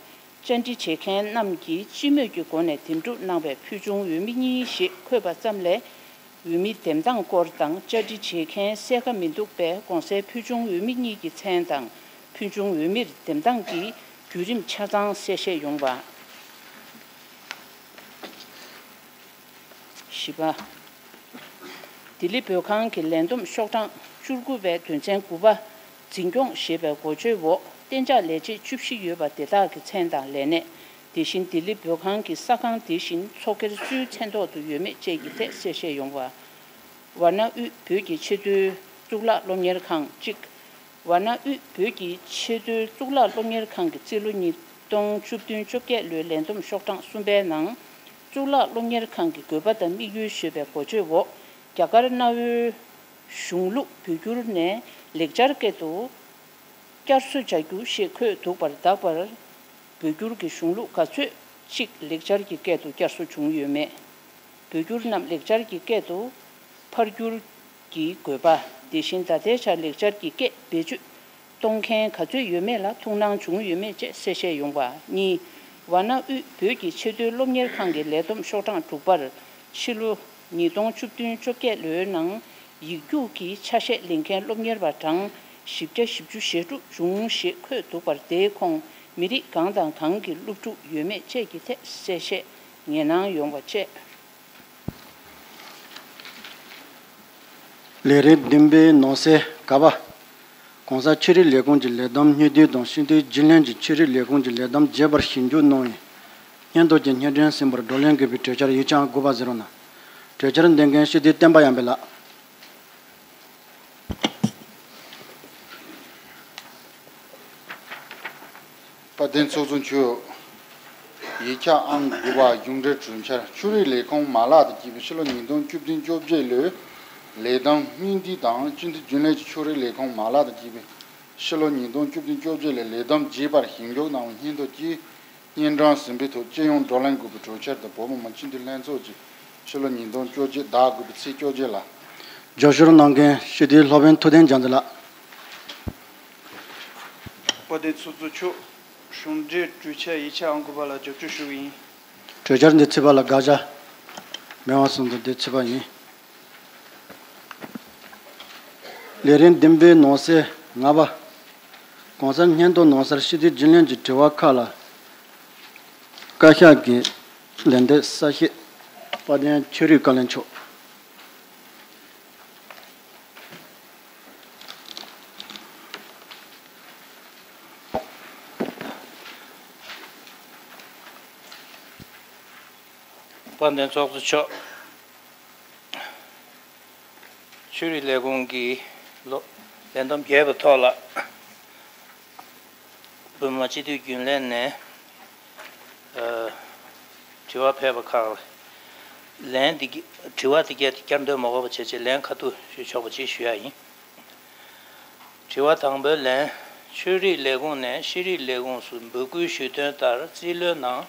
བཅར་འདྲི་བྱེད་མཁན་རྣམས་ཀྱིས་སྤྱི་མོས་ཀྱི་སྒོ་ནས་འདེམས་སྒྲུག་གནང་བའི་ཕུལ་བྱུང་འོས་མི་གཉིས་ཞེས་འཁོད་པ་ཙམ་ལས། འོས་མི་འདེམས་སྟངས་སྐོར་དང་བཅར་འདྲི་བྱེད་མཁན་གསལ་ཁ་མི་འདུག་པས། གོང་གསལ་ཕུལ་བྱུང་འོས་མི་གཉིས་ཀྱི་མཚན་དང་ཕུལ་བྱུང་འོས་མིར་འདེམས་སྟངས་ཀྱི་བརྒྱུད་རིམ་ཆ་ཚང་གསལ་བཤད་ཡོང་བ། བཞི་པ། ལྡི་ལི་བོད་ཁང་གི་ལས་བསྡོམས་ཤོག་གྲངས་བཅུ་དགུ་པའི་དོན་ཚན་དགུ་པ། འཛིན་སྐྱོང་ཞེས་པའི་འགོ་བརྗོད་འོག་གཏན་འཇགས་ལས་བྱེད་བཅུ་བཞི་ཡོད་པ་དེ་དག་གི་མཚན་དང་ལས་གནས། དེ་བཞིན་ལྡི་ལི་བོད་ཁང་གི་ས་ཁང་དེ་བཞིན་ཚོགས་སྒེར་སུའི་མཚན་ཐོག་ཏུ་ཡོད་མེད་བཅས་ཀྱི་ཐད་གསལ་བཤད་ཡོང་བ། ཝཱ་ཎ་དབུས་བོད་ཀྱི་ཆེས་མཐོའི་གཙུག་ལག་སློབ་གཉེར་ཁང་གཅིག་ཝཱ་ཎ་དབུས་བོད་ཀྱི་ཆེས་མཐོའི་གཙུག་ལག་སློབ་གཉེར་ཁང་གི་རྩིས་ལོ་ཉིས་སྟོང་བཅུ་བདུན་བཅོ་བརྒྱད་ལོའི་ལས་བསྡོམས་ཤོག་གྲངས་གསུམ་པའི་ནང་། གཙུག་ལག་སློབ་གཉེར་ཁང་གི་དགོས་པ་དང་དམིགས་ཡུལ་ཞེས་པའི་འགོ་བརྗོད་འོག་རྒྱ་གར་གནའ་བོའི་གཞུང་ལུགས་བོད་བསྒྱུར་ནས་ལེགས་སྦྱར་སྐད་དུ་བསྐྱར་གསོ་བྱ་རྒྱུ་ཞེས་འཁོད་འདུག་པར། ད་བར་བོད་བསྒྱུར་གྱི་གཞུང་ལུགས་ག་ཚོད་ཅིག་ལེགས་སྦྱར་གྱི་སྐད་དུ་བསྐྱར་གསོ་བྱུང་ཡོད་མེད། བོད་བསྒྱུར་རྣམས་ལེགས་སྦྱར་གྱི་སྐད་དུ་ཕར་བསྒྱུར་གྱི་དགོས་པ། དེ་བཞིན་ད་ལྟའི་ཆར་ལེགས་སྦྱར་གྱི་སྐད་བེད་སྤྱོད་གཏོང་མཁན་ག་ཚོད་ཡོད་མེད་ལ་ཐུགས་སྣང་བྱུང་ཡོད་མེད་བཅས་གསལ་བཤད་ཡོང་བ། གཉིས། ཝཱ་ཎ་དབུས་བོད་ཀྱི་ཆེས་མཐོའི་སློབ་གཉེར་ཁང་གི་ལས་བསྡོམས་ཤོག་གྲངས་དྲུག་པར་ཕྱི་ལོ་ཉིས་སྟོང་བཅུ་བདུན་བཅོ་བརྒྱད་ལོའི་ནང་ཡིག་རྒྱུགས་ཀྱི་ཆ་ཤས་ལེན་མཁན་སློབ་གཉེར་བ་གྲངས་བཞི་བརྒྱ་བཞི་བཅུ་ཞེ་དྲུག་བྱུང་ཞེས་འཁོད་འདུག་པར། དེའི་ཁོངས་མི་རིགས་གང་དང་གང་གི་སློབ་ཕྲུག་ཡོད་མེད་བཅས་ཀྱི་ཐད་གསལ་བཤད་ངེས་གནང་ཡོང་བ་བཅས། ལས་རིམ་བདུན་པའི་ནང་གསེས་ག་པ། གོང་ས་ཆོས་རིག་ལས་ཁུངས་ཀྱི་ལས་བསྡོམས་སྙིང་བསྡུས་དང་སྤྱི་འཐུས་རྒྱུན་ལས་ཀྱི་ཆོས་རིག་ལས་ཁུངས་ཀྱི་ལས་བསྡོམས་རྒྱས་པར་ཞིབ་འཇུག་གནང་བའི་སྙན་ཐོ་གྱི་སྙན་སྒྲོན་ཟིན་པར་བགྲོ་གླེང་དགོས་པའི་གྲོས་འཆར་ཡིག་ཆ་དགུ་པ་ཟེར་རོ་ན། གྲོས་འཆར་འདོན་མཁན་སྤྱི་འཐུས་བསྟན་པ་ཡར་འཕེལ་ལགས། དཔལ་ལྡན་ཚོགས་གཙོ་མཆོག་ཡིག་ཆ་ཨང་དགུ་པ་གཞུང་འབྲེལ་གྲོས་འཆར། ཆོས་རིག་ལས་ཁུངས་མ་ལག་དང་བཅས་པའི་ཕྱི་ལོ་ཉིས་སྟོང་བཅུ་བདུན་བཅོ་བརྒྱད་ལོའི་ལས་བསྡོམས་སྙིང་བསྡུས་དང་། སྤྱི་འཐུས་རྒྱུན་ལས་ཀྱི་ཆོས་རིག་ལས་ཁུངས་མ་ལག་དང་བཅས་པའི་ཕྱི་ལོ་ཉིས་སྟོང་བཅུ་བདུན་བཅོ་བརྒྱད་ལོའི་ལས་བསྡོམས་རྒྱས་པར་ཞིབ་འཇུག་གནང་བའི་སྙན་ཐོ་བཅས་སྙན་སྒྲོན་ཟིན་པའི་ཐོག་སྤྱི་ཡོངས་བགྲོ་གླེང་དགོས་པའི་གྲོས་འཆར་དང་། བོད་མི་མང་སྤྱི་འཐུས་ལྷན་ཚོགས་ཀྱི་ཕྱི་ལོ་ཉིས་སྟོང་བཅོ་བརྒྱད་ཟླ་དགུ་པའི་ཚེས་བཅོ་བརྒྱད་ལ། རྒྱབ་སྐྱོར་གནང་མཁན་སྤྱི་འཐུས་སློབ་དཔོན་ཐུབ་བསྟན་རྒྱལ་མཚན་ལགས། དཔལ་ལྡན་ཚོགས་གཙོ་མཆོག་གཞུང་འབྲེལ་གྲོས་འཆར་ཡིག་ཆ་ཨང་དགུ་པ་ལ་རྒྱབ་སྐྱོར་ཞུ་གི་ཡིན། གྲོས་འཆར་འདི་ཚུད་པ་ལ་དགག་བྱ་མེད་པ་སོང་དུ་འདི་ཚུད་པ་ཡིན། ལས་རིམ་བདུན་པའི་ནང་གསེས་ལྔ་པ། གོང་གསལ་སྙན་ཐོ་ནང་གསལ་སྤྱི་འཐུས་རྒྱུན་ལས་ཀྱི་དྲི་བ་ཁག་ལ་བཀའ་ཤག་གིས་ལན་འདེབས་གསལ་བཤད། དཔལ་ལྡན་ཆོས་རིག་བཀའ་བློན་མཆོག་དཔལ་ལྡན་ཚོགས་གཙོ་མཆོག་ཆོས་རིག་ལས་ཁུངས་ཀྱི་ལོ་ལས་བསྡོམས་རྒྱས་པའི་ཐོག་ལ། བོད་མི་མང་སྤྱི་འཐུས་རྒྱུན་ལས་ནས་ཨ་དྲི་བ་ཕེབས་པ་ཁག་ལ་ལན་འདི་གི་དྲི་བ་འདི་གའི་བསྐྱར་ཟློས་མ་དགོས་པ་བྱས་བྱས་ལན་ཁ་ཐུག་ཞུ་ཆོག་པ་ཅིག་ཞུ་ཡ་ཡིན། དྲི་བ་དང་པོའི་ལན། ཆོས་རིག་ལས་ཁུངས་ནས་ཤེས་རིག་ལས་ཁུངས་སུ་འབོད་སྐུལ་ཞུས་དོན་ལྟར། རྩིས་ལོའི་ནང་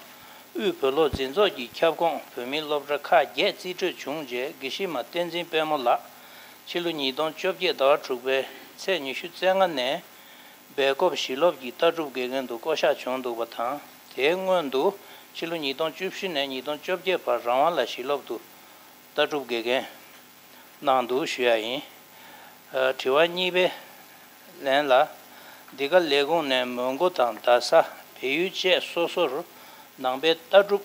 དབུས་བོད་སློབ་འཛིན་ཚོགས་ཀྱི་ཁྱབ་ཁོངས་བོད་མིའི་སློབ་གྲྭ་ཁག་བརྒྱད་རྩིས་སྤྲོད་བྱུང་རྗེས། དགེ་བཤེས་མ་བསྟན་འཛིན་དཔལ་མོ་ལགས་ཕྱི་ལོ་ཉིས་སྟོང་བཅོ་བརྒྱད་ཟླ་བ་དྲུག་པའི་ཚེས་ཉི་ཤུ་རྩ་ལྔ་ནས་སྦེལ་ཀོབ་ཞིང་སློབ་ཀྱི་ལྟ་གྲུབ་དགེ་རྒན་དུ་བསྐོ་གཞག་བྱུང་འདུག་པ་དང་། དེའི་སྔོན་དུ་ཕྱི་ལོ་ཉིས་སྟོང་བཅུ་བཞི་ནས་ཉིས་སྟོང་བཅོ་བརྒྱད་བར་རང་དབང་ལ་ཞིང་སློབ་ཏུ་ ལྟ་གྲུབ་དགེ་རྒན་གནང་འདུག་ཞུ་ཡ་ཡིན། ཨ། དྲི་བ་གཉིས་པའི་ལན་ལ། འདི་ག་ལས་ཁུངས་ནས་མོན་གྷོ་དང་རྡ་ས། བལ་ཡུལ་བཅས་སོ་སོར་ནང་པའི་ལྟ་གྲུབ་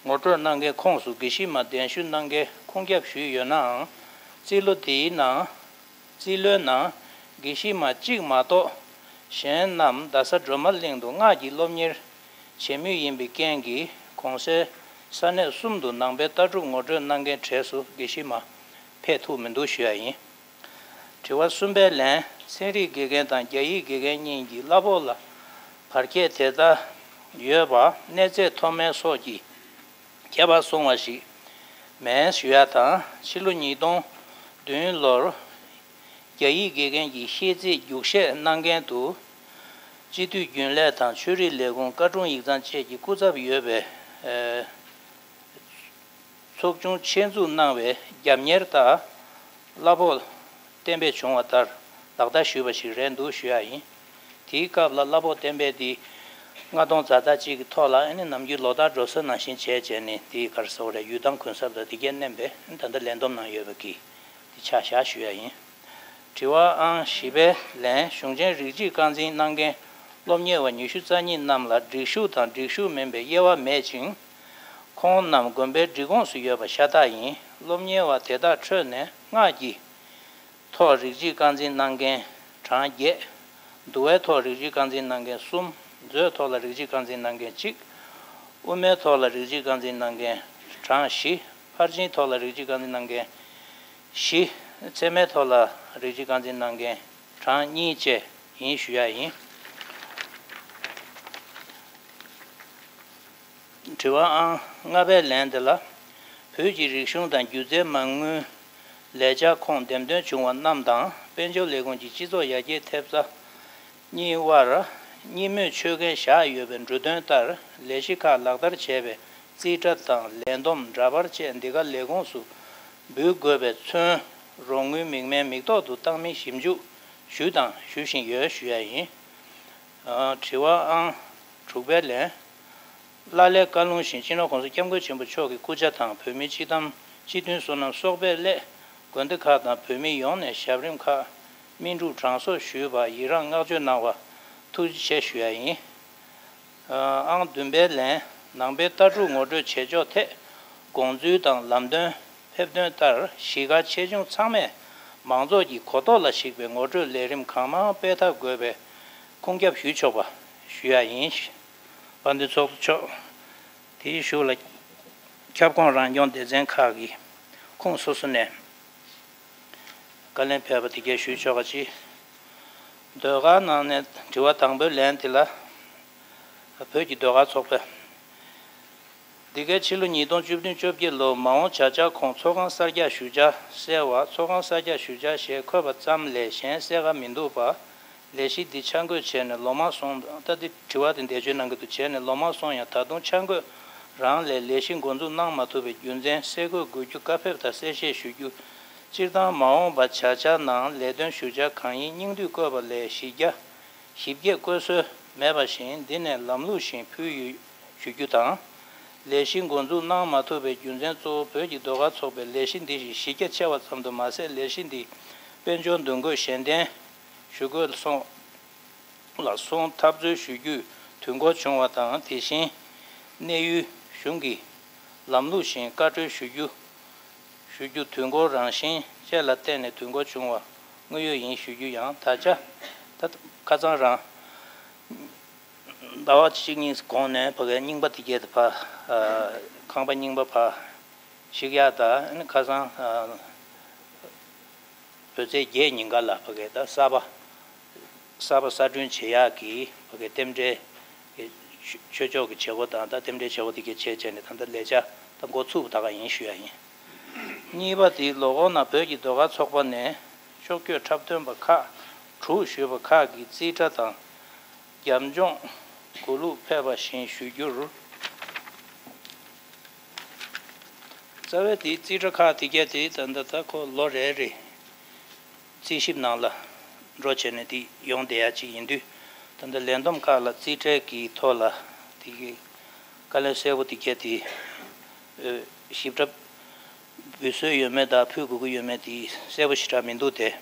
ངོ་སྤྲོད་གནང་མཁན་ཁོངས་སུ་དགེ་བཤེས་མ་གདན་ཞུ་གནང་མཁན་ཁུངས་སྐྱེལ་ཞུས་ཡོད་ནའང་། རྩིས་ལོ་འདིའི་ནང་། རྩིས་ལོའི་ནང་དགེ་བཤེས་མ་གཅིག་མ་གཏོགས་གཞན་རྣམས་རྡ་ས་སྒྲོལ་མ་གླིང་དུ་སྔགས་ཀྱི་སློབ་གཉེར་བྱེད་མུས་ཡིན་པའི་རྐྱེན་གྱིས། གོང་གསལ་ས་གནས་གསུམ་དུ་ནང་པའི་ལྟ་གྲུབ་ངོ་སྤྲོད་གནང་མཁན་གྲས་སུ་དགེ་བཤེས་མ་ཕེབས་ཐུབ་མི་འདུག་ཞུ་ཡ་ཡིན། དྲི་བ་གསུམ་པའི་ལན། ཚན་རིག་དགེ་རྒན་དང་རྒྱ་ཡིག་དགེ་རྒན་གཉིས་ཀྱི་གླ་ཕོགས་ལ་བར་ཁྱད་དེ་ལྟར་ཡོད་པ། གནས་ཚད་མཐོ་དམན་སོགས་ཀྱི་ཁྱད་པར་སོང་བ་ཞིག་མེད་ཞུ་ཡ་དང་། ཕྱི་ལོ་ཉིས་སྟོང་བདུན་ལོར་རྒྱ་ཡིག་དགེ་རྒན་གྱི་ཤེས་ཚད་རྒྱུགས་བཞེས་གནང་མཁན་དུ། སྤྱི་འཐུས་རྒྱུན་ལས་དང་ཆོས་རིག་ལས་ཁུངས། བཀའ་དྲུང་ཡིག་ཚང་བཅས་ཀྱི་སྐུ་ཚབ་ཡོད་པའི། ཨེ། ཚོགས་ཆུང་ཆེད་འཛུགས་གནང་བའི་རྒྱབ་གཉེར་ལྟར། གླ་ཕོགས་གཏན་འབེབས་བྱུང་བ་ལྟར་ལག་བསྟར་ཞུས་པ་ཞིག་རེད་འདུག་ཞུ་ཡ་ཡིན། དེའི་སྐབས་ལ་གླ་ཕོགས་གཏན་འབེབས་དེ་ལྔ་སྟོང་ཛ་ཙམ་གཅིག་གི་ཐོག་ལ། ཨ་ནི་ནམ་རྒྱུན་ལོ་ལྟར་འགྲོ་ས་ནང་བཞིན་བྱས་བྱས་ནས། དེའི་ག་རེ་ཟེར་དགོས་རེད། ཡུལ་ཐང་གུན་གསབ་དང་དེ་གས་མནན་པས། ད་ལྟ་ལས་བསྡོམས་གནང་ཡོད་པ་གི་དེ་ཆ་བཞག་ཞུ་ཡ་ཡིན། དྲི་བ་ཨང་བཞི་པའི་ལན། གཞུང་ཆེན་རིགས་གཅིག་རྐང་འཛིན་གནང་མཁན་སློབ་གཉེར་བ་ཉི་ཤུ་རྩ་གཉིས་རྣམས་ལ་སྒྲིག་ཞུགས་དང་སྒྲིག་ཞུགས་མིན་པའི་དབྱེ་བ་མེད་ཅིང་། ཁོང་རྣམས་དགོན་པའི་སྒྲིག་ཁོངས་སུ་ཡོད་པ་ཤ་སྟག་ཡིན། སློབ་གཉེར་བ་དེ་དག་ཁྲོད་ནས་སྔགས་ཀྱི་ཐོག་རིགས་གཅིག་རྐང་འཛིན་གནང་མཁན་གྲངས་བརྒྱད། འདུལ་བའི་ཐོག་རིགས་གཅིག་རྐང་འཛིན་གནང་མཁན་གསུམ། མཛོད་ཐོག་ལ་རིགས་གཅིག་རྐང་འཛིན་གནང་མཁན་གཅིག། དབུ་མའི་ཐོག་ལ་རིགས་གཅིག་རྐང་འཛིན་གནང་མཁན་གྲངས་བཞི། ཕར་ཕྱིན་ཐོག་ལ་རིགས་གཅིག་རྐང་འཛིན་གནང་མཁན་བཞི། ཚད་མའི་ཐོག་ལ་རིགས་གཅིག་རྐང་འཛིན་གནང་མཁན་གྲངས་གཉིས་བཅས་ཡིན་ཞུ་ཡ་ཡིན། དྲི་བ་ཨང་ལྔ་པའི་ལན་དེ་ལ། བོད་ཀྱི་རིག་གཞུང་དང་སྒྱུ་རྩལ་མ་དངུལ་ལས་འཆར་ཁོངས་འདེམས་ཐོན་བྱུང་བ་རྣམས་དང་། དཔལ་འབྱོར་ལས་ཁུངས་ཀྱི་སྤྱི་ཚོགས་ཡར་རྒྱས་ཐེབས་རྩ་གཉིས་དབར་གཉིས་མོས་ཆོད་མཁན་བཞག་ཡོད་པའི་འབྲུ་དོན་ལྟར། ལས་གཞི་ཁག་ལག་བསྟར་བྱས་པའི་རྩིས་ཁྲ་དང་ལས་བསྡོམས་འདྲ་པར་བཅས་འདི་ག་ལས་ཁུངས་སུ་འབུལ་དགོས་པའི་ཚུན། རོགས་དངུལ་མིག་སྨན་མིག་ཐོག་ཏུ་བཏང་མིན་ཞིབ་འཇུག་ཞུས་དང་ཞུ་བཞིན་ཡོད་ཞུ་ཡ་ཡིན། ཨ། དྲི་བ་ཨང་དྲུག་པའི་ལན། ཀླ་ཀློའི་བཀའ་ལུང་བཞིན་སྤྱི་ནོར་༸གོང་ས་༸སྐྱབས་མགོན་ཆེན་པོ་མཆོག་གི་སྐུ་ཕྱྭ་དང་བོད་མིའི་སྤྱི་དམ་སྤྱི་མཐུན་བསོད་ནམས་གསོག་པའི་སླད། དགོན་སྡེ་ཁག་དང་བོད་མི་ཡོངས་ནས་ཞབས་རིམ་ཁག་སྨིན་སྒྲུབ་གྲངས་གསོག་ཞུས་པར་ཡི་རངས་བསྔགས་བརྗོད་གནང་བར་ཐུགས་རྗེ་ཆེ་ཞུ་ཡ་ཡིན། ཨང་བདུན་པའི་ལན། ནང་པའི་ལྟ་གྲུབ་ངོ་སྤྲོད་བྱེད་ཕྱོགས་ཐད་དགོངས་ཚུལ་དང་ལམ་སྟོན་ཕེབས་དོན་ལྟར། གཞིས་ཀ་ཆེ་ཆུང་ཚང་མས་མང་ཚོགས་ཀྱི་གོ་རྟོགས་ལ་གཞིགས་པའི་ངོ་སྤྲོད་ལས་རིམ་གང་མང་སྤེལ་ཐབས་དགོས་པའི་ཁུངས་སྐྱེལ་ཞུས་ཆོག་པ་ཞུ་ཡ་ཡིན། དཔལ་ལྡན་ཚོགས་གཙོ་མཆོག་དེའི་གཞུག་ལ་ཁྱབ་ཁོངས་རང་སྐྱོང་སྡེ་ཚན་ཁག་གི་ཁོངས་སོ་སོ་ནས་བཀའ་ལན་ཕེབས་པ་དེ་གས་ཞུས་ཆོག་ག་ཅིག་ཟློས་གར་ནང་ནས་དྲི་བ་དང་པོའི་ལན་དེ་ལ། བོད་ཀྱི་ཟློས་གར་ཚོགས་པས། འདི་གའི་ཕྱི་ལོ་ཉིས་སྟོང་བཅུ་བདུན་བཅོ་བརྒྱད་ལོར་མ་འོངས་བྱ་གཞག་ཁོངས་ཚོགས་ཁང་གསར་རྒྱག་ཞུ་བྱ་གསལ་བ། ཚོགས་ཁང་གསར་རྒྱག་ཞུ་བྱ་ཞེས་འཁོད་པ་ཙམ་ལས་གཞན་གསལ་ཁ་མི་འདུག་པ། ལས་གཞི་འདི་འཆར་འགོད་བྱས་ནས་ལོ་མང་སོང་། ད་འདི་དྲི་བ་དེ་འདས་མཆོད་གནང་གི་འདུག་བྱས་ནས་ལོ་མང་སོང་ཡང་ད་དུང་འཆར་འགོད་རང་ལས་ལས་གཞི་འགོ་འཛུགས་གནང་མ་ཐུབ་པའི་རྒྱུ་མཚན་གསལ་འགོད་དགོས་རྒྱུ་བཀའ་ཕེབས་དང་གསལ་བཤད་ཞུ་རྒྱུ། སྤྱིར་བཏང་མ་འོངས་པ་བྱ་གཞག་ནང་ལས་དོན་ཞུ་བྱ་གང་ཡིན་སྙིང་བསྡུས་བཀོད་པ་ལས་གཞི་རྒྱ། ཞིབ་རྒྱས་བཀོད་སྲོལ་མེད་པ་བཞིན། འདི་ནས་ལམ་ལུགས་བཞིན་ཕུལ་ཡོད་ཞུ་རྒྱུ་དང་། ལས་གཞི་འགོ་འཛུགས་གནང་མ་ཐུབ་པའི་རྒྱུ་མཚན་གཙོ་བོ་བོད་ཀྱི་ཟློས་གར་ཚོགས་པའི་ལས་གཞི་འདི་བཞིན་གཞི་རྒྱ་ཆེ་བ་ཙམ་དུ་མ་ཟད། ལས་གཞི་འདིས་དཔལ་འབྱོར་འདུ་འགོད་གཞན་རྟེན་ཞུ་དགོས་སོགས་ལ་སོང་འཐབ་རྩོད་ཞུ་རྒྱུའི་དུས་འགོ་བྱུང་བ་དང་། དེ་བཞིན་གནས་ཡུལ་གཞུང་གིས་ལམ་ལུགས་བཞིན་བཀའ་འཁྲོལ་ཞུ་རྒྱུ། ཞུ་རྒྱུ་དུས་འགོ་རང་བཞིན་བཅས་ལ་བརྟེན་ནས་དུས་འགོ་བྱུང་བ་དངོས་ཡོད་ཡིན་ཞུ་རྒྱུ་ཡང་། ད་ཆ་ད་ཁ་སང་རང་ཟླ་བ་གཅིག་གཉིས་གོང་ནས་ཕ་གའི་རྙིང་པ་དེ་གས་དེ་ཕར། ཨ། ཁང་པ་རྙིང་པ་ཕར་བཤིག་ཡག་དང་། ཨ་ནི་ཁ་སང་། ཨ། བོད་ཚེས་བརྒྱད་ཉིན་ཀ་ལ་ཕ་གའི་ད་གསར་པ། གསར་པ་གསར་སྐྲུན་བྱེད་ཡག་གི་ཕ་གའི་རྟེན་འབྲེལ་གྱི་ཆོས་ཕྱོགས་ཀྱི་བྱེད་སྒོ་དང་། ད་རྟེན་འབྲེལ་བྱེད་སྒོ་དེ་གས་བྱས་བྱས་ནས་ད་ལྟ་ལས་འཆར་ད་འགོ་ཚུགས་པ་ད་ག་ཡིན་ཞུ་ཡ་ཡིན། གཉིས་པ་དེ་ལོ་འཁོར་ནང་བོད་ཀྱི་ཟློས་གར་ཚོགས་པ་ནས་ཤོག་བསྐྱོད་འཁྲབ་སྟོན་པ་ཁག་དྲུག་ཞུས་པ་ཁག་གི་རྩིས་ཁྲ་དང་རྒྱབ་ལྗོངས་གུ་ལུགས་ཕེབས་པ་བཞིན་ཞུ་རྒྱུར། རྩ་བའི་དེའི་རྩིས་ཁྲ་ཁག་དེ་གས་དེ་ད་ལྟ་ད་ཁོ་ལོ་རེ་རེ་རྩིས་ཞིབ་ནང་ལ་འགྲོ་བྱས་ནས་དེ་ཡོང་བསྡད་ཡ་ཅིག་ཡིན་དུས། ད་ལྟ་ལས་བསྡོམས་ཁག་ལ་རྩིས་ཁྲའི་གི་ཐོག་ལ་དེ་གི་བཀའ་ལན་གསལ་པོ་དེ་གས་དེ་ཞིབ་ཕྲ་ འབུལ་སྲོལ་ཡོད་མེད་དང་ཕུལ་དགོས་ཀྱི་ཡོད་མེད་དེ་གསལ་པོ་ཞེ་དྲག་མི་འདུག་སྟེ།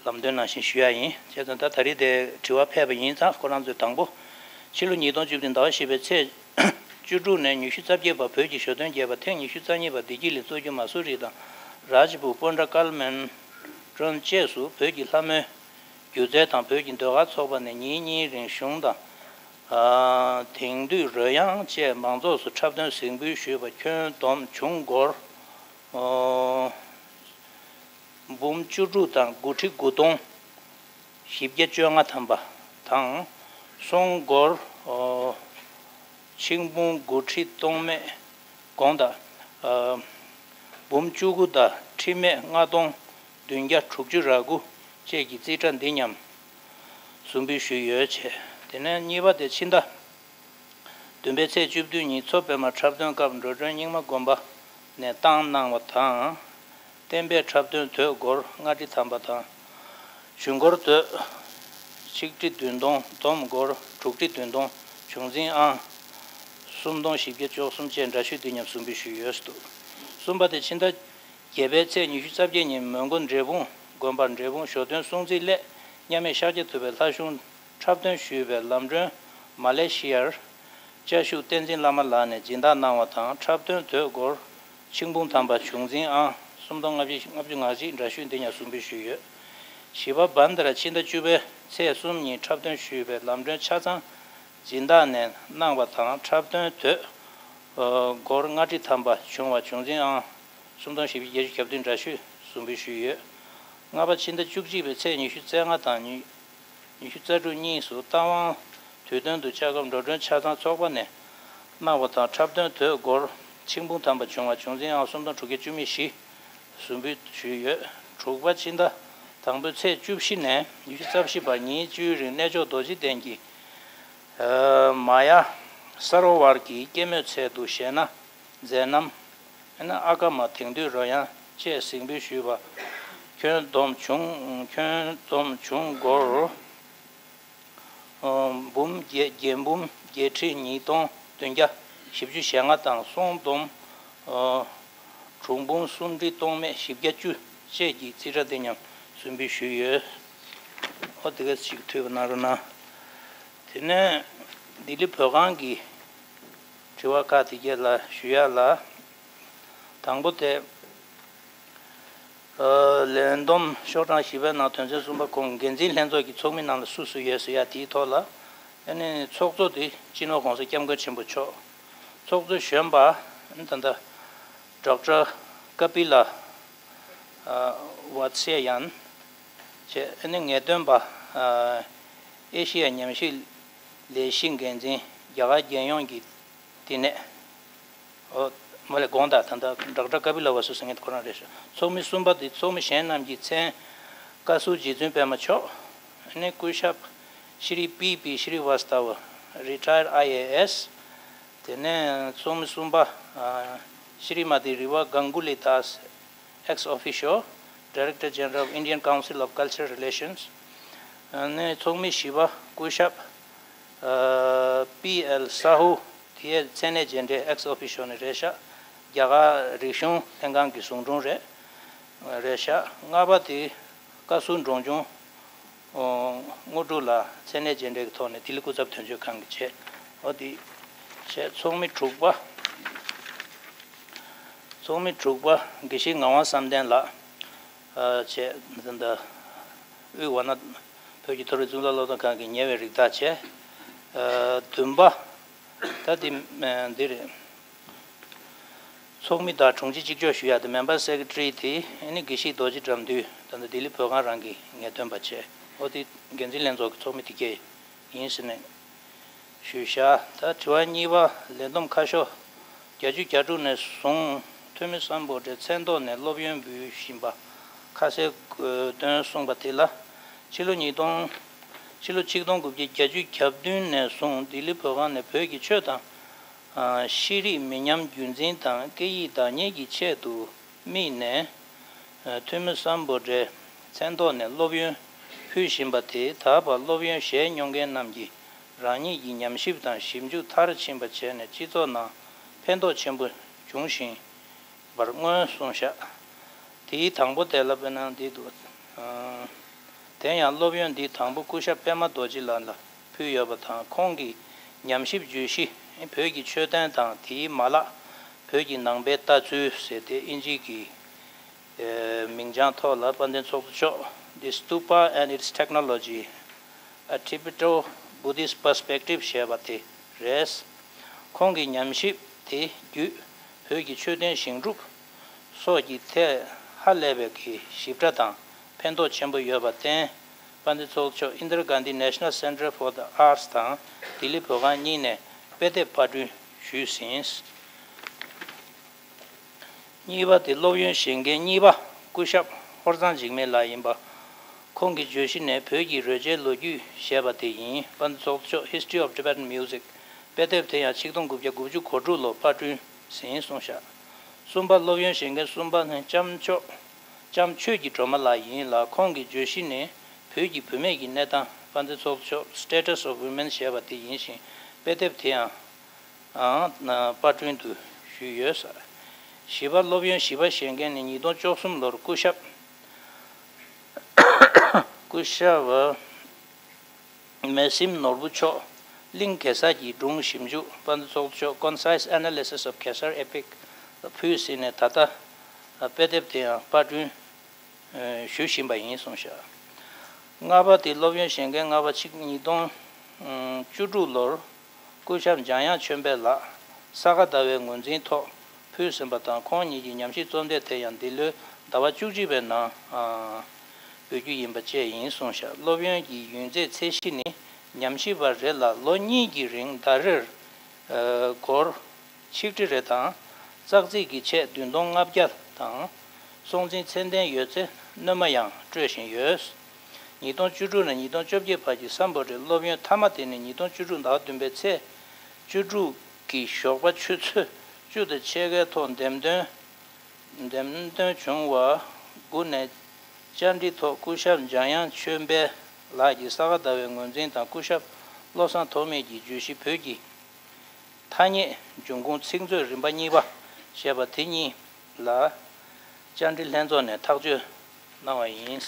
ལམ་སྟོན་ནང་བཞིན་ཞུ་ཡ་ཡིན། བྱས་ཙང་ད་ད་རེས་དེ་དྲི་བ་ཕེབས་པ་ཡིན་ཙང་ཁོ་རང་ཚོས་དང་པོ། ཕྱི་ལོ་ཉིས་སྟོང་བཅུ་བདུན་ཟླ་བ་བཞི་པའི་ཚེས་བཅུ་དྲུག་ནས་ཉི་ཤུ་རྩ་བརྒྱད་བར་བོད་ཀྱི་ཞོ་སྟོན་རྒྱས་པ་ཐེངས་ཉི་ཤུ་རྩ་གཉིས་པ་བདེ་སྐྱིད་གླིང་གཙོ་རྒྱུ་མ་སུ་རི་དང་རཱཇ་པུར་པོན་ཌ་ཀལ་མན་ཀྲོན་བཅས་སུ་བོད་ཀྱི་ལྷ་མོའི་སྒྱུ་རྩལ་དང་བོད་ཀྱི་ཟློས་གར་ཚོགས་པ་ནས་ཉིན་གཉིས་རིང་གཞུང་དང་། དེང་དུས་རོལ་དབྱངས་བཅས་མང་ཚོགས་སུ་འཁྲབ་སྟོན་གཟིགས་འབུལ་ཞུས་པ་ཁྱོན་བསྡོམས་བྱུང་སྒོར། འབུམ་བཅུ་དྲུག་དང་དགུ་ཁྲི་དགུ་སྟོང་བཞི་བརྒྱ་བཅོ་ལྔ་ཐམ་པ་དང་། སོང་སྒོར་ཆིག་འབུམ་དགུ་ཁྲི་སྟོང་མེད་དགོངས་དག་འབུམ་བཅུ་དགུ་དང་ཁྲི་མེད་ལྔ་སྟོང་བདུན་བརྒྱ་དྲུག་ཅུ་རེ་དགུ་བཅས་ཀྱི་རྩིས་ཁྲ་འདི་མཉམ་གཟིགས་འབུལ་ཞུས་ཡོད་ཅེས། དེ་ནས་གཉིས་པ་དེ་ཕྱི་ཟླ་བདུན་པའི་ཚེས་བཅུ་བདུན་ཉིན་མཚོ་པདྨ་འཁྲབ་སྟོན་སྐབས་འགྲོ་གྲོན་རྙིང་མ་དགོན་པ་ནས་བཏང་གནང་བ་དང་། བསྟན་པའི་འཁྲབ་སྟོན་དོས་སྒོར་ལྔ་ཁྲི་ཐམ་པ་དང་། ཞུན་སྒོར་དོས་ཆིག་ཁྲི་བདུན་སྟོང་། བསྡོམས་སྒོར་དྲུག་ཁྲི་བདུན་སྟོང་། བྱུང་འཛིན་ཨང་སུམ་སྟོང་བཞི་བརྒྱ་བཅུ་གསུམ་བཅས་འདྲ་བཤུས་འདི་མཉམ་གཟིགས་འབུལ་ཞུས་ཡོད་འདུག་གསུམ་པ་དེ་ཕྱི་ཟླ་བརྒྱད་པའི་ཚེས་ཉི་ཤུ་རྩ་བརྒྱད་ཉིན་མོན་གྷོ་འབྲས་སྤུངས་དགོན་པར་འབྲས་སྤུངས་ཞོ་སྟོན་སྲུང་བརྩི་སླད་མཉམ་མེད་ཤཱཀྱ་ཐུབ་པའི་ལྷ་གཞུང་འཁྲབ་སྟོན་ཞུས་པའི་ལམ་གྲོན་མ་ལེ་ཤི་ཡར་བཅའ་བཞུགས་བསྟན་འཛིན་བླ་མ་ལགས་ནས་སྦྱིན་བདག་གནང་བ་དང་། འཁྲབ་སྟོན་དོས་སྒོར་ཆིག་འབུམ་ཐམ་པ། བྱུང་འཛིན་ཨང་སུམ་སྟོང་ལྔ་བརྒྱ་ལྔ་བཅུ་ང་གཅིག་འདྲ་བཤུས་འདི་ཡང་གཟིགས་འབུལ་ཞུས་ཡོད། བཞི་པ་བན་དྷ་ར་ཕྱི་ཟླ་བཅུ་པའི་ཚེས་གསུམ་ཉིན་འཁྲབ་སྟོན་ཞུས་པའི་ལམ་གྲོན་ཆ་ཚང་སྦྱིན་བདག་ནས་གནང་བ་དང་། འཁྲབ་སྟོན་དོས་སྒོར་ལྔ་ཁྲི་ཐམ་པ་བྱུང་བ། བྱུང་འཛིན་ཨང་སུམ་སྟོང་བཞི་བརྒྱ་བརྒྱད་ཅུ་གྱ་བདུན་འདྲ་བཤུས་གཟིགས་འབུལ་ཞུས་ཡོད། ལྔ་པ་ཕྱི་ཟླ་བཅུ་གཅིག་པའི་ཚེས་ཉི་ཤུ་རྩ་ལྔ་དང་ཉི་ཉི་ཤུ་རྩ་དྲུག་གཉིས་སུ་རྟ་དབང་དུས་སྟོན་དུ་བཅར་སྐབས་འགྲོ་གྲོན་ཆ་ཚང་ཚོགས་པ་ནས་གནང་བ་དང་། འཁྲབ་སྟོན་དོས་སྒོར་ཆིག་འབུམ་ཐམ་པ་བྱུང་བ། བྱུང་འཛིན་ཨང་སུམ་སྟོང་དྲུག་བརྒྱ་བཅུ་མེད་བཞི་གཟིགས་འབུལ་ཞུས་ཡོད། དྲུག་པ་ཕྱི་ཟླ་དང་པོའི་ཚེས་བཅུ་བཞི་ནས་ཉི་ཤུ་རྩ་བཞི་བར་ཉིན་བཅུའི་རིང་གནས་མཆོག་རྡོ་རྗེ་གདན་གྱི་མ་ཡ་ས་རོ་ཝར་གྱི་སྐྱེད་མོས་ཚལ་དུ་གཞས་སྣ་མཛད་རྣམ། ཨ་ཀ་མ་དེང་དུས་རོལ་དབྱངས་བཅས་གཟིགས་འབུལ་ཞུས་པ་ཁྱོན་བསྡོམས་བྱུང་ཁྱོན་བསྡོམས་བྱུང་སྒོར་འབུམ་བརྒྱད་བརྒྱད་འབུམ་བརྒྱད་ཁྲི་ཉིས་སྟོང་བདུན་བརྒྱ་བཞི་བཅུ་ཞེ་ལྔ་དང་། སོང་བསྡོམས་དྲུག་འབུམ་སུམ་ཁྲི་སྟོང་མེད་བཞི་བརྒྱ་བཅུ་བཅས་ཀྱི་རྩིས་ཁྲ་འདི་མཉམ་གཟིགས་འབུལ་ཞུས་ཡོད། ཨོ་དེ་ག་ཅིག་ཐུགས་ཕན་གནང་རོགས་གནང་། དེ་ནས་ལྡི་ལི་བོད་ཁང་གི་དྲི་བ་ཁག་དེ་གས་ལ་ཞུ་ཡ་ལ། དང་པོ་དེ། ལས་བསྡོམས་ཤོག་གྲངས་བཞི་པའི་ནང་དོན་ཚན་གསུམ་པ་ཁོངས་འགན་འཛིན་ལྷན་ཚོགས་ཀྱི་ཚོགས་མི་རྣམས་ལ་སུ་སུ་ཡོད་ཟེར་ཡ་དེའི་ཐོག་ལ། ཨ་ནི་ཚོགས་གཙོ་དེ་སྤྱི་ནོར་༸གོང་ས་༸སྐྱབས་མགོན་ཆེན་པོ་མཆོག་ཚོགས་གཙོ་གཞོན་པ་ད་ལྟ་ཌོག་ཊར་ཀ་པི་ལ་ཝ་ཚེ་ཡན་བཅས། ཨ་ནི་ངེས་སྟོན་པ་ཨེ་ཤི་ཡ་ཉམས་ཞིབ་ལས་གཞི་འགན་འཛིན་རྒྱ་གར་རྒྱལ་ཡོངས་ཀྱི་བསྟི་གནས། ཨོ། མ་ལས་དགོངས་དག་ད་ལྟ་ཌོག་ཊར་ཀ་པི་ལ་ཝ་སུ་ཟེར་མཁན་དེ་ཁོ་རང་རེད་ཤག་ཚོགས་མི་གསུམ་པ་དེ་ཚོགས་མི་གཞན་རྣམས་ཀྱི་མཚན་བཀའ་ཟུར་རྗེ་བཙུན་པད་མ་མཆོག་ཨ་ནི་སྐུ་ཞབས་ཤྲི་པི་པི་ཤྲི་ཝཱ་སྟ་ཝ་རི་ཊ་ཡར་ཨའི་ཨེ་ཨེས། དེ་ནས་ཚོགས་མི་གསུམ་པ་ཨ་ཤྲི་མ་ཏི་རི་ཝ་གང་གུ་ལི་དཱས། Ex officio, Director General of Indian Council of Cultural Relations། ཨ་ནི་ཚོགས་མི་བཞི་པ་སྐུ་ཞབས་ཨ་པི་ཨེལ་ས་ཧུ། དེའི་མཚན་གནས་རྗེས་འབྲེལ་Ex officio ནི་རེད་ཤག་རྒྱ་གར་རིག་གཞུང་ལྷན་ཁང་གི་ཟུང་དྲུང་རེད། རེད་ཤག་ལྔ་པ་དེ་བཀའ་ཟུར་འབྲོང་ཆུང་དངོས་གྲུབ་ལགས་མཚན་གནས་རྗེས་འབྲེལ་གྱི་ཐོག་ནས་ལྡི་ལི་སྐུ་ཚབ་དོན་གཅོད་ཁང་གི་བྱས། འོ་དེ་བྱས། ཚོགས་མི་དྲུག་པ། ཚོགས་མི་དྲུག་པ་དགེ་བཤེས་ངག་དབང་བསམ་གཏན་ལགས། ཨ་བྱས། ད་དབུས་ཝཱ་ཎ་བོད་ཀྱི་མཐོ་རིམ་གཙུག་ལག་སློབ་སྟོན་ཁང་གི་ཉེ་བའི་རིགས་བདག་བྱས། ཨ་བདུན་པ། ད་འདི་འདི་རེད། ཚོགས་མི་དང་དྲུང་ཆེ་གཅིག་ལྕོགས་ཞུ་ཡ་དེ་མེམ་བར་སེ་ཀེ་ཊ་རི་དེ་ཨ་ནི་དགེ་བཤེས་རྡོ་རྗེ་དགྲ་འདུལ། ད་ལྟ་ལྡི་ལི་བོད་ཁང་རང་གི་ངེས་སྟོན་པ་བྱས། འོ་དེ་འགན་འཛིན་ལྷན་ཚོགས་ཀྱི་ཚོགས་མི་དེ་གས་ཡིན་ཟེར་ནས་ཞུས་བཞག་ད་དྲི་བ་གཉིས་པ། ལས་བསྡོམས་ཁ་ཤོ་བརྒྱད་ཅུ་གྱ་དྲུག་ནས་བཟུང་ཐོན་མི་སམ་བྷོ་ཊའི་མཚན་ཐོག་ནས་སློབ་ཡོན་འབུལ་བཞིན་པ་ཁ་གསལ་བཀོད་དོན་གསུངས་པ་དེ་ལ། ཕྱི་ལོ་ཉིས་སྟོང་། ཕྱི་ལོ་ཆིག་སྟོང་དགུ་བརྒྱ་བརྒྱད་ཅུ་གྱ་བདུན་ནས་བཟུང་ལྡི་ལི་བོད་ཁང་ནས་བོད་ཀྱི་ཆོས་དང་། ཤེས་རིག་མི་ཉམས་རྒྱུན་འཛིན་དང་སྐད་ཡིག་བདག་གཉེར་གྱི་ཆེད་དུ་དམིགས་ནས། ཐོན་མི་སམ་བྷོ་ཊའི་མཚན་ཐོག་ནས་སློབ་ཡོན་ཕུལ་བཞིན་པ་དེས་ད་བར་སློབ་ཡོན་བཞེས་མྱོང་མཁན་རྣམས་ཀྱིས་རང་ཉིད་ཀྱི་ཉམས་ཞིབ་དང་ཞིབ་འཇུག་མཐར་ཕྱིན་པ་བྱས་ནས་སྤྱི་ཚོགས་ནང་ཕན་ཐོགས་ཆེན་པོ་བྱུང་ཞིང་། པར་མངོན་གསུངས་བཞག་དེའི་དང་པོ་དེ་ལ་དཔེར་ན་འདི་འདུག་དེ་ཡང་སློབ་ཡོན་འདི་དང་པོ་སྐུ་ཞབས་པད་མ་རྡོ་རྗེ་ལགས་ལ་ཕུལ་ཡོད་པ་དང་། ཁོང་གིས་ཉམས་ཞིབ་བརྗོད་གཞི་བོད་ཀྱི་མཆོད་རྟེན་དང་དེའི་མ་ལག་བོད་ཀྱི་ནང་པའི་ལྟ་ཚུལ་ཟེར་ཏེ་དབྱིན་ཇིའི་གི་མིང་བྱང་ཐོག་ལ་དཔལ་ལྡན་ཚོགས་གཙོ་མཆོག The Stupa and Its Technology, A Tibeto-Buddhist Perspective ཞེས་པ་དེ་རེད། ཁོང་གི་ཉམས་ཞིབ་དེ་བརྒྱུད་བོད་ཀྱི་མཆོད་རྟེན་ཞིང་སྒྲུབ་སོགས་ཀྱི་ཐད་ཧ་ལས་པའི་གི་ཞིབ་ཕྲ་དང་ཕན་ཐོགས་ཆེན་པོ་ཡོད་པར་བརྟེན། དཔལ་ལྡན་ཚོགས་གཙོ་མཆོག་Indira Gandhi National Centre for the Arts དང་ལྡི་ལི་བོད་ཁང་གཉིས་ནས་དཔེ་དེབ་པར་སྐྲུན་ཞུས་ཟིན། གཉིས་པ་དེ་སློབ་ཡོན་བཞེས་མཁན་གཉིས་པ་སྐུ་ཞབས་ཧོར་གཙང་འཇིགས་མེད་ལགས་ཡིན་པ། ཁོང་གི་བརྗོད་གཞི་ནི་བོད་ཀྱི་རོལ་ཆའི་ལོ་རྒྱུས་ཞེས་པ་དེ་ཡིན། དཔལ་ལྡན་ཚོགས་གཙོ་མཆོག History of Tibetan Music དཔེ་དེབ་དེ་ཡང་ཆིག་སྟོང་དགུ་བརྒྱ་དགུ་བཅུ་གོ་དྲུག་ལོར་པར་སྐྲུན་ཟིན་གསུངས་བཞག་གསུམ་པ་སློབ་ཡོན་བཞེས་མཁན་གསུམ་པ་ནི་ལྕམ་མཆོག་ལྕམ་ཆོས་ཀྱི་སྒྲོལ་མ་ལགས་ཡིན་ལ། ཁོང་གི་བརྗོད་གཞི་ནི་བོད་ཀྱི་བུད་མེད་ཀྱི་གནས་སྟངས། དཔལ་ལྡན་ཚོགས་གཙོ་མཆོག Status of Women ཞེས་པ་དེ་ཡིན་ཞིང་། དཔེ་དེབ་དེ་ཡང་ཨང་། པར་སྐྲུན་དུ་ཞུས་ཡོད། བཞི་པ་སློབ་ཡོན་བཞི་པ་བཞེས་མཁན་ནི་ཉིས་སྟོང་བཅུ་གསུམ་ལོར་སྐུ་ཞབས་སྐུ་ཞབས་མེ་སྲིམ་ནོར་བུ་མཆོག་གླིང་གེ་སར་གྱི་སྒྲུང་ཞིབ་འཇུག་དཔལ་ལྡན་ཚོགས་གཙོ་མཆོག Concise Analysis of Kesar Epic ལ་ཕུལ་ཟིན་ནས་ད་ལྟ་དཔེ་དེབ་དེ་ཡང་པར་སྐྲུན་ཞུ་བཞིན་པ་ཡིན་གསུངས་བཞག་ལྔ་པ་དེ་སློབ་ཡོན་བཞེས་མཁན་ལྔ་པ་གཅིག་ཉིས་སྟོང་བཅུ་དྲུག་ལོར་སྐུ་ཞབས་འཇམ་དབྱངས་ཆོས་འཕེལ་ལགས་ས་ག་ཟླ་བའི་ངོས་འཛིན་ཐོག་ཕུལ་ཟིན་པ་དང་། ཁོང་ཉིད་ཀྱི་ཉམས་ཞིབ་རྩོམ་དེབ་དེ་ཡང་འདི་ལོའི་ཟླ་བ་བཅུ་གཅིག་པའི་ནང་འབུལ་རྒྱུ་ཡིན་པ་བཅས་ཡིན་གསུངས་བཞག་སློབ་ཡོན་གྱི་ཡུན་ཚད་ཚད་གཞི་ནི་ཉམས་ཞིབ་པ་རེ་ལ་ལོ་གཉིས་ཀྱི་རིང་ཟླ་རེར་སྒོར་ཆིག་ཁྲི་རེ་དང་། ཙག་ཙིག་གི་ཆེད་བདུན་སྟོང་ལྔ་བརྒྱ་དང་། སྲོག་འཛིན་ཚད་ལྡན་ཡོད་ཚེ་སྣོན་མ་ཡང་སྤྲོད་བཞིན་ཡོད། ཉིས་སྟོང་བཅུ་དྲུག་ནས་ཉིས་སྟོང་བཅོ་བརྒྱད་བར་གྱི་སམ་བྷོ་ཊའི་སློབ་ཡོན་མཐའ་མ་དེ་ནི་ཉིས་སྟོང་བཅུ་དྲུག་ཟླ་བ་བདུན་པའི་ཚེས་བཅུ་དྲུག་གི་ཞོགས་པ་ཆུ་ཚོད་བཅུ་དང་ཕྱེད་ཀའི་ཐོག་འདེམས་ཐོན་འདེམས་ཐོན་བྱུང་བ་སྒུག་ནས་བཅར་འདྲི་ཐོག་སྐུ་ཞབས་འཇམ་དབྱངས་ཆོས་འཕེལ་ལགས་ཀྱི་ས་ག་ཟླ་བའི་ངོས་འཛིན་དང་། སྐུ་ཞབས་བློ་བཟང་ཐོགས་མེད་ཀྱི་བརྗོད་གཞི་བོད་ཀྱི་ཐ་སྙད་འབྱུང་ཁུངས་ཚིག་མཛོད་རིམ་པ་གཉིས་པ་ཞེས་པ་དེ་གཉིས་ལ་བཅར་འདྲི་ལྷན་ཚོགས་ནས་ཐག་གཅོད་གནང་བ་ཡིན།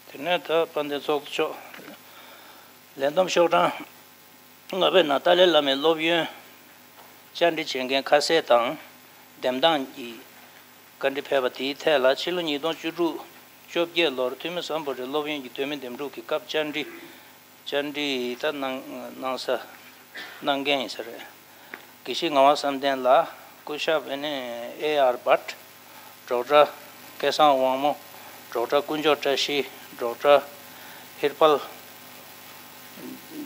དེ་ནས་ད་དཔལ་ལྡན་ཚོགས་གཙོ་མཆོག་ལས་བསྡོམས་ཤོག་གྲངས་ལྔ་པའི་ནང་ཏཱ་ལའི་བླ་མའི་སློབ་ཡོན་བཅར་འདྲི་བྱེད་མཁན་ཁ་གསལ་དང་། འདེམས་སྟངས་ཀྱི་བཀའ་འདྲི་ཕེབས་པ་དེའི་ཐད་ལ། ཕྱི་ལོ་ཉིས་སྟོང་བཅུ་དྲུག་བཅོ་བརྒྱད་ལོར་འཐུས་མི་སམ་བྷོ་ཊའི་སློབ་ཡོན་གྱི་འཐུས་མི་འདེམས་སྒྲུག་གི་སྐབས་བཅར་འདྲི་བཅར་འདྲི་ད་གནང་གནང་ས་གནང་མཁན་ཡིན་ས་རེད། དགེ་བཤེས་ངག་དབང་བསམ་གཏན་ལགས། སྐུ་ཞབས་ཨེ་ནི་ཨེ་ཨར་བྷཊ། ཌོག་ཊར་སྐལ་བཟང་དབང་མོ། ཌོག་ཊར་དཀོན་མཆོག་བཀྲ་ཤིས། ཌོག་ཊར་ཧིར་པལ་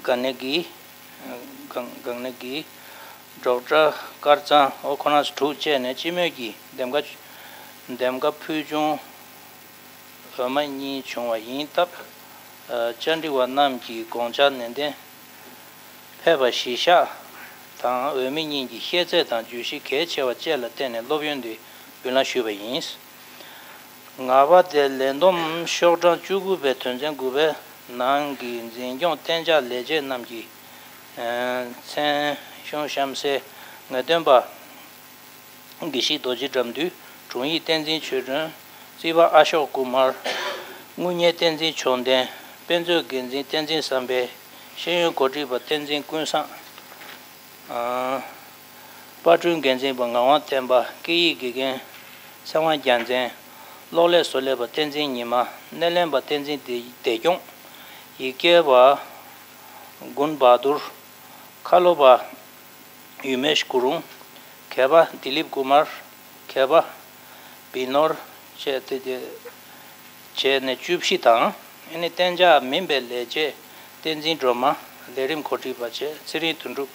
ག་ནེ་གི། གང་གང་ནེ་གི། ཌོག་ཊར་དཀར་གཙང་། འོ་ཁོ་རང་ཚོ་དྲུག་བཅས་ནས་སྤྱི་མོས་ཀྱིས་འདེམས་ཀ་འདེམས་ཀ་ཕུལ་བྱུང་འོས་མ་གཉིས་བྱུང་བ་ཡིན་སྟབས། བཅར་འདྲི་བ་རྣམས་ཀྱིས་དགོངས་འཆར་ནན་ཏན་ཕེབས་པ་གཞི་བཞག་དང་། འོས་མི་གཉིས་ཀྱི་ཤེས་ཚད་དང་བརྗོད་གཞི་གལ་ཆེ་བ་བཅས་ལ་བརྟེན་ནས་སློབ་ཡོན་དེ་འབུལ་ལམ་ཞུས་པ་ཡིན། ལྔ་པ་དེ་ལས་བསྡོམས་ཤོག་གྲངས་བཅུ་དགུ་པའི་དོན་ཚན་དགུ་པའི་ནང་གི་འཛིན་སྐྱོང་གཏན་འཇགས་ལས་བྱེད་རྣམས་ཀྱི་མཚན་གཞུང་གཤམ་གསལ། ངེས་སྟོན་པ་དགེ་བཤེས་རྡོ་རྗེ་དགྲ་འདུལ། དྲུང་ཡིག་བསྟན་འཛིན་ཆོས་སྒྲོན། རྩིས་པ་ཨ་ཤོག་ཀུ་མར། དངུལ་གཉེར་བསྟན་འཛིན་ཆོས་ལྡན། དཔེ་མཛོད་འགན་འཛིན་བསྟན་འཛིན་བསམ་འཕེལ། ཤེས་ཡོན་འགོ་ཁྲིད་པ་བསྟན་འཛིན་ཀུན་བཟང་། ཨ། པར་སྐྲུན་འགན་འཛིན་པ་ངག་དབང་བསྟན་པ། སྐད་ཡིག་དགེ་རྒན་ཚེ་དབང་རྒྱལ་མཚན། གློག་ཀླད་བཟོ་ལས་པ་བསྟན་འཛིན་ཉི་མ། སྣེ་ལེན་པ་བསྟན་འཛིན་བདེ་བདེ་སྐྱོང་། ཡིག་སྐྱེལ་བ་དགུན་བ་དུར། ཁ་ལོ་བ་ཡུ་མེཤ་གུ་རུང་། མཁས་པ་ལྡི་ལིབ་ཀུ་མར། མཁས་པ་བི་ནོར། བཅས་ཏེ་བཅས་ནས་བཅུ་བཞི་དང་། ཨ་ནི་གཏན་འཇགས་མིན་པའི་ལས་བྱེད་བསྟན་འཛིན་སྒྲོལ་མ། ལས་རིམ་གོ་སྒྲིག་པ་བཅས་ཚེ་རིང་དོན་གྲུབ།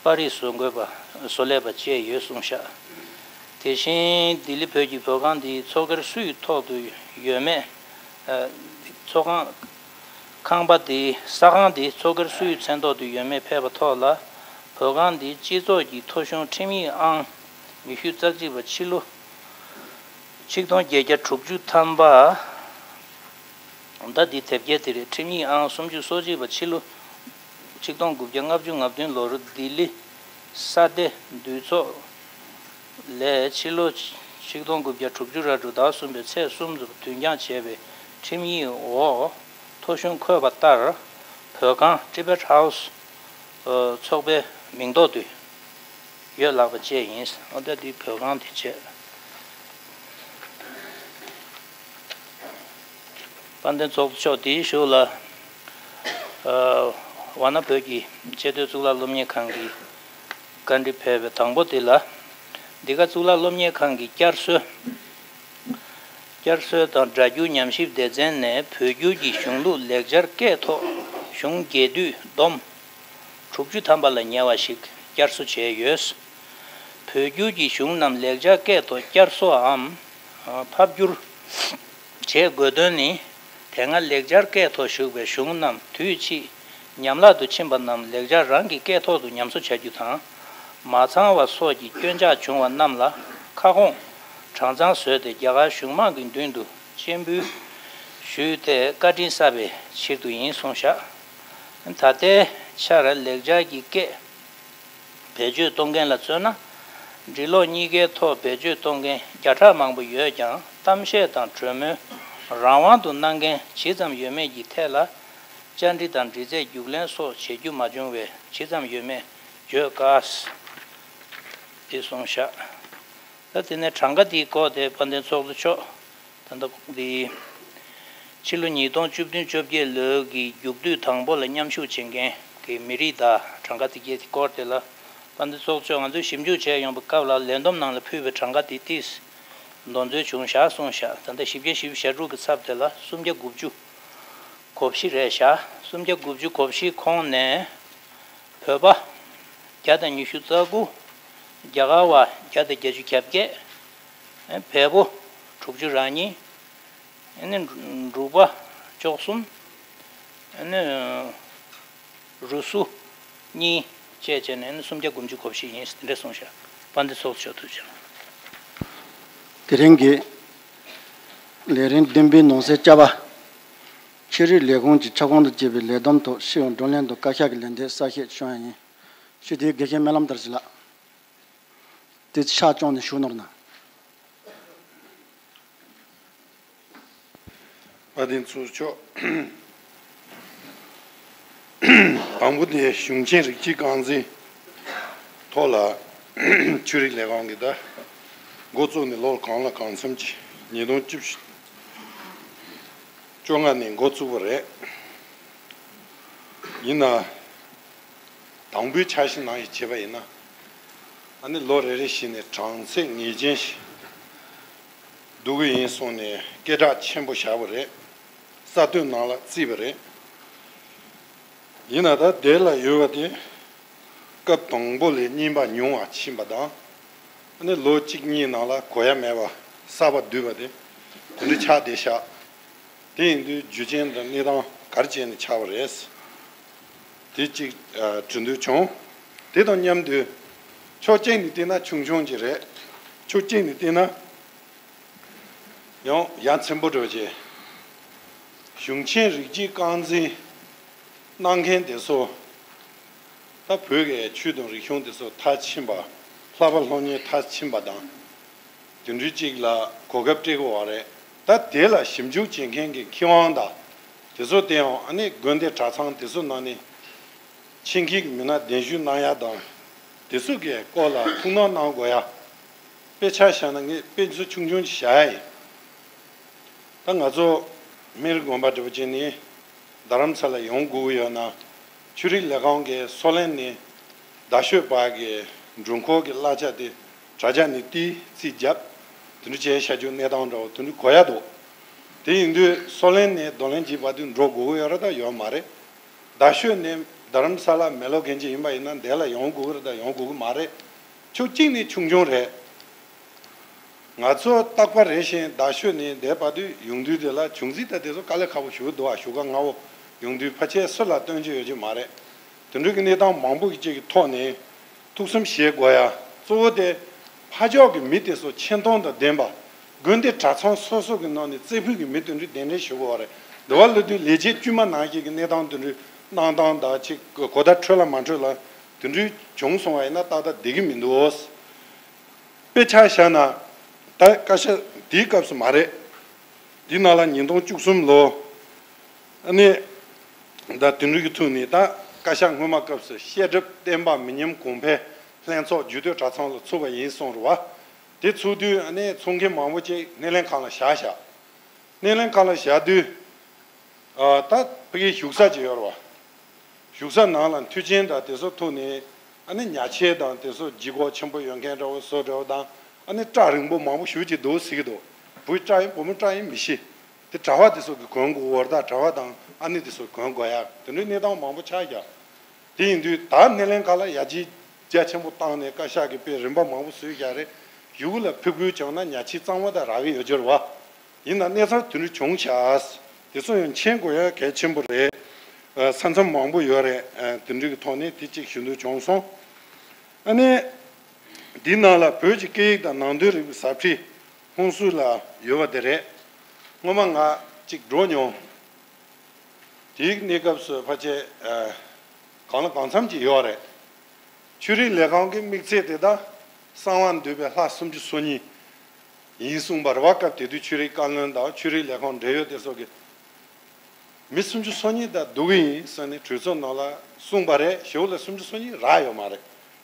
པར་རིས་བཟོ་འགོད་པ་བཟོ་ལས་པ་བཅས་ཡོད་གསུངས་བཞག་དེ་བཞིན་ལྡི་ལི་བོད་ཀྱི་བོད་ཁང་འདིའི་ཚོགས་སྒེར་སུའི་ཐོག་ཏུ་ཡོད་མེད། ཚོགས་ཁང་། ཁང་པ་འདི་ས་ཁང་འདི་ཚོགས་སྒེར་སུའི་མཚན་ཐོག་ཏུ་ཡོད་མེད་ཕེབས་པ་ཐོག་ལ། བོད་ཁང་འདི་སྤྱི་ཚོགས་ཀྱི་ཐོ་གཞུང་ཁྲིམས་ཡིག་ཨང་ཉི་ཤུ་རྩ་གཅིག་པ་ཕྱི་ལོ་ཆིག་སྟོང་བརྒྱད་བརྒྱ་དྲུག་ཅུ་ཐམ་པ། ཟླ་འདིའི་དེབ་སྐྱེལ་དེ་རེད། ཁྲིམས་ཡིག་ཨང་སུམ་ཅུ་སོ་གཅིག་པ་ཕྱི་ལོ་ཆིག་སྟོང་དགུ་བརྒྱ་ལྔ་བཅུ་ང་བདུན་ལོར་ལྡི་ལི་ས་སྡེ་འདུས་ཚོགས་ལས་ཕྱི་ལོ་ཆིག་སྟོང་དགུ་བརྒྱ་དྲུག་ཅུ་རེ་དྲུག་ཟླ་གསུམ་པའི་ཚེས་གསུམ་དུ་དུས་འགྱངས་བྱས་པའི་ཁྲིམས་ཡིག་འོག་ཐོ་གཞུང་འཁོད་པ་ལྟར་བོད་ཁང་Tibet House ཚོགས་པའི་མིང་ཐོག་ཏུ་ཡོད་ལགས་པ་བཅས་ཡིན། འོ་ད་འདི་བོད་ཁང་དེ་བྱས། དཔལ་ལྡན་ཚོགས་གཙོ་མཆོག་དེའི་གཞུག་ལ་ཝཱ་ཎ་བོད་ཀྱི་ཆེས་མཐོའི་གཙུག་ལག་སློབ་གཉེར་ཁང་གི་བཀའ་འདྲི་ཕེབས་པའི་དང་པོ་དེ་ལ། འདི་ག་གཙུག་ལག་སློབ་གཉེར་ཁང་གི་བསྐྱར་གསོའི་བསྐྱར་གསོ་དང་སྒྲ་སྒྱུར་ཉམས་ཞིབ་སྡེ་ཚན་ནས་བོད་བསྒྱུར་གྱི་གཞུང་ལུགས་ལེགས་སྦྱར་སྐད་ཐོག་གཞུང་རྒྱས་བསྡུས་བསྡོམས་དྲུག་ཅུ་ཐམ་པ་ལ་ཉེ་བ་ཞིག་བསྐྱར་གསོ་བྱས་ཡོད། བོད་བསྒྱུར་གྱི་གཞུང་རྣམས་ལེགས་སྦྱར་སྐད་ཐོག་བསྐྱར་གསོའམ་ཕབ་བསྒྱུར་བྱེད་དགོས་དོན་ནི། དེ་སྔ་ལེགས་སྦྱར་སྐད་ཐོག་བཞུགས་པའི་གཞུང་རྣམས་དུས་ཕྱིས་ཉམས་བརླག་ཏུ་ཕྱིན་པ་རྣམས་ལེགས་སྦྱར་རང་གི་སྐད་ཐོག་ཏུ་ཉམས་གསོ་བྱ་རྒྱུ་དང་། མ་ཚང་བ་སོགས་ཀྱི་སྐྱོན་ཆ་བྱུང་བ་རྣམས་ལ་ཁ་སྐོང་གྲངས་ཚང་བཟོས་ཏེ་རྒྱ་གར་གཞུང་མང་གི་མདུན་དུ་སྤྱན་འབུལ་ཞུས་ཏེ་བཀའ་དྲིན་བསབ་པའི་ཕྱིར་དུ་ཡིན་གསུངས་བཞག་ད་ལྟའི་ཆར་ལེགས་སྦྱར་གྱི་སྐད་བེད་སྤྱོད་གཏོང་མཁན་ལ་མཚོན་ན། འབྲི་ཀློག་གཉིས་ཀའི་ཐོག་བེད་སྤྱོད་གཏོང་མཁན་བརྒྱ་ཕྲག་མང་པོ་ཡོད་ཀྱང་། གཏམ་བཤད་དང་གྲོས་མོལ་རང་དབང་དུ་གནང་མཁན་ཇི་ཙམ་ཡོད་མེད་ཀྱི་ཐད་ལ། བཅར་འདྲི་དང་འདྲི་རྩད་རྒྱུགས་ལེན་སོགས་བྱེད་རྒྱུ་མ་བྱུང་བས་ཇི་ཙམ་ཡོད་མེད་བརྗོད་དཀའ། དེ་གསུངས་བཞག་ད་དེ་ནས་གྲངས་ཀ་དེའི་སྐོར་དེ་དཔལ་ལྡན་ཚོགས་གཙོ་མཆོག་ད་ལྟ་འདི་ཕྱི་ལོ་ཉིས་སྟོང་བཅུ་བདུན་བཅོ་བརྒྱད་ལོའི་གི་རྒྱུགས་སྤྲོད་དང་པོ་ལ་མཉམ་ཞུགས་བྱེད་མཁན་གྱི་མི་རིགས་དང་གྲངས་ཀ་དེ་གའི་སྐོར་དེ་ལ། དཔལ་ལྡན་ཚོགས་གཙོས་ང་ཚོས་ཞིབ་འཇུག་བྱས་ཡོང་པའི་སྐབས་ལ་ལས་བསྡོམས་ནང་ལ་ཕུལ་བའི་གྲངས་ཀ་དེ་ཏིས་འདོན་འཛོལ་བྱུང་བཞག་གསུངས་བཞག་ད་ལྟ་བཞི་བརྒྱ་བཞི་བཅུ་ཞེ་དྲུག་གི་ཚབ་དེ་ལ་སུམ་བརྒྱ་དགུ་བཅུ་གོ་བཞི་རེད་བཞག་སུམ་བརྒྱ་དགུ་བཅུ་གོ་བཞི་ཁོངས་ནས་བོད་པ་བརྒྱ་དང་ཉི་ཤུ་རྩ་དགུ། རྒྱ་གར་བ་བརྒྱ་དང་བརྒྱད་ཅུ་གྱ་བརྒྱད། ཨེ་བལ་པོ་དྲུག་ཅུ་རེ་གཉིས། ཨེ་ནི་འབྲུག་པ་བཅུ་གསུམ། ཨེ་ནི་རུ་སུ་གཉིས་བཅས་བྱས་ནས་ཨེ་ནི་སུམ་བརྒྱ་དགུ་བཅུ་གོ་བཞི་ཡིན་ཟེར་དེ་འདྲ་གསུངས་བཞག་དཔལ་ལྡན་ཚོགས་གཙོ་མཆོག་ཐུགས་རྗེ་ཆེ། དེ་རིང་གི་ལས་རིམ་བདུན་པའི་ནང་གསེས་བཅའ་བ། ཆོས་རིག་ལས་ཁུངས་ཀྱི་ཁྱབ་ཁོངས་དང་བཅས་པའི་ལས་བསྡོམས་ཐོག་ཤེས་ཡོན་བགྲོ་གླེང་དང་བཀའ་ཤག་གི་ལན་འདེབས་གསལ་བཤད་ཞུ་ཡ་ཡིན། ཞུ་དེའི་དགེ་བཤེས་སྨོན་ལམ་དར་ཞིག་ལགས། དེ་ཕྱག་བཅོམ་ནས་བཞུགས་ནོར་ན། དཔལ་ལྡན་ཚོགས་གཙོ་མཆོག་དང་པོ་དེ་གཞུང་ཆེན་རིགས་གཅིག་རྐང་འཛིན་ཐོག་ལ་ཆོས་རིག་ལས་ཁང་གི་ད་འགོ་བཙུགས་ནས་ལོ་གང་ལ་གང་འཚམ་གྱི་ཉིས་སྟོང་བཅུ་བཅོ་ལྔ་ནས་འགོ་བཙུགས་པ་རེད། ཡིན་ན། དང་པོའི་འཆར་གཞི་ནང་བཞིན་བྱས་པ་ཡིན་ན། ཨ་ནི་ལོ་རེ་རེ་བཞིན་ནས་གྲངས་ཚད་ངེས་ཅན་ཞིག་བསྡུ་གི་ཡིན་གསུངས་ནས་སྐད་གྲགས་ཆེན་པོ་བཞག་པ་རེད། གསར་གཏོད་ནང་ལ་བརྩིས་པ་རེད། ཡིན་ན་ད་དེ་ལ་ཡོད་པ་དེ། སྐབས་དང་པོ་ལས་རྙིང་པ་ཉུང་བ་ཕྱིན་པ་དང་། ཨ་ནི་ལོ་གཅིག་གཉིས་ནང་ལ་གོ་ཡ་མེད་པ་གསར་པ་བསྡུས་པ་དེ། དེ་འདྲ་ཆགས་བསྡད་ཤག་དེ་ཡིན་དུས་རྒྱུ་རྐྱེན་དང་གནས་སྟངས་ག་རེ་བྱས་ནས་ཆགས་པ་རེད། དེ་གཅིག་ཨ་དྲི་འདོད་བྱུང་། དེ་དང་མཉམ་དུ་ཕྱོགས་གཅིག་ནས་བལྟས་ན་ཆུང་ཆུང་ཅིག་རེད། ཕྱོགས་གཅིག་ནས་བལྟས་ན་ཡང་ཡ་མཚན་པོ་འགྲོ་རྗེས་གཞུང་ཆེན་རིགས་གཅིག་རྐང་འཛིན་གནང་མཁན་དེ་ཚོ་ད་བོད་ཀྱི་ཆོས་དང་རིག་གཞུང་དེ་ཚོ་མཐར་ཕྱིན་པ། བསླབ་པ་སློབ་གཉེར་མཐར་ཕྱིན་པ་དང་། དེ་འདྲའི་གཅིག་ལ་གོ་སྐབས་སྤྲད་དགོས་པ་རེད། ད་དེ་ལ་ཞིབ་འཇུག་བྱེད་མཁན་གྱི་མཁས་དབང་དང་དེ་ཚོ་དེ་ཡང་ཨ་ནི་དགོན་སྡེ་གྲྭ་ཚང་དེ་ཚོ་ནང་ནས་ཆེད་མཁས་ཀྱི་མི་སྣ་གདན་ཞུ་གནང་ཡ་དང་། དེ་ཚོ་གི་སྐོར་ལ་ཐུགས་སྣང་གནང་དགོས་ཡ། དཔེ་ཆ་བཞག་ན་ངས་དཔེ་མཚོན་ཆུང་ཆུང་ཞིག་བཞག་ཡ་ཡིན། ད་ང་ཚོ་སྨན་རི་དགོན་པ་འདྲ་པོ་ཅིག་ནས་རྡ་རམ་ས་ལ་ཡོང་དགོས་ཀྱི་ཡོད་ན། ཆོས་རིག་ལས་ཁང་གིས་སོ་ལན་ནས་རྡ་ཤོད་བར་གྱི་འགྲུལ་འཁོར་གྱི་གླ་ཆ་དེ་དྲ་རྒྱ་ནས་ཏིས་རྩིས་བརྒྱབ། དེ་འདྲ་བྱས་བཞག་རྒྱུ་གནས་སྟངས་འདྲ་པོ་དེ་འདྲ་གོ་ཡ་འདུག་དེ་ཡིན་དུས་སོ་ལན་ནས་རྡོར་གླིང་གི་བར་དུ་འགྲོ་དགོས་ཀྱི་ཡོད་རེད་ད་ཡོད་མ་རེད། རྡ་ཤོད་ནས་རྡ་རམ་ས་ལ་མེ་ལོ་གན་ཅི་ཡིན་པ་ཡིན་ན་འདི་ལ་ཡོང་དགོས་ཀྱི་རེད་ད་ཡོང་དགོས་ཀྱི་མ་རེད། ཕྱོགས་གཅིག་ནས་ཆུང་ཆུང་རེད། ང་ཚོ་རྟག་པར་རེ་བཞིན་རྡ་ཤོད་ནས་འདིར་བར་དུ་ཡོང་དུས་དེ་ལ་བྱུང་རྩིས་དང་དེ་ཚོ་དཀའ་ལས་ཁག་པོ་ཞེ་པོ་འདུག་ཨ་བཞུགས་སྒར་སྔ་པོ་ཡོང་དུས་ཕལ་ཆེར་སུ་ལ་སྟོན་རྒྱུ་ཡོད་རྒྱུ་མ་རེད། དེ་འདྲ་གི་གནས་སྟངས་མང་པོ་ཞིག་གི་ཐོག་ནས་ཐུགས་བསམ་བཞེས་དགོས་ཡ། གཙོ་བོ་དེ་ཕར་ཕྱོགས་ཀྱི་མི་དེ་ཚོ་ཆེ་མཐོང་དང་ལྡན་པ། དགོན་སྡེ་གྲྭ་ཚང་སོ་སོ་གི་ནང་ནས་རྩེ་ཕུད་ཀྱི་མི་དེ་འདྲ་གདན་འདྲེན་ཞུ་དགོས་པ་རེད། འདི་བ་ལ་དུས་ལས་བྱེད་དཀྱུས་མ་ནང་བཞིན་གྱི་གནས་སྟངས་དེ་འདྲའི་གནང་སྟངས་དང་ཅིག་གོ་བརྡ་འཕྲོད་ལ་མ་འཕྲོད་ལ་དེ་འདྲའི་བྱུང་སོང་བ་ཡིན་ན་ཏག་ཏག་བསྡད་ཀྱི་མི་འདུག་དཔེ་ཆ་བཞག་ན་ད་བཀའ་ཤག་དེའི་སྐབས་སུ་མ་རེད། འདི་ནང་ལ་ཉིས་སྟོང་བཅུ་གསུམ་ལོ་ཨ་ནི་ད་དེ་འདྲའི་གི་ཐོག་ནས་ད་བཀའ་ཤག་སྔོན་མ་སྐབས་སུ་བཤད་སྒྲུབ་བསྟན་པ་མི་ཉམས་གོང་འཕེལ་ལྷན་ཚོགས་རྒྱུད་སྟོད་གྲྭ་ཚང་ལ་ཚུགས་པ་ཡིན་གསུངས་རེད་བ། དེ་ཚུགས་དུས་ཨ་ནི་ཚོགས་མཁན་མང་པོ་ཅིག་སྣེ་ལེན་ཁང་ལ་བཞག་བཞག་སྣེ་ལེན་ཁང་ལ་བཞག་དུས། ཨ་ད་ཕ་གིའི་བཞུགས་ས་ཅིག་ཡོད་རེད་བ། བཞུགས་ས་ནང་ལ་མཐུན་རྐྱེན་དང་དེ་ཚོ་ཐོག་ནས་ཨ་ནི་ཉ་ཆས་དང་དེ་ཚོ་ལྗིད་ཁོག་ཆེན་པོ་ཡོད་མཁན་འདྲ་བོ་བཟོ་འདྲ་བོ་དང་ཨ་ནི་སྐྲ་རིང་པོ་མང་པོ་ཞེ་ཅིག་འདུག་ཟེར་གྱི་འདུག་བུའི་སྐྲ་ཡིན་བུ་མོའི་སྐྲ་ཡིན་མི་ཤེས། དེ་གྲྭ་པ་དེ་ཚོ་གིས་གོན་དགོས་པ་རེད། ད་གྲྭ་པ་དང་ཨ་ནེ་དེ་ཚོ་གོན་དགོས་ཡག་དེ་འདྲའི་གནས་སྟངས་མང་པོ་ཆགས་ཀྱང་། དེ་ཡིན་དུས་ད་སྣེ་ལེན་ཁང་ལ་ཡར་རྒྱས་རྒྱ་ཆེན་པོ་བཏང་ནས་བཀའ་ཤག་གིས་དཔེ་རིམ་པ་མང་པོ་བཟོས་བཞག་རེད། གཞུག་ལ་ཕྲུ་གུ་བྱུང་ན་ཉ་ཆས་གཙང་མ་དང་རག་གི་ཡོད་རྒྱུ་རེད་བ། ཡིན་ན་གནས་ཚུལ་དེ་འདྲ་བྱུང་ཤག་དེ་ཚོ་ཡང་མཁྱེན་དགོས་ཡ་གལ་ཆེན་པོ་རེད། ཨ་ས་མཚམས་མང་པོ་ཡོད་རེད། ཨ་དེ་འདྲ་གི་ཐོག་ནས་དེ་གཅིག་ཞུ་འདོད་བྱུང་སོང་། ཨ་ནི་འདི་ནང་ལ་བོད་ཀྱི་སྐད་ཡིག་དང་ནང་དོན་རིག་པའི་ཟབ་ཁྲིད་ཧོན་སུར་ལ་ཡོད་པ་དེ་རེད། སྔོན་མ་ང་གཅིག་འགྲོ་མྱོང་། དེའི་གནས་སྐབས་སུ་ཕལ་ཆེར་ཨ་གང་ལ་གང་འཚམ་ཅིག་ཡོད་རེད། ཆོས་རིག་ལས་ཁུངས་ཀྱི་དམིགས་ཚད་དེ་དག་གསང་བ་འདུས་པའི་ལྷ་སུམ་ཅུ་སོ་གཉིས་ཡིན་གསུངས་པ་རེད་བ། སྐབས་དེ་དུས་ཆོས་རིག་བཀའ་བློན་དང་ཆོས་རིག་ལས་ཁུངས་འབྲེལ་ཡོད་དེ་ཚོ་གིས་མི་སུམ་ཅུ་སོ་གཉིས་དང་སྡུག་གི་ཡིན་ཟེར་ནས་གྲོས་ཚོགས་ནང་ལ་གསུངས་པ་རེད། གཞུག་ལ་སུམ་ཅུ་སོ་གཉིས་རག་ཡོད་མ་རེད།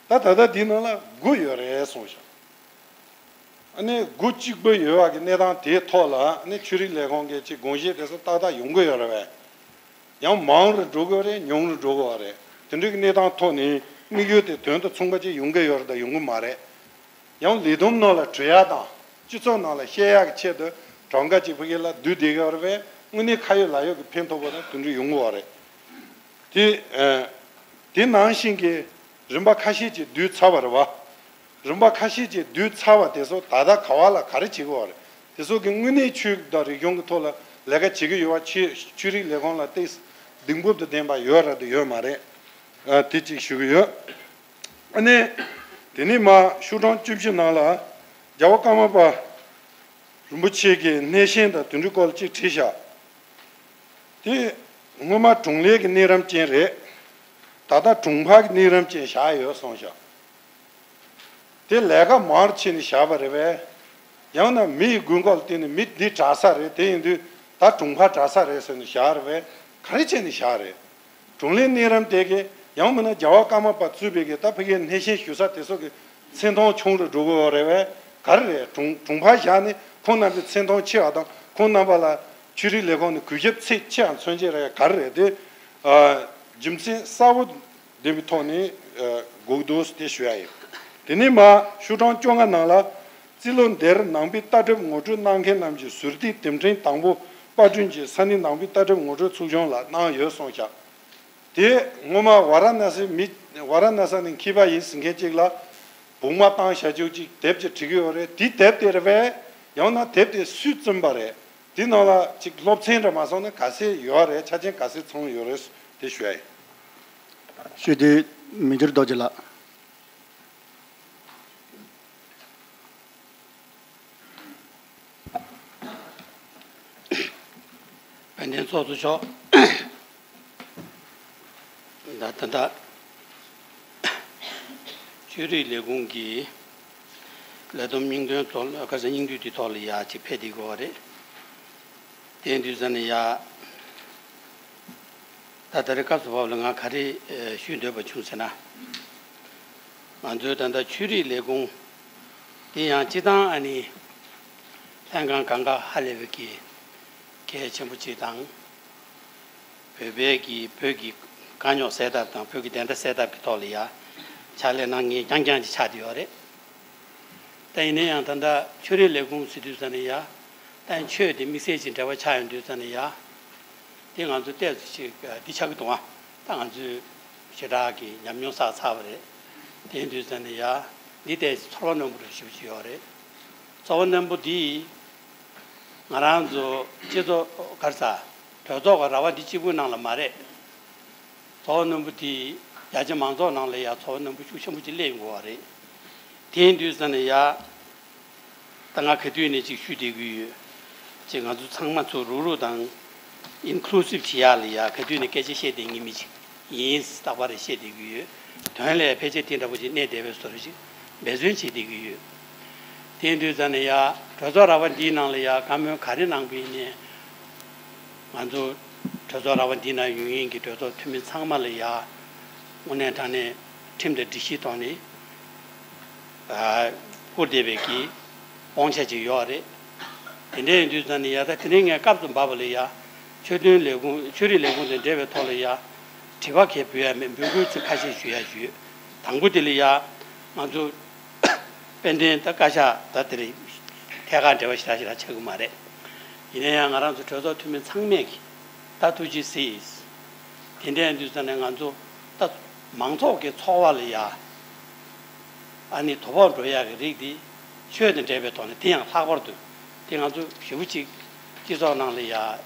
ད་ད་ལྟ་འདིའི་ནང་ལ་དགུ་ཡོད་རེད་གསུངས་ཤག་ཨ་ནི་དགུ་གཅིག་པོ་ཡོད་པ་གི་གནས་སྟངས་དེའི་ཐོག་ལ་ཨ་ནི་ཆོས་རིག་ལས་ཁུངས་ཀྱི་ཅིག་དགོངས་བཞེས་དེ་ཚོ་ཏག་ཏག་ཡོང་གི་ཡོད་རེད་བས། ཡང་མང་རུ་འགྲོ་གི་རེད། ཉུང་རུ་འགྲོ་གི་རེད། དེ་འདྲའི་གི་གནས་སྟངས་ཐོག་ནས་དམིགས་ཡུལ་དེ་དོན་དུ་མཚུངས་པ་ཅིག་ཡོང་གི་ཡོད་རེད་དང་ཡོང་གི་མ་རེད། ཡང་ལས་བསྡོམས་ནང་ལ་བྲི་ཡག་དང་སྤྱི་ཚོགས་ནང་ལ་བཤད་ཡག་གི་ཆེད་དུ་གྲངས་ཀ་ཅིག་ཕ་གི་ལ་བསྡུས་བསྡད་ཀྱི་ཡོད་རེད་པས། དངོས་གནས་ཁ་ཡོད་ལག་ཡོད་ཀྱི་ཕན་ཐོགས་པ་དང་དེ་འདྲ་ཡོང་གི་ཡོད་རེད། དེ་ཨ་དེ་ནང་བཞིན་གྱི་རིམ་པ་ཁ་ཤས་ཅིག་བསྡུས་ཚར་བ་རེད་བ། རིམ་པ་ཁ་ཤས་ཅིག་བསྡུས་ཚར་བ་དེ་ཚོ་ད་ལྟ་ག་བ་ལ་ག་རེ་བྱེད་ཀྱི་ཡོད་རེད། དེ་ཚོ་གི་དངོས་གནས་ཆོས་དང་རིག་གཞུང་གི་ཐོག་ལ་ལས་ཀ་བྱེད་ཀྱི་ཡོད་པ། ཆོས་ཆོས་རིག་ལས་ཁུངས་ལ་ཏོག་ཙམ་གདེང་སྤོབས་དང་ལྡན་པ་ཡོད་རེད་དང་ཡོད་མ་རེད། ཨ་དེ་གཅིག་ཞུ་གི་ཡོད། ཨ་ནི་དེ་ནས་མར་ཤོག་གྲངས་བཅུ་བཞི་ནང་ལ་རྒྱལ་བ་ཀརྨ་པ་རིན་པོ་ཆེ་གི་སྣེ་ཤན་དང་དེ་འདྲའི་སྐོར་ལ་གཅིག་བྲིས་ཤག་དེ་སྔོན་མ་དྲུང་ལས་ཀྱི་གནས་རིམ་ཅན་རེད། ད་ལྟ་དྲུང་འཕར་གྱི་གནས་རིམ་ཅན་བཞག་ཡོད་གསུངས་ཤག་དེ་ལས་ཀ་མང་རུ་ཕྱིན་ནས་བཞག་པ་རེད་པས། ཡང་ན་མི་ཡི་དགོས་མཁོ་ལ་བརྟེན་ནས་མི་འདི་དྲག་ས་རེད། དེ་ཡིན་དུས་ད་དྲུང་འཕར་དྲག་ས་རེད་ཟེར་ནས་བཞག་རེད་པས། ག་རེ་བྱས་ནས་བཞག་རེད། དྲུང་ལས་གནས་རིམ་དེ་གི་ཡང་མིན་ན་རྒྱལ་བ་ཀརྨ་པ་གཙོས་པའི་གི་ད་ཕ་གིའི་སྣེ་ཤན་ཞུ་ས་དེ་ཚོ་གི་མཚན་མཐོང་ཆུང་རུ་འགྲོ་གི་ཡོད་རེད་པས། ག་རེ་རེད། དྲུང་དྲུང་འཕར་བཞག་ནས་ཁོང་རྣམ་པའི་མཚན་མཐོང་ཆེ་བ་དང་ཁོང་རྣམ་པ་ལ་ཆོས་རིག་ལས་ཁུངས་ནས་གུས་ཞབས་ཚད་ཆེ་བ་མཚོན་བྱེད་རེད། ག་རེ་རེད། དེ་ཨ་རྒྱུ་མཚན་གསལ་པོ་ལྡན་པའི་ཐོག་ནས་ཨ་དགོས་འདུག་དེ་ཞུ་ཡ་ཡིན། དེ་ནས་མར་ཤོག་གྲངས་བཅོ་ལྔ་ནང་ལ་རྩིས་ལོ་འདིར་ནང་པའི་ལྟ་གྲུབ་ངོ་སྤྲོད་གནང་མཁན་རྣམས་ཀྱི་ཟུར་ཐིག་དེབ་ཕྲེང་དང་པོ་པར་སྐྲུན་གྱིས་ས་གནས་ནང་པའི་ལྟ་གྲུབ་ངོ་སྤྲོད་ཚོགས་ཆུང་ལ་གནང་ཡོད་གསུངས་ཤག་དེ་སྔོན་མ་ཝཱ་ར་ཎ་སི་མི་ཝཱ་ར་ཎ་སི་ནས་མཁས་པ་ཡིན་ཟེར་མཁན་གཅིག་ལ་བོགས་མ་བཏང་བྱ་ཆོག་ཅིག་དེབ་ཅིག་བྲིས་ཀྱི་ཡོད་རེད། དེ་དེབ་དེ་རེད་པས། ཡང་ན་དེབ་དེ་སུས་བཙུན་པ་རེད། དེ་ནང་ལ་ཅིག་སློབ་ཚན་འདྲ་མ་སོང་ན་ག་ཚད་ཡོད་རེད། ཆ་རྐྱེན་ག་ཚད་ཚང་ཡོད་རེད། དེ་ཞུ་ཡ་ཡིན། ཞུ་དེ་མི་འགྱུར་རྡོ་རྗེ་ལགས། དཔལ་ལྡན་ཚོགས་གཙོ་མཆོག་ད་ད་ལྟ་ཆོས་རིག་ལས་ཁུངས་ཀྱི་ལས་བསྡོམས་སྙིང་དོན་ཐོག་ལ་ཁ་སང་སྙིང་བསྡུས་དེ་ཐོག་ལ་ཡ་ཅིག་ཕེབས་བསྡད་ཀྱི་ཡོད་རེད། དེ་ཡིན་དུས་ཙ་ནས་ཡ། ད་ད་རེས་སྐབས་སུ་བབས་ལ་ང་ག་རེ་ཞུ་འདོད་པ་བྱུང་ཟེར་ན། ང་ཚོའི་ད་ལྟ་ཆོས་རིག་ལས་ཁུངས་དེ་ཡང་སྤྱི་བཏང་ཨ་ནི་ལྷན་ཁང་གང་ག་ཧ་ལས་པའི་གི་གལ་ཆེན་པོ་གཅིག་དང་། བོད་པའི་གི་བོད་ཀྱི་དཀའ་རྙོག་སེལ་ཐབས་དང་བོད་ཀྱི་བདེན་མཐའ་གསལ་ཐབས་ཀྱི་ཐོག་ལ་ཡ་ཕྱག་ལས་གནང་མཁན་རྐྱང་རྐྱང་ཅིག་ཆགས་བསྡད་ཡོད་རེད། ད་ཡིན་ན་ཡང་ད་ལྟ་ཆོས་རིག་ལས་ཁུངས་ཟེར་དུས་ཙ་ནས་ཡ། ད་ཡང་ཆོས་དེ་དམིགས་བསལ་གྱི་འབྲེལ་བ་ཆགས་ཡོང་དུས་ཙ་ནས་ཡ། དེ་ང་ཚོ་ཏོག་ཙམ་ཅིག་འདི་ཆགས་ཀྱི་འདུག་ཨ། ད་ང་ཚོས་ཞེ་དྲག་གི་ཉམས་མྱོང་བསགས་ཚར་བ་རེད། དེ་ཡིན་དུས་ཙ་ནས་ཡ། འདི་ཏོག་ཙམ་ཚོར་བ་རྣོན་པོ་རུ་ཞེ་པོ་ཅིག་ཡོད་རེད། ཚོར་བ་རྣོན་པོ་འདི། ང་རང་ཚོ་སྤྱི་ཚོགས་ག་རེ་ཟ། གྲོས་ཚོགས་ཀྱི་ར་བ་འདི་གཅིག་པུའི་ནང་ལ་མ་རེད། ཚོར་བ་རྣོན་པོ་དེ་རྒྱ་ཆེ་མང་ཚོགས་ནང་ལ་ཡང་ཚོར་བ་རྣོན་པོ་ཤུགས་ཆེན་པོ་ཅིག་སླེབས་ཡོང་གི་ཡོད་རེད། དེ་ཡིན་དུས་ཙ་ནས་ཡ། ད་ང་ག་དུས་ནས་ཅིག་ཞུས་བསྡད་ཀྱི་ཡོད། ཅིག་ང་ཚོ་ཚང་མ་ཚུར་རུག་རུག་དང་ ཨིན་ཀུ་ལུ་སིབ་བྱེད་ཡག་ལ་ཡ་ག་དུས་ནས་སྐད་ཆ་བཤད་བསྡད་མཁན་མི་ཅིག་ཡིན་རྟག་པར་བཤད་བསྡད་ཀྱི་ཡོད། དོན་ལ་ཕལ་ཆེར་དེ་འདྲ་པོ་ཅིག་གནས་བསྡད་པའི་བཟོ་འདྲ་ཅིག་འབད་བརྩོན་བྱེད་བསྡད་ཀྱི་ཡོད། དེ་ཡིན་དུས་ཙང་ནས་ཡ་གྲོས་ཚོགས་ར་བ་འདིའི་ནང་ལ་ཡ་བཀའ་མོལ་ག་རེ་གནང་པ་ཡིན་ནའི། ང་ཚོ་གྲོས་ཚོགས་ར་བ་འདི་ན་ཡོད་མཁན་གྱི་གྲོས་ཚོགས་འཐུས་མི་ཚང་མ་ལ་ཡ་དངོས་གནས་དྲང་གནས་ཁྲིམས་དང་སྒྲིག་གཞིའི་ཐོག་ནས་ཨ་བསྐུར་བསྡད་པའི་གི་དབང་ཆ་ཅིག་ཡོད་རེད། དེ་འདྲ་ཡིན་དུས་ཙང་ནས་ཡ་ད་དེ་རིང་ངས་སྐབས་སུ་བབས་པ་ལ་ཡ་ཆོས་དོན་ལས་ཁུངས་ཆོས་རིག་ལས་ཁུངས་དང་འབྲེལ་བའི་ཐོག་ལ་ཡ་དྲི་བ་གས་འབུལ་ཡ་མེད། འབོད་སྐུལ་ཚིག་ཁ་ཤས་ཞུ་ཡ་ཞུས། དང་པོ་དེ་ལ་ཡ་ང་ཚོ་དཔལ་ལྡན་ད་བཀའ་ཤག་ད་དེ་རིང་ཐད་ཀར་འབྲེལ་བ་ཞེ་དྲག་ཞེ་དྲག་ཆགས་ཀྱི་མ་རེད། ཡིན་ན་ཡང་ང་རང་ཚོ་གྲོས་ཚོགས་འཐུས་མི་ཚང་མས་ཀྱི་ད་ཐུགས་རྗེ་གཟིགས། དེ་འདྲ་ཡིན་དུས་ཙང་ནས་ང་ཚོ་ད་མང་ཚོགས་ཀྱི་འཚོ་བ་ལ་ཡ་ཨ་ནི་དོ་ཕོག་འགྲོ་ཡག་གི་རིགས་དེ་ཆོས་དང་འབྲེལ་བའི་ཐོག་ནས། དེ་ཡང་ལྷག་པར་དུ་དེ་ང་ཚོ་ཞེ་པོ་ཅིག་སྤྱི་ཚོགས་ནང་ལ་ཡ་ཨ་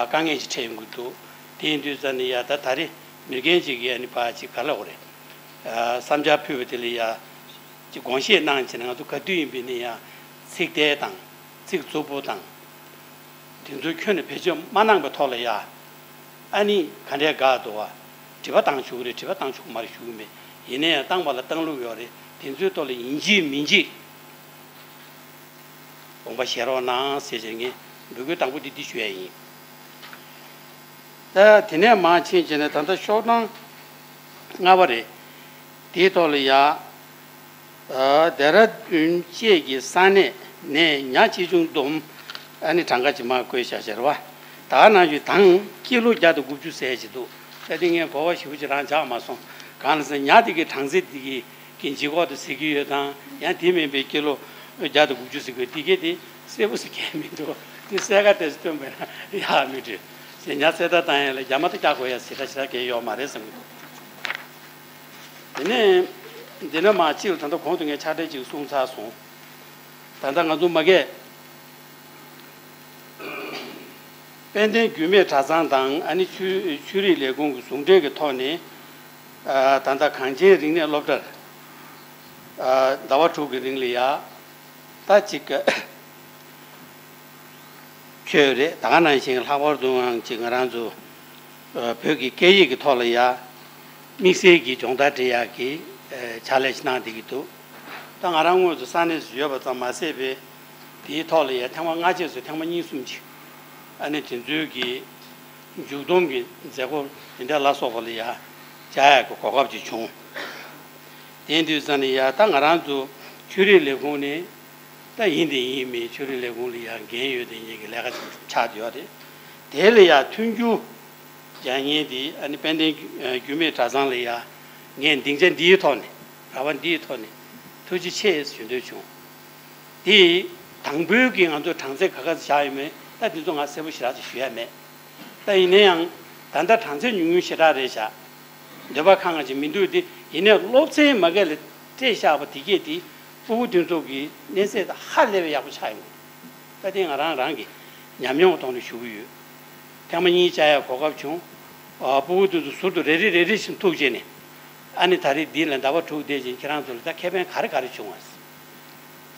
དཀའ་ངལ་ཅིག་འཕྲད་ཡོང་གི་འདུག་དེ་ཡིན་དུས་ཙང་ནས་ཡ་ད་ད་རེས་མི་རྒན་ཅིག་གིས་ཨ་ནི་ཕར་ཅིག་ག་ལབ་དགོས་རེད། ཨ་བསམ་འཆར་ཕུལ་བ་དེ་ལ་ཡ་ཅིག་དགོངས་བཞེས་གནང་བྱས་ནས་ང་ཚོ་ག་དུས་ཡིན་པའི་ནས་ཡ་ཚིག་དལ་དང་ཚིག་རྩུབ་པོ་དང་དེ་ཚོའི་ཁྱོན་ནས་བེད་སྤྱོད་མ་གནང་པའི་ཐོག་ལ་ཡ་ཨ་ནི་ག་འདྲའི་དགའ་འདུག་བ། དྲི་བ་བཏང་ཆོག་གི་རེད། དྲི་བ་བཏང་ཆོག་གི་མ་རེད་ཞུ་གི་མེད། ཡིན་ན་ཡང་བཏང་བ་ལ་བཏང་ལུགས་ཡོད་རེད། དེ་ཚོའི་ཐོག་ལ་ཡིན་གཅིག་མིན་གཅིག་དགོངས་པ་བཞེས་རོགས་གནང་ཟེར་བྱས་ངས་འབོད་སྐུལ་དང་པོ་དེ་འདི་ཞུ་ཡ་ཡིན། ད་དེ་ནས་མར་ཕྱིན་བྱས་ནས་ད་ལྟ་ཤོག་གྲངས་ལྔ་པ་རེད། དེའི་ཐོག་ལ་ཡ། ཨ་ལྡེ་ར་ལྡུན་བཅས་ཀྱི་ས་གནས་ནས་ཉ་ཆེ་ཆུང་བསྡོམས་ཨ་ནི་གྲངས་ཀ་ཅིག་མར་བཀོད་བཞག་བྱས་རེད་བ། ད་ག་ནང་བཞིན་དང་ཀི་ལོ་བརྒྱ་དང་དགུ་བཅུ་ཟེར་ཅིག་འདུག་ད་དེ་ངས་གོ་བ་ཞེ་པོ་ཅིག་རང་འཇགས་མ་སོང་། གང་ལ་ཟེར་ན་ཉ་དེ་གི་གྲངས་ཚད་དེ་གི་གི་ལྗིད་ཁོག་དེ་ཟེར་གྱི་ཡོད་དང་ཡང་དེ་མིན་པའི་ཀི་ལོ་བརྒྱ་དང་དགུ་བཅུ་ཟེར་གྱི་ཡོད། དེ་གས་དེ་གསལ་པོ་ཟེར་མཁན་མི་འདུག་དེ་གསལ་ཁ་དེ་ཚོ་སྟོན་པ་ཡང་ཡག་མི་འདུག་ཟེར། ཉ་ཚོད་ལྟ་བཏང་ཡ་ལ་རྒྱ་མ་ད་རྒྱག་དགོས་ཡ་ཟེར་ད་ཞེ་དྲག་གས་ཡོད་མ་རེད་བསམ་གྱི་འདུག་དེ་ནས་འདི་ནས་མར་ཕྱིར་ད་ལྟ་གོང་དུ་ངས་ཕྱག་སྦྲེལ་ཅིག་གསུངས་ཚར་སོང་། ད་ལྟ་ང་ཚོ་མ་གས་དཔལ་ལྡན་རྒྱུད་སྨད་གྲྭ་ཚང་དང་ཨ་ནི་ཆོས་ཆོས་རིག་ལས་ཁུངས་ཀྱི་ཟུང་འབྲེལ་གྱི་ཐོག་ནས་ཨ་ད་ལྟ་གངས་ཅན་རིག་གནས་སློབ་གྲྭར་ཨ་ཟླ་བ་དྲུག་གི་རིང་ལ་ཡ་ད་ཅིག་ཆོས་རེད། ད་ག་ནང་བཞིན་ལྷག་པར་དུའང་ཅིག་ང་རང་ཚོ་ཨ་བོད་ཀྱི་སྐད་ཡིག་གི་ཐོག་ལ་ཡ་དམིགས་བསལ་གྱི་སྦྱོང་བརྡར་སྤྲད་ཡག་གི་ཨ་ཕྱག་ལས་ཤིག་གནང་བསྡད་ཀྱི་འདུག་ད་ང་རང་དངོས་སུ་ས་གནས་སུ་ཡོད་པ་ཙམ་མ་ཟད་པའི་དེའི་ཐོག་ལ་ཡ་ཐེངས་མ་སྔ་རྗེས་སུ་ཐེངས་མ་གཉིས་གསུམ་ཅིག་ཨ་ནི་དེ་ཚོའི་གི་མཇུག་བསྡོམས་ཀྱི་མཛད་སྒོ་དེ་འདྲ་ལ་སོགས་པ་ལ་ཡ་བཅར་ཡག་གི་གོ་སྐབས་ཅིག་བྱུང་། དེ་ཡིན་དུས་ཙང་ནས་ཡ་ད་ང་རང་ཚོ་ཆོས་རིག་ལས་ཁུངས་ནས་ད་ཡིན་དང་ཡིན་མིན་ཆོས་རིག་ལས་ཁུངས་ལ་ཡང་འགན་ཡོད་དེ་ཉིད་ཀྱི་ལས་ཀ་ཆགས་བསྡད་ཡོད་རེད། དེ་ལ་ཡང་མཐུན་འགྱུར་རྒྱག་མཁན་དེ་ཨ་ནི་དཔལ་ལྡན་རྒྱུད་སྨད་གྲྭ་ཚང་ལ་ཡང་ངས་སྡིངས་ཆ་འདིའི་ཐོག་ནས་ར་བ་འདིའི་ཐོག་ནས་ཐུགས་རྗེ་ཆེ་ཞུ་འདོད་བྱུང་། དེ་དང་པོའི་གི་ང་ཚོ་གྲངས་ཚད་ག་ག་ཚོད་བཞག་ཡོད་མེད་ད་འདི་ཚོ་ང་གསལ་པོ་ཞེ་དྲག་ཅིག་ཞུ་ཡ་མེད། ད་ཡིན་ན་ཡང་ད་ལྟ་གྲངས་ཚད་ཉུང་ཉུང་ཞེ་དྲག་རེད་བཞག་འདོད་པ་ཁ་ང་ཅིག་མི་འདུག་དེ་ཡིན་ནའི་སློབ་ཚན་མ་གས་ལ་སྤྲད་བཞག་པ་དེ་གས་དེ་སྤུ་གུ་དེ་ཚོ་གི་གནས་ཚད་ཧ་ལས་པའི་ཡག་པོ་ཆགས་ཡོང་གི་འདུག་ད་དེ་ང་རང་རང་གི་ཉམས་མྱོང་གི་ཐོག་ནས་ཞུ་གི་ཡོད། ཐེངས་མ་གཉིས་བཅར་ཡག་གོ་སྐབས་བྱུང་། ཨ་སྤུ་གུ་དེ་ཚོ་ཟུར་དུ་རེ་རེ་རེ་རེ་བཞིན་ཐུག་བྱས་ནས་ཨ་ནི་ད་རེས་འདི་ལ་ཟླ་བ་དྲུག་བསྡད་ཅིང་ཁྱེད་རང་ཚོ་ལ་ད་ཁེ་ཕན་ག་རེ་ག་རེ་བྱུང་བ།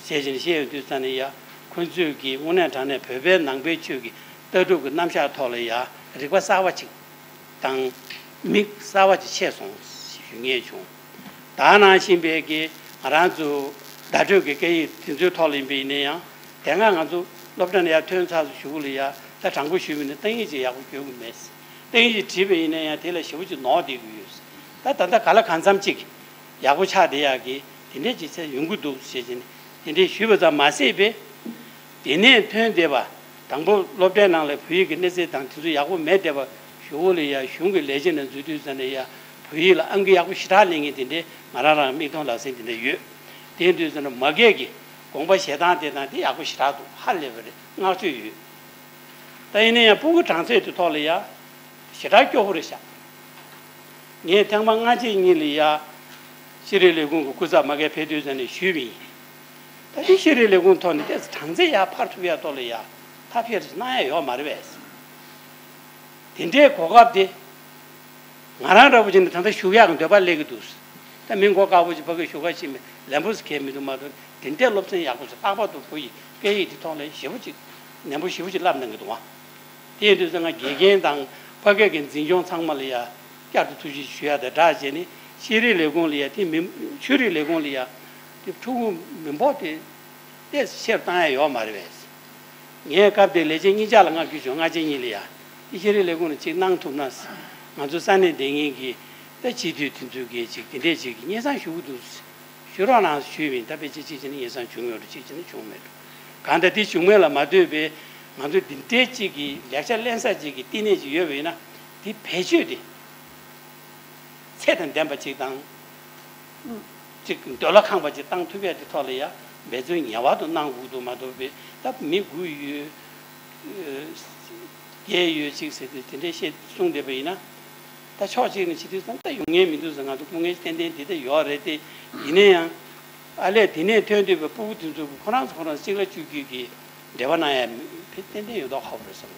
ཞེས་བཞིན་བཤད་ཡོང་དུས་ཙ་ནས་ཡ་ཁོ་ཚོས་ཀྱིས་དངོས་གནས་དྲང་གནས་བོད་པའི་ནང་པའི་ཆོས་ཀྱི་ལྟ་གྲུབ་ཀྱི་རྣམ་གཞག་ཐོག་ལ་ཡ་རིག་པ་གསར་བ་ཅིག་དང་མིག་གསར་བ་ཅིག་ཕྱེས་སོང་ཞེས་ཞུ་ངེས་བྱུང་། ད་ནང་བཞིན་པའི་གི་ང་རང་ཚོ་བརྡ་སྤྲོད་ཀྱི་སྐད་ཡིག་དེ་ཚོའི་ཐོག་ལ་ཡིན་པ་ཡིན་ན་ཡང་དེ་སྔ་ང་ཚོ་སློབ་གྲྭ་ནས་ཡར་ཐོན་ཚར་སོང་གཞུག་ལ་ཡ་ད་དྲང་པོ་ཞུས་པ་ཡིན་ན་ཏིང་ངེ་འཛིན་ཡག་པོ་སྐྱོན་གྱི་མེད། ཏིང་ངེ་འཛིན་བྲིས་པ་ཡིན་ན་ཡང་དེ་ལ་ཞེ་པོ་ཅིག་ནོར་བསྡད་ཀྱི་ཡོད། ད་ད་ལྟ་ག་ལ་གང་འཚམ་ཅིག་ཡག་པོ་ཆགས་བསྡད་ཡག་གི་དེ་འདྲས་ཅིག་ཚད་ཡོང་གི་འདུག་ཟེར་བཞིན་དེ་འདྲས་ཞུས་པ་ཙམ་མ་ཟད་པའི་དེ་ནས་ཐོན་བསྡད་པ་དང་པོ་སློབ་གྲྭའི་ནང་ལ་བོད་ཡིག་གི་གནས་ཚད་དང་དེ་ཚོ་ཡག་པོ་མེད་བསྡད་པ་གཞུག་གུ་ལ་ཡ་གཞུང་གི་ལས་བྱེད་ནང་འཛུལ་དུས་ཙམ་ནས་ཡ་བོད་ཡིག་ལ་ཨང་ཀི་ཡག་པོ་ཞེ་དྲག་ལེན་མཁན་དེ་འདྲས་ང་རང་རང་མིག་མཐོང་ལག་ཟིན་དེ་འདྲས་ཡོད། དེ་ཡིན་དུས་ཙམ་ན་མ་སྐད་ཀྱི་དགོངས་པ་བཞེས་སྟངས་དེ་དང་དེ་ཡག་པོ་ཞེ་དྲག་འདུག་ཧ་ལས་པ་རེད། བསྔགས་བརྗོད་ཡོད། ད་ཡིན་ན་ཡང་སྤུ་གུ་གྲངས་ཚད་དེ་ཐོག་ལ་ཡ་ཞེ་དྲག་སྐྱོ་པོ་རེད་ཤག་ངས་ཐེངས་མ་སྔ་རྗེས་གཉིས་ལ་ཡ་ཤེས་རིག་ལས་ཁུངས་ཀྱི་སྐུ་ཚབ་མ་གས་ཕེབས་དུས་ཙམ་ནས་ཞུས་པ་ཡིན། ད་དེ་ཤེས་རིག་ལས་ཁུངས་ཐོག་ནས་ཏོག་ཙམ་གྲངས་ཚད་ཡར་འཕར་ཐུབ་ཡ་ཐོག་ལ་ཡ་ཐབས་ཤེས་རེ་གནང་ཡ་ཡོད་མ་རེད་པས། དེ་འདྲའི་གོ་སྐབས་དེ་ང་རང་འདྲ་པོ་ཅིག་ནས་ད་ལྟ་ཞུགས་ཡག་གི་འདོད་པ་སླེབས་ཀྱི་འདུག་ད་མི་མགོ་དཀར་པོ་ཅིག་ཕ་གིར་ཞུགས་ག་ཕྱིན་མེད་ལན་པོ་ཟེར་མཁན་མི་འདུག་མ་གཏོགས་དེ་འདྲའི་སློབ་ཚན་ཡག་པོ་ཅིག་ལྷག་པར་དུ་བོད་ཡིག་སྐད་ཡིག་དེ་ཐོག་ལ་ཞེ་པོ་ཅིག་ནན་པོ་ཞེ་པོ་ཅིག་བསླབ་གནང་གི་འདུག་ཨང་། དེ་ཡིན་དུས་ཙང་ང་དགེ་རྒན་དང་ཕ་སྐད་ཀྱི་འཛིན་སྐྱོང་ཚང་མ་ལ་ཡ་བསྐྱར་དུ་ཐུགས་རྗེ་ཞུ་ཡ་དང་སྦྲགས་བྱས་ནས་ཤེས་རིག་ལས་ཁུངས་ལ་ཡ་དེ་མི་ཆོས་རིག་ལས་ཁུངས་ལ་ཡ་དེ་ཕྲུ་གུ་མི་འབོར་དེ་ཏོག་ཙམ་ཆེར་བཏང་ཡ་ཡོད་མ་རེད་པས། ངས་སྐབས་དེར་ལས་བྱེད་གཉིས་ཆ་ལ་ང་བརྒྱུད་བྱུང་། ལྔ་བཅུ་གཉིས་ལ་ཡ་དེ་ཤེས་རིག་ལས་ཁུངས་ལ་ཅིག་གནང་ཐུབ་ན། ང་ཚོ་ས་གནས་དེ་ངེད་ཀྱི་ད་སྤྱི་འཐུས་དེ་ཚོས་གི་ཅིག་དེ་འདྲས་ཅིག་སྙན་སེང་ཞུ་གི་འདུག་ཞུ་རོགས་གནང་ཞུས་པ་ཡིན། ད་དཔེ་ཅིག་ཅིག་བྱས་ན་སྙན་སེང་བྱུང་ཡོད་འགྲོ། ཅིག་བྱས་ན་བྱུང་མེད་འགྲོ། གང་ལྟར་དེ་བྱུང་མེད་ལ་མ་ལྟོས་པའི་ང་ཚོ་འདི་འདྲའི་ཅིག་གི་ལེགས་ཆ་ལེན་ས་ཅིག་གི་བསྟི་གནས་ཅིག་ཡོད་པ་ཡིན་ན། དེ་བེད་སྤྱོད་དེ་ཚད་དང་ལྡན་པ་ཅིག་དང་། ཅིག་འདོད་བློ་ཁེངས་པ་ཅིག་བཏང་ཐུབ་ཡ་དེ་ཐོག་ལ་ཡ་འབད་བརྩོན་ངེས་པར་དུ་གནང་དགོས་འདུག་མ་གཏོགས་པའི་ད་མི་དགུ་ཡོད། བརྒྱད་ཡོད་ཅིག་ཟེར་དུས་དེ་འདྲའི་བཤད་གསུངས་བསྡད་པ་ཡིན་ན། ད་ཕྱོགས་གཅིག་ནས་བྱེད་དུས་ཙང་ད་ཡོང་མཁན་མི་འདུག་ཟེར། ང་ཚོ་སྐུ་ངལ་ཏན་ཏན་འདི་ལྟ་ཡོད་རེད་དེ། ཡིན་ན་ཡང་ཨ་ལས་དེ་ནས་ཐོན་འདོད་པའི་སྤུ་གུ་དེ་ཚོ་ཁོ་རང་ཚོ་ཁོ་རང་གཅིག་ལ་གཅིག་གིས་ཀྱི་འབྲེལ་བ་གནང་ཡ་ཕེ་ཏན་ཏན་ཡོད་མདོག་ཁ་པོ་རེད་བསམ།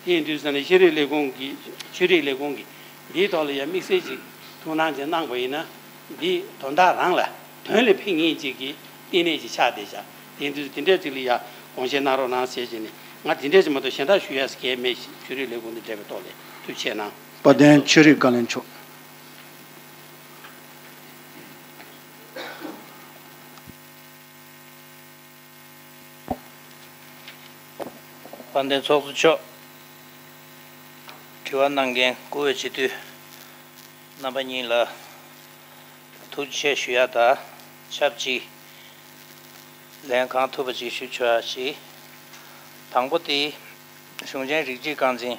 དེ་ཡིན་དུས་ཙང་ནས་ཤེས་རིག་ལས་ཁུངས་ཀྱི་ཆོས་རིག་ལས་ཁུངས་ཀྱི་འདིའི་ཐོག་ལ་ཡ་དམིགས་བསལ་ཅིག་ཐུགས་སྣང་ཅིག་གནང་པ་ཡིན་ན། འདི་དོན་དག་རང་ལ་དོན་ལ་ཕན་ངེས་ཅིག་གི་བསྟི་གནས་ཅིག་ཆགས་བསྡད་བཞག་དེ་ཡིན་དུས་དེ་འདྲའི་ཅིག་ལ་ཡ་དགོངས་བཞེས་གནང་རོགས་གནང་ཟེར་བྱས་ནས། ང་དེ་འདྲས་ཅིག་མ་གཏོགས་གཞན་དག་ཞུ་ཡ་གལ་མེད། ཤེས་རིག་ལས་ཁུངས་འདི་འབྲེལ་བའི་ཐོག་ལ་ཐུགས་རྗེ་གནང་། དཔལ་ལྡན་ཆོས་རིག་བཀའ་བློན་མཆོག་དཔལ་ལྡན་ཚོགས་གཙོ་མཆོག་དྲི་བ་གནང་མཁན་བཀུར་འོས་སྤྱི་འཐུས་རྣམ་པ་གཉིས་ལ་ཐུགས་རྗེ་ཆེ་ཞུ་ཡ་དང་ཆབས་ཅིག་ལན་གང་ཐུབ་པ་ཅིག་ཞུ་ཆོག་ཡ་ཞིག་དང་པོ་དེ་གཞུང་ཆེན་རིགས་གཅིག་རྐང་འཛིན་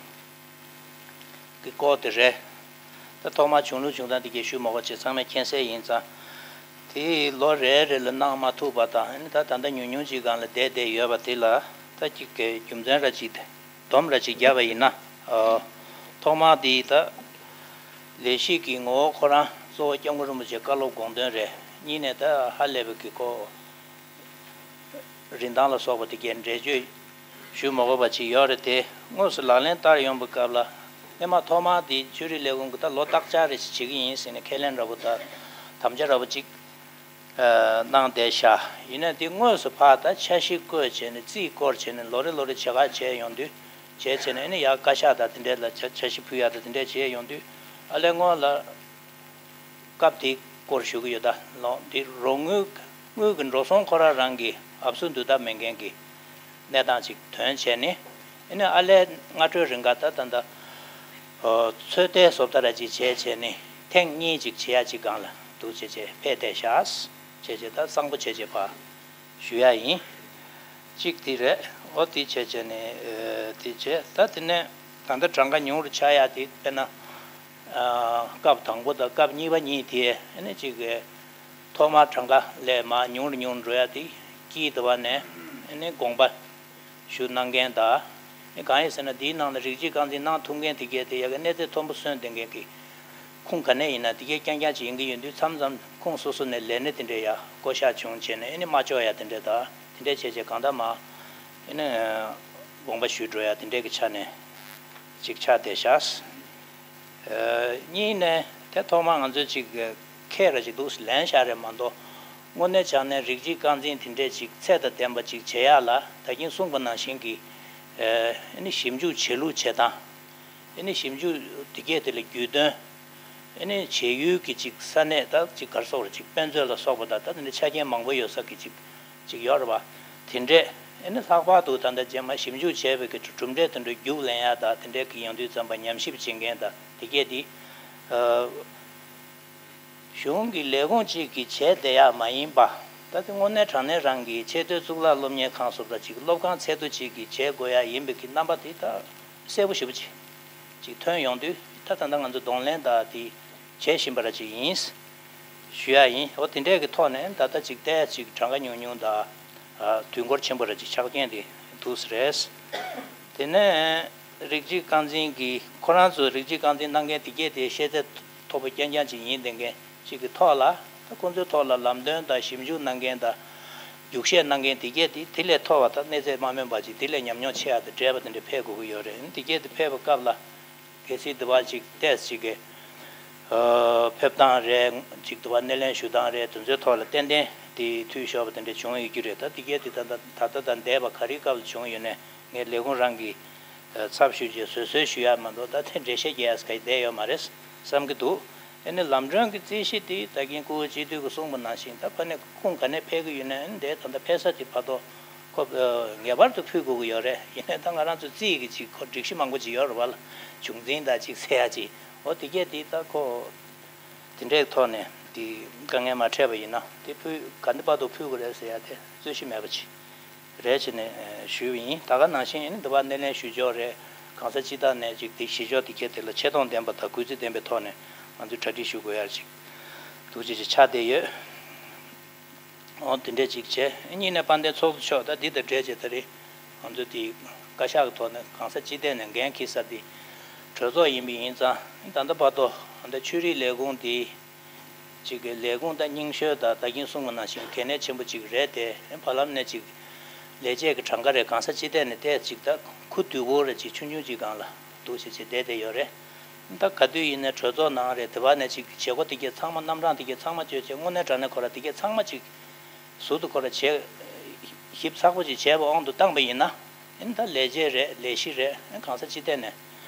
གྱི་སྐོར་དེ་རེད། ད་ཐོག་མར་བྱུང་ལུགས་བྱུང་སྟངས་དེ་གས་ཞུ་མ་དགོས་ཅེས་ཚང་མས་མཁྱེན་གསལ་ཡིན་ཙང་། དེ་ལོ་རེ་རེ་ལ་གནང་མ་ཐུབ་པ་དང་། ཨ་ནི་ད་ད་ལྟ་ཉུང་ཉུང་ཅིག་སྒང་ལ་བསྡད་བསྡད་ཡོད་པ་དེ་ལ་ད་ཅིག་གི་རྒྱུ་མཚན་ར་ཅིག་སྡོམ་ར་ཅིག་བརྒྱབ་པ་ཡིན་ན། ཨ། ཐོག་མར་དེ་ད་ལས་གཞི་གི་ངོ་བོ་ཁོ་རང་གཙོ་བོ་སྐྱབས་མགོན་རིན་པོ་ཆེ་བཀའ་སློབ་དགོངས་དོན་རེད། གཉིས་ནས་ད་ཧ་ལས་པའི་གི་ཁོ་རིན་ཐང་ལ་སོགས་པ་དེ་གའི་འགྲེལ་བརྗོད་ཞུ་མ་དགོས་པ་ཅིག་ཡོད་རེད་དེ། དངོས་སུ་ལག་ལེན་བསྟར་ཡོང་པའི་སྐབས་ལ་སྔོན་མ་ཐོག་མར་དེ་ཆོས་རིག་ལས་ཁུངས་ཀྱིས་ད་ལོ་བརྟག་དཔྱད་རེ་ཞིག་བྱེད་ཀྱི་ཡིན་ཟེར་ནས་ཁས་ལེན་འདྲ་པོ་དང་དམ་བཅའ་འདྲ་པོ་ཅིག་ཨ། གནང་བསྡད་ཤག་ཡིན་ན་དེ་དངོས་སུ་ཕར་ད་འཆར་གཞི་བཀོད་བྱས་ནས་རྩིས་བསྐོར་བྱས་ནས་ལོ་རེ་ལོ་རེ་བྱེད་ག་བྱས་ཡོང་དུས། བྱས་བྱས་ནས་ཨ་ནི་ཡར་བཀའ་ཤག་དང་དེ་འདྲས་ལ་འཆར་འཆར་གཞི་ཕུལ་ཡ་དང་དེ་འདྲས་བྱས་ཡོང་དུས། ཨ་ལས་སྔོན་ལ་སྐབས་དེའི་སྐོར་ཞུ་གི་ཡོད། ད་ལོ་འདི་རོགས་དངུལ་དངུལ་གྱི་འགྲོ་སོང་ཁོ་རང་རང་གི་ཨབ་སུ་འདུ་ཐབས་མེད་མཁན་གྱི་གནས་སྟངས་ཅིག་ཐོན་བྱས་ནས། ཨ་ནི་ཨ་ལས་སྔ་དྲོའི་རིང་ག་ད་ད་ད་ཨོ་ཚོད་ལྟའི་བཟོ་ལྟ་ར་ཅིག་བྱས་བྱས་ནས་ཐེངས་གཉིས་ཅིག་བྱེད་ཡ་ཅིག་སྒང་ལ་འདུག་བྱས་བྱས་ཕེབས་བསྡད་ཤག་བྱས་བྱས་ད་གཙང་པོ་བྱས་བྱས་ཕར་ཞུ་ཡ་ཡིན། གཅིག་དེ་རེད། འོ་དེ་བྱས་བྱས་ནས་ཨེ་དེ་བྱས། ད་དེ་ནས་ད་ལྟ་གྲངས་ཀ་ཉུང་རུ་ཆགས་ཡ་དེ་དཔེར་ན། ཨ། སྐབས་དང་པོ་དང་སྐབས་གཉིས་པ་གཉིས་དེ་ཨ་ནི་གཅིག་གི་ཐོག་མར་གྲངས་ཀ་ལས་མར་ཉུང་རུ་ཉུང་རུ་འགྲོ་ཡ་དེ་དཀྱིལ་དུ་བ་ནས་ཨ་ནི་དགོངས་པ་ཞུ་གནང་མཁན་དང་། ཨ་ནི་གང་ཡིན་ཟེར་ན་དེའི་ནང་ལ་རིགས་གཅིག་རྐང་འཛིན་གནང་ཐུབ་མཁན་དེ་གས་དེ་ཡ་གི་གནས་ཚད་མཐོན་པོ་སོན་བསྡད་མཁན་གྱི་ཁུངས་ག་ནས་ཡིན་ན་དེ་གས་རྐྱང་རྐྱང་ཅིག་ཡིན་གྱི་ཡོད་དུས། མཚམས་མཚམས་ཁུངས་སོ་སོ་ནས་ལས་སྣེ་དེ་འདྲས་ཡ་བསྐོ་བཞག་བྱུང་བྱས་ནས་ཨ་ནི་མ་ལྕོགས་ཡ་དེ་འདྲས་དང་དེ་འདྲས་བྱས་བྱས་གང་ལྟར་མར་ཨ་ནི་དགོངས་པ་ཞུ་འགྲོ་ཡ་དེ་འདྲས་ཀྱི་ཆ་ནས་ཅིག་ཆགས་བསྡད་ཤག་གཉིས་ནས་དེ་ཐོག་མར་ང་ཚོས་ཅིག་ཁས་ར་ཅིག་འདུག་ལེན་བཞག་རེད་མ་གཏོགས། དངོས་གནས་བྱས་ན་རིགས་གཅིག་རྐང་འཛིན་དེ་འདྲས་ཅིག་ཚད་དང་ལྡན་པ་ཅིག་བྱེད་ཡག་ལ་ད་གིན་གསུངས་པ་ནང་བཞིན་གྱི་ཨ་ནི་ཞིབ་འཇུག་བྱེད་ལུགས་བྱེད་སྟངས། ཨ་ནི་ཞིབ་འཇུག་དེ་གས་དེ་ལ་རྒྱུས་སྟོན། ཨ་ནི་བྱེད་ཡུལ་གྱི་ཅིག་ས་གནས་ད་ཅིག་ག་རེ་ཟེར་དགོས་རེད། ཅིག་དཔེ་མཛོད་ལ་སོགས་པ་དང་ད་དེ་འདྲ་ཆ་རྐྱེན་མང་པོ་ཡོད་ས་གི་ཅིག་ཅིག་ཡོད་རེད་པ། དེ་འདྲས་ཨ་ནི་ལྷག་པར་དུ་ད་ལྟ་རྗེས་མ་ཞིབ་འཇུག་བྱས་པའི་གི་གྲུབ་འབྲས་དེ་འདྲ་རྒྱུགས་ལེན་ཡ་དང་དེ་འདྲས་གི་ཡོང་དུས་ཙམ་པ་ཉམས་ཞིབ་བྱེད་མཁན་དང་དེ་གས་དེ། ཨ། གཞུང་གི་ལས་ཁུངས་གཅིག་གིས་བྱས་བསྡད་ཡག་མ་ཡིན་པ། ད་དེ་དངོས་གནས་དྲང་གནས་རང་གི་ཆེས་མཐོའི་གཙུག་ལག་སློབ་གཉེར་ཁང་སོགས་དང་ཅིག་སློབ་ཁང་ཚད་ལྡན་ཅིག་གིས་བྱེད་དགོས་ཡག་ཡིན་པའི་གི་རྣམ་པ་དེ་ད་གསལ་པོ་ཞེ་པོ་ཅིག་ཅིག་ཐོན་ཡོང་དུས། ད་ད་ལྟ་ང་ཚོ་གདོང་ལེན་དང་དེ་བྱེད་བཞིན་པ་ར་ཅིག་ཡིན་ཞུ་ཡག་ཡིན། འོ་དེ་འདྲས་ཀྱི་ཐོག་ནས་ད་ལྟ་ཅིག་བལྟས་ཅིག་གྲངས་ཀ་ཉུང་ཉུང་དང་དུས་འགོར་ཆེན་པོ་ར་ཅིག་ཆགས་རྐྱེན་དེ་འདུག་ས་རེད། དེ་ནས་རིགས་གཅིག་རྐང་འཛིན་གྱི་ཁོ་རང་ཚོ་རིགས་གཅིག་རྐང་འཛིན་གནང་མཁན་དེ་གས་དེ་ཤེས་ཚད་མཐོ་པོ་རྐྱང་རྐྱང་ཅིག་ཡིན་བསྡད་མཁན་ཅིག་གི་ཐོག་ལ། ད་ཁོང་ཚོའི་ཐོག་ལ་ལམ་སྟོན་དང་ཞིབ་འཇུག་གནང་མཁན་དང་རྒྱུགས་བཤད་གནང་མཁན་དེ་གས་དེ་དེ་ལས་མཐོ་བ་དང་གནས་ཚད་མ་སྨིན་པ་ཅིག་དེ་ལས་ཉམས་མྱོང་ཆེ་ཡག་དང་བགྲེས་པ་དེ་འདྲ་ཕེབས་དགོས་ཀྱི་ཡོད་རེད། དེ་གས་དེ་ཕེབས་པའི་སྐབས་ལ་གལ་སྲིད་དེ་བ་ཅིག་ཏེས་ཅིག་གི་ཕེབས་སྟངས་རེད། ཅིག་དེ་བ་སྣེ་ལེན་ཞུ་སྟངས་རེད། དེ་ཚོའི་ཐོག་ལ་ཏན་ཏན་དེ་འཐུས་ཤོར་བ་དེ་འདྲ་བྱུང་ཡོད་ཀྱི་རེད། ད་དེ་གས་དེ་ད་ད་ད་ད་འདས་པ་ག་རེའི་སྐབས་ལ་བྱུང་ཡོད་ནས་ངས་ལས་ཁུངས་རང་གི་ ཚབ་ཞུས་རྗེས་བཟོད་གསོལ་ཞུ་ཡ་མ་གཏོགས་ད་དེ་འགྲེལ་བཤད་རྒྱག་ཡ་ག་ཡེ་བསྡད་ཡོད་མ་རེད་བསམ་གྱི་འདུག་ཨ་ནི་ལམ་གྲོན་གྱི་རྩིས་གཞི་དེ་ད་གིན་སྐུ་ངོ་སྤྱི་འཐུས་ཀྱིས་གསུངས་པ་ནང་བཞིན་ད་ཕ་ནས་ཁུངས་ག་ནས་འཕེལ་གྱི་ཡོད་ན་ཨ་ནི་དེ་ད་ལྟ་འཕེལ་ས་དེ་བར་དོ་ཁོ་ངེས་པར་དུ་ཕུལ་དགོས་ཀྱི་ཡོད་རེད། ཡིན་ནའི་ད་ང་རང་ཚོ་རྩིས་ཀྱི་ཅིག་ཁོ་སྒྲིག་གཞི་མང་པོ་ཅིག་ཡོད་རེད་བ་ལ། བྱུང་འཛིན་དང་ཅིག་ཟེར་ཡ་ཅིག་འོ་དེ་གས་དེ་ད་ཁོ། དེ་འདྲའི་ཐོག་ནས་དེ་དཀའ་ངལ་མ་འཕྲད་པ་ཡིན་ན་དེ་ཕུལ་ག་འདི་བར་དུ་ཕུལ་དགོས་རེད་ཟེར་ཡ་དེ་རྩོད་གཞི་མེད་པ་ཅིག་རེད་བྱས་ནས་ཞུས་པ་ཡིན། ད་ག་ནང་བཞིན་ཨ་ནི་འདི་བར་སྣེ་ལེན་ཞུ་ཕྱོགས་རེད། གང་ས་ཅི་ཐད་ནས་ཅིག་དེ་གཞི་ཕྱོགས་དེ་གས་དེ་ལ་ཆེ་མཐོང་ལྡན་པ་དང་གུས་བརྩི་ལྡན་པའི་ཐོག་ནས་ང་ཚོས་གྲ་སྒྲིག་ཞུ་དགོས་ཡ་ཅིག་འདུག་ཅེས་ཅིག་ཆགས་བསྡད་ཡོད། འོ་དེ་འདྲས་ཅིག་བྱས། གཉིས་ནས་དཔལ་ལྡན་ཚོགས་གཙོ་མཆོག་ད་འདི་དང་འབྲེལ་བྱས་ད་རེས་ང་ཚོ་དེ་བཀའ་ཤག་གི་ཐོག་ནས་གང་ས་ཅི་ཐད་ནས་འགན་འཁྱེར་ས་དེ་གྲོས་ཚོགས་ཡིན་པ་ཡིན་ཙང་ད་ལྟ་བར་དུ་ད་ཆོས་རིག་ལས་ཁུངས་དེ་ཅིག་གི་ལས་ཁུངས་ད་རྙིང་ཤོས་དང་ད་གིན་གསུངས་པ་ནང་བཞིན་གལ་གནད་ཆེན་པོ་ཅིག་རེད་དེ། བར་ལམ་ནས་ཅིག་ལས་བྱེད་ཀྱི་གྲངས་ཀ་རེད་གང་ས་ཅི་ཐད་ནས་ཏོག་ཙམ་ཅིག་ད་ཁུ་བསྡུ་སྒོ་རེ་ཅིག་ཆུང་ཆུང་ཅིག་སྒང་ལ་འདུག་བྱས་བྱས་བསྡད་བསྡད་ཡོད་རེད། ད་ག་དུས་ཡིན་ནའི་གྲོས་ཚོགས་ནང་རེད་དེ་བ་ནས་ཅིག་བྱེད་སྒོ་དེ་གས་ཚང་མ་རྣམ་གྲངས་དེ་གས་ཚང་མ་བཅོས་བྱས་དངོས་གནས་དྲང་གནས་ཁོ་ར་དེ་གས་ཚང་མ་ཅིག་ཟུར་དུ་ཁོ་ར་བྱས་ཞིབ་ཚགས་པོ་ཅིག་བྱས་པ་དབང་དུ་བཏང་པ་ཡིན་ན་ཨ་ནི་ད་ལས་བྱེད་རེད་ལས་གཞི་རེད་ཨ་ནི་གང་ས་ཅི་ཐད་ནས་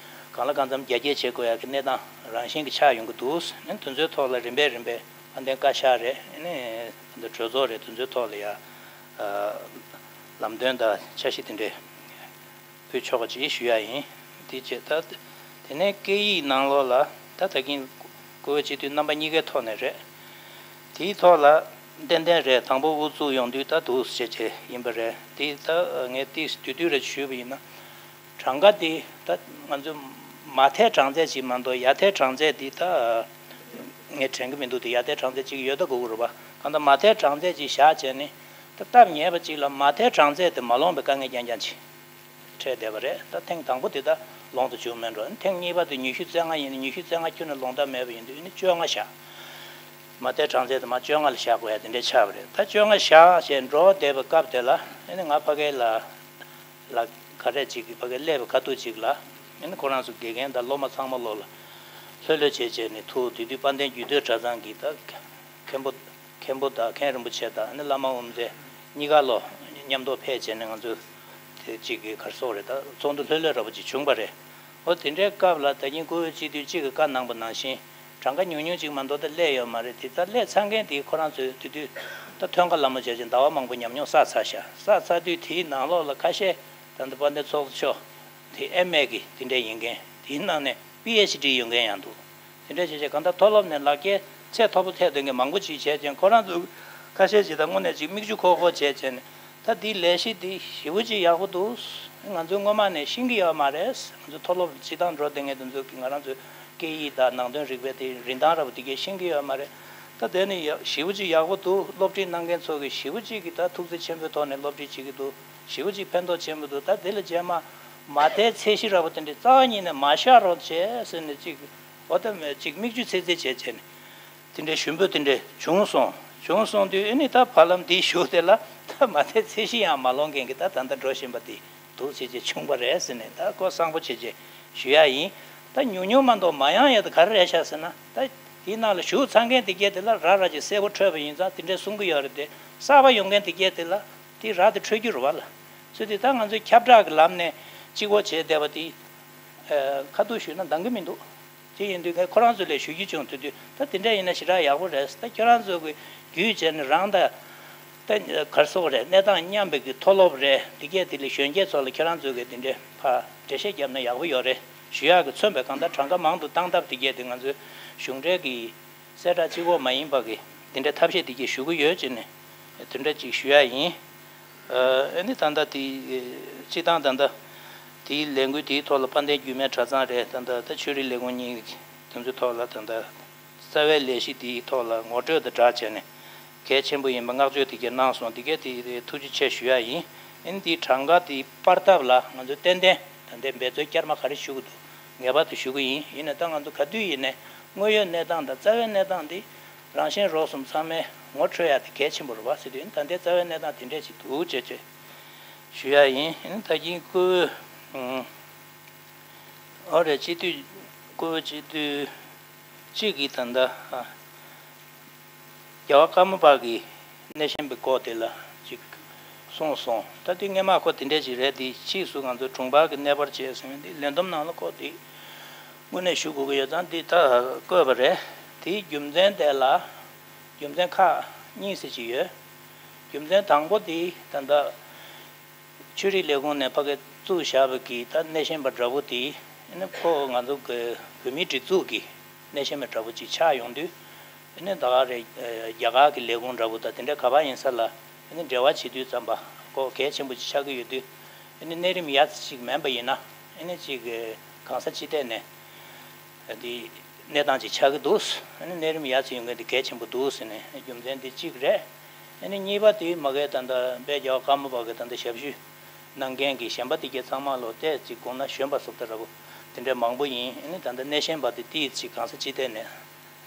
གང་ལ་གང་འཚམ་རྒྱ་སྐྱེད་བྱེད་དགོས་ཡ་གི་གནས་སྟངས་རང་བཞིན་གྱི་ཆགས་ཡོང་གི་འདུག་ཨ་ནི་དེ་ཚོའི་ཐོག་ལ་རིམ་པས་རིམ་པས་དཔལ་ལྡན་བཀའ་ཤག་རེད་ཨ་ནི་ད་གྲོས་ཚོགས་རེད་དེ་ཚོའི་ཐོག་ལ་ཡ་ལམ་སྟོན་དང་འཆར་གཞི་དེ་འདྲས། ཕུལ་ཆོག་ཅེས་ཞུ་ཡ་ཡིན། དེ་བྱས་ད། དེ་ནས་སྐད་ཡིག་ནང་ལོགས་ལ་ད་ད་གིན་སྐུ་ངོ་སྤྱི་འཐུས་རྣམ་པ་གཉིས་ཀའི་ཐོག་ནས་རེད། དེའི་ཐོག་ལ་ཏན་ཏན་རེད་དང་པོ་དབུ་བཙུགས་ཡོང་དུས་ད་འདུག་ཟེར་བྱས་ཡིན་པ་རེད། དེ་ད་ངས་ཏིས་དུས་དུས་རེ་ཞུས་པ་ཡིན་ན། གྲངས་ཀ་དེ་ད་ང་ཚོ་མ་མཐའི་གྲངས་ཚད་ཅིག་མ་གཏོགས་ཡར་མཐའི་གྲངས་ཚད་དེ་ད་ངས་དྲན་གི་མི་འདུག་དེ་ཡར་མཐའི་གྲངས་ཚད་ཅིག་ཡོད་ད་དགོས་ཀྱི་རེད་པ། གང་ལྟར་མ་མཐའི་གྲངས་ཚད་ཅིག་བཞག་བྱས་ནས་ད་སྟབས་ཉེས་པ་ཅིག་ལ་མ་མཐའི་གྲངས་ཚད་དེ་མ་ལོངས་པའི་དཀའ་ངལ་རྐྱང་རྐྱང་ཅིག་འཕྲད་བསྡད་པ་རེད། ད་ཐེངས་དང་པོ་དེ་ད་ལོངས་སུ་བྱུང་མེད་འགྲོ། ཐེངས་གཉིས་པ་དེ་ཉི་ཤུ་རྩ་ལྔ་ཡིན་ན་ཉི་ཤུ་རྩ་ལྔ་ཁྱོན་ནས་ལོངས་ཐབས་མེད་པ་ཡིན་དུས་ཨ་ནི་བཅོ་ལྔ་བཞག་མ་མཐའི་གྲངས་ཚད་དེ་མར་བཅོ་ལྔ་ལ་བཞག་དགོས་ཡ་དེ་འདྲས་ཆགས་པ་རེད། ད་བཅོ་ལྔ་བཞག་བྱས་འགྲོ་བསྡད་པའི་སྐབས་དེ་ལ་ཨ་ནི་ང་ཕ་གི་ལ་ལ་ག་རེ་ཅིག་གི་ཕ་གི་སླེབས་པའི་ཁ་ཐུག་ཅིག་ལ་ཨ་ནི་ཁོ་རང་ཚོ་དགེ་རྒན་དང་སློབ་མ་ཚང་མ་ལོ་ལ་ལྷོད་ལྷོད་བྱས་བྱས་ནས་ཐུག་དེ་དུས་དཔལ་ལྡན་རྒྱུད་སྟོད་གྲྭ་ཚང་གི་ད་མཁན་པོ། མཁན་པོ་དང་མཁན་རིན་པོ་ཆེ་དང་ནི་བླ་མ་དབུ་མཛད་གཉིས་ཀ་ལོ་མཉམ་དུ་ཕེབས་བྱས་ནས་ང་ཚོ་དེ་གཅིག་གི་གར་སོགས་རེད་ད་ཚོགས་འདུ་ལྷོད་ལྷོད་འདྲ་པོ་ཅིག་བྱུང་པ་རེད། འོ་དེ་འདྲའི་སྐབས་ལ་ད་གིན་སྐུ་ངོ་སྤྱི་འཐུས་གཅིག་གིས་བཀའ་གནང་པ་ནང་བཞིན་གྲངས་ཀ་ཉུང་ཉུང་ཅིག་མ་གཏོགས་ད་སླེབས་ཡོད་མ་རེད། དེ་ད་སླེབས་ཚར་མཁན་དེ་ཁོ་རང་ཚོས་དེ་དུས་ད་ཐོན་ཁ་ལ་མོ་བྱས་ཅིང་ཟླ་བ་མང་པོ་ཉམས་མྱོང་བསགས་ཚར་ཤག་བསགས་ཚར་དུས་དེའི་ནང་ལོགས་ལ་ཁ་ཤས་ད་ལྟ་དཔལ་ལྡན་ཚོགས་གཙོ་མཆོག་དེ་ཨེམ་ཨེ་གི་དེ་འདྲ་ཡིན་མཁན་དེའི་ནང་ནས་པི་ཨེཆ་ཌི་ཡོད་མཁན་ཡང་འདུག་དེ་འདྲ་བྱས་བྱས་གང་ལྟར་མཐོ་སློབ་ནས་ལག་ཁྱེར་ཚད་མཐོ་པོ་ཐེབས་སྡོད་མཁན་མང་པོ་ཅིག་བྱས་ཙང་ཁོ་རང་ཚོ་ཁ་ཤས་ཅིག་ད་དངོས་གནས་ཅིག་མིག་ཆུ་ཁོག་ཁོག་བྱས་བྱས་ནས་ད་འདིའི་ལས་གཞི་འདི་ཞེ་པོ་ཅིག་ཡག་པོ་འདུག་ང་ཚོས་སྔོན་མ་ནས་ཤེས་ཀྱི་ཡོད་མ་རེད། ང་ཚོ་མཐོ་སློབ་སྤྱི་བཏང་འགྲོ་བསྡད་མཁན་དེ་ཚོ་གིས་ང་རང་ཚོའི་སྐད་ཡིག་དང་ནང་དོན་རིག་པའི་དེ་རིན་ཐང་འདྲ་པོ་དེ་གས་ཤེས་ཀྱི་ཡོད་མ་རེད། ད་དེ་ནི་ཡག་ཞེ་པོ་ཅིག་ཡག་པོ་འདུག་སློབ་ཁྲིད་གནང་མཁན་ཚོ་གིས་ཞེ་པོ་ཅིག་གིས་ད་ཐུགས་བརྩེ་ཆེན་པོའི་ཐོག་ནས་སློབ་ཁྲིད་བྱེད་ཀྱི་འདུག་ཞེ་པོ་ཅིག་ཕན་ཐོགས་ཆེན་པོ་འདུག་ད་དེ་ལ་རྗེས་མ་མ་མཐའི་ཚད་གཞི་འདྲ་པོ་དེ་འདྲ་རྩ་བ་ཉིད་ནས་མ་བཞག་རོགས་བྱས་ཟེར་ནས་ཅིག་འོ་ད་མེད་ཅིག་མིག་ཆུ་ཚིག་ཚིག་བྱས་བྱས་ནས་དེ་འདྲའི་ཞུ་འབོད་དེ་འདྲ་བྱུང་སོང་། བྱུང་སོང་དུས་ཨ་ནི་ད་བར་ལམ་འདིའི་གཞུག་དེ་ལ་ད་མ་མཐའི་ཚད་གཞི་ཡང་མ་ལོངས་མཁན་གྱི་ད་ད་ལྟ་འགྲོ་བཞིན་པ་དེ་འདུག་བྱས་བྱས་བྱུང་བ་རེད་ཟེར་ནས་ད་ཁོ་གསང་པོ་བྱས་བྱས་ཞུ་ཡ་ཡིན། ད་ཉུང་ཉུང་མ་གཏོགས་མ་ཡོང་ཡ་དེ་ག་རེ་རེད་ཤག་ཟེར་ན་ད་དེའི་ནང་ལ་ཞུགས་ཚར་མཁན་དེ་གས་དེ་ལ་ར་ར་ཅིག་གསལ་པོ་འཕྲོད་པ་ཡིན་ཙང་དེ་འདྲའི་གསུང་གི་ཡོད་རེད་དེ། གསར་པ་ཡོང་མཁན་དེ་གས་དེ་ལ་དེ་ར་དེ་འཕྲོད་རྒྱུ་རེད་བ་ལ། ཚུལ་དེ་ད་ང་ཚོས་ཁྱབ་བསྒྲགས་ཀྱི་ལམ་ནས་གཅིག་པོ་བྱས་བསྡད་པ་དེ་ཁ་ཐུག་ཞུས་ན་འདང་གི་མི་འདུག་དེ་ཡིན་དུས་ངས་ཁོ་རང་ཚོ་ལ་ཞུ་རྒྱུ་བྱུང་དུས་དུས་ད་དེ་འདྲ་ཡིན་ན་ཞེ་དྲག་ཡག་པོ་རེད། ད་ཁྱོད་རང་ཚོ་གི་བརྒྱུད་བྱས་ནས་རང་ད་ད་གར་སོགས་རེད་གནས་སྟངས་མཉམ་པའི་གི་མཐོ་སློབ་རེད་འདི་གས་དེ་ལས་གཞོན་སྐྱེས་ཚོ་ལ་ཁྱོད་རང་ཚོ་གི་དེ་འདྲའི་ཕ་འགྲེལ་བཤད་བརྒྱབ་ན་ཡག་པོ་ཡོད་རེད་ཞུ་ཡག་གི་མཚོན་པའི་གང་ལྟར་གྲངས་ཀ་མང་དུ་བཏང་ཐབས་དེ་གས་དེ་ང་ཚོའི་གཞུང་འབྲེལ་གི་གསལ་བསྒྲགས་གཅིག་པོ་མ་ཡིན་པ་གི་དེ་འདྲའི་ཐབས་ཤེས་དེ་གས་ཞུ་གི་ཡོད་ཅེས་ནས་དེ་འདྲ་ཅིག་ཞུ་ཡག་ཡིན། ཨ་ནི་ད་ལྟ་དེ་སྤྱི་བཏང་ད་ལྟ་དེའི་ལས་འགུལ་དེའི་ཐོག་ལ་དཔལ་ལྡན་རྒྱུད་སྨད་གྲྭ་ཚང་རེད། ད་ལྟ་ད་ཆོས་རིག་ལས་ཁུངས་གཉིས་དེ་ཚོའི་ཐོག་ལ་ད་ལྟ་རྩ་བའི་ལས་གཞི་དེའི་ཐོག་ལ་ངོ་སྤྲོད་དང་སྦྲགས་བྱས་ནས་གལ་ཆེན་པོ་ཡིན་པ་བསྔགས་བརྗོད་དེ་གས་གནང་སོང་། དེ་གས་དེ་ཐུགས་རྗེ་ཆེ་ཞུ་ཡག་ཡིན། ཨ་ནི་དེའི་གྲངས་ཀ་དེ་སྤར་ཐབས་ལ་ང་ཚོས་ཏན་ཏན་ད་ལྟའི་འབད་རྩོལ་བསྐྱར་མ་ག་རེ་ཞུ་དགོས་འདུག་ངེས་པར་དུ་ཞུ་གི་ཡིན། ཡིན་ན་ད་ང་ཚོ་ག་དུས་ཡིན་ནའི་དངོས་ཡོད་གནས་སྟངས་དང་རྩ་བའི་གནས་སྟངས་དེ་རང་གཞན་རོགས་གསུམ་ཚང་མས་ངོ་འཕྲོད་ཡ་དེ་གལ་ཆེན་པོ་རེད་བ་ཟེར་དུས་ད་ལྟའི་རྩ་བའི་གནས་སྟངས་དེ་འདྲས་ཅིག་འདུག་ཅེས་ཅེས་ཞུ་ཡ་ཡིན། ད་གིན་སྐུ་ཨོ་རེད་སྤྱི་འཐུས་སྐུ་སྤྱི་འཐུས་གཅིག་གིས་ད་ལྟ་རྒྱལ་བ་ཀརྨ་པ་གི་གནས་བཤན་པའི་སྐོར་དེ་ལ་ཅིག་ གསུངས་སོང་། ད་དེ་སྔས་མ་ཁོ་དེ་འདྲས་ཅིག་རེད། དེ་ཕྱིས་སུ་ང་ཚོ་དྲུང་འཕར་གྱི་གནས་སྤར་བྱས་ཟིན་པའི་དེ་ལས་བསྡོམས་ནང་ལ་ཁོ་དེ་དངོས་གནས་ཞུ་དགོས་ཀྱི་ཡོད་ཙང་། དེ་ད་བཀོད་པ་རེད། དེའི་རྒྱུ་མཚན་དེ་ལ་རྒྱུ་མཚན་ཁག་གཉིས་ཙམ་ཅིག་ཡོད། རྒྱུ་མཚན་དང་པོ་དེ་ད་ལྟ་ཆོས་རིག་ལས་ཁུངས་ནས་ཕ་གི་བཙུགས་བཞག་པ་གི་ད་སྣེ་ཤན་པ་འདྲ་པོ་དེ་ཨ་ནི་ཁོ་ང་ཚོ་གི་བོད་མིའི་སྒྲིག་འཛུགས་ཀྱི་སྣེ་ཤན་པ་འདྲ་པོ་ཅིག་ཆགས་ཡོང་དུས། ཨ་ནི་ད་ག་རེ་རྒྱ་གར་གྱི་ལས་ཁུངས་འདྲ་པོ་དང་དེ་འདྲ་ག་པར་ཡིན་ས་ལ་ཨ་ནི་འབྲེལ་བ་བྱེད་དུས་ཙམ་པ་ཁོ་གལ་ཆེན་པོ་ཅིག་ཆགས་ཀྱི་ཡོད་དུས། ཨ་ནི་གནས་རིམ་ཡག་ཅིག་མིན་པ་ཡིན་ན་ཨ་ནི་ཅིག་གང་ས་ཅི་ཐད་ནས་དེ་གནས་སྟངས་ཅིག་ཆགས་ཀྱི་འདུག་ཨ་ནི་གནས་རིམ་ཡག་ཅིག་ཡོང་མཁན་དེ་གལ་ཆེན་པོ་འདུག་ཟེར་ནས་རྒྱུ་མཚན་དེ་གཅིག་རེད། ཨ་ནི་གཉིས་པ་དེ་མ་གི་ད་ལྟ་དཔལ་རྒྱལ་བ་ཀརྨ་པ་གི་ད་ལྟ་ཞབས་ཞུ་གནང་མཁན་གྱི་གཞན་པ་དེ་གྱད་ཚང་མ་ལོ་ཏོག་ཙམ་དགོངས་ན་གཞོན་པ་བཟོ་ལྟ་འདྲ་པོ་དེ་འདྲ་མང་པོ་ཡིན། ཨ་ནི་ད་ལྟ་སྣེ་ཤན་པ་དེ་ཏོག་ཙམ་གང་ས་ཅི་ཐད་ནས་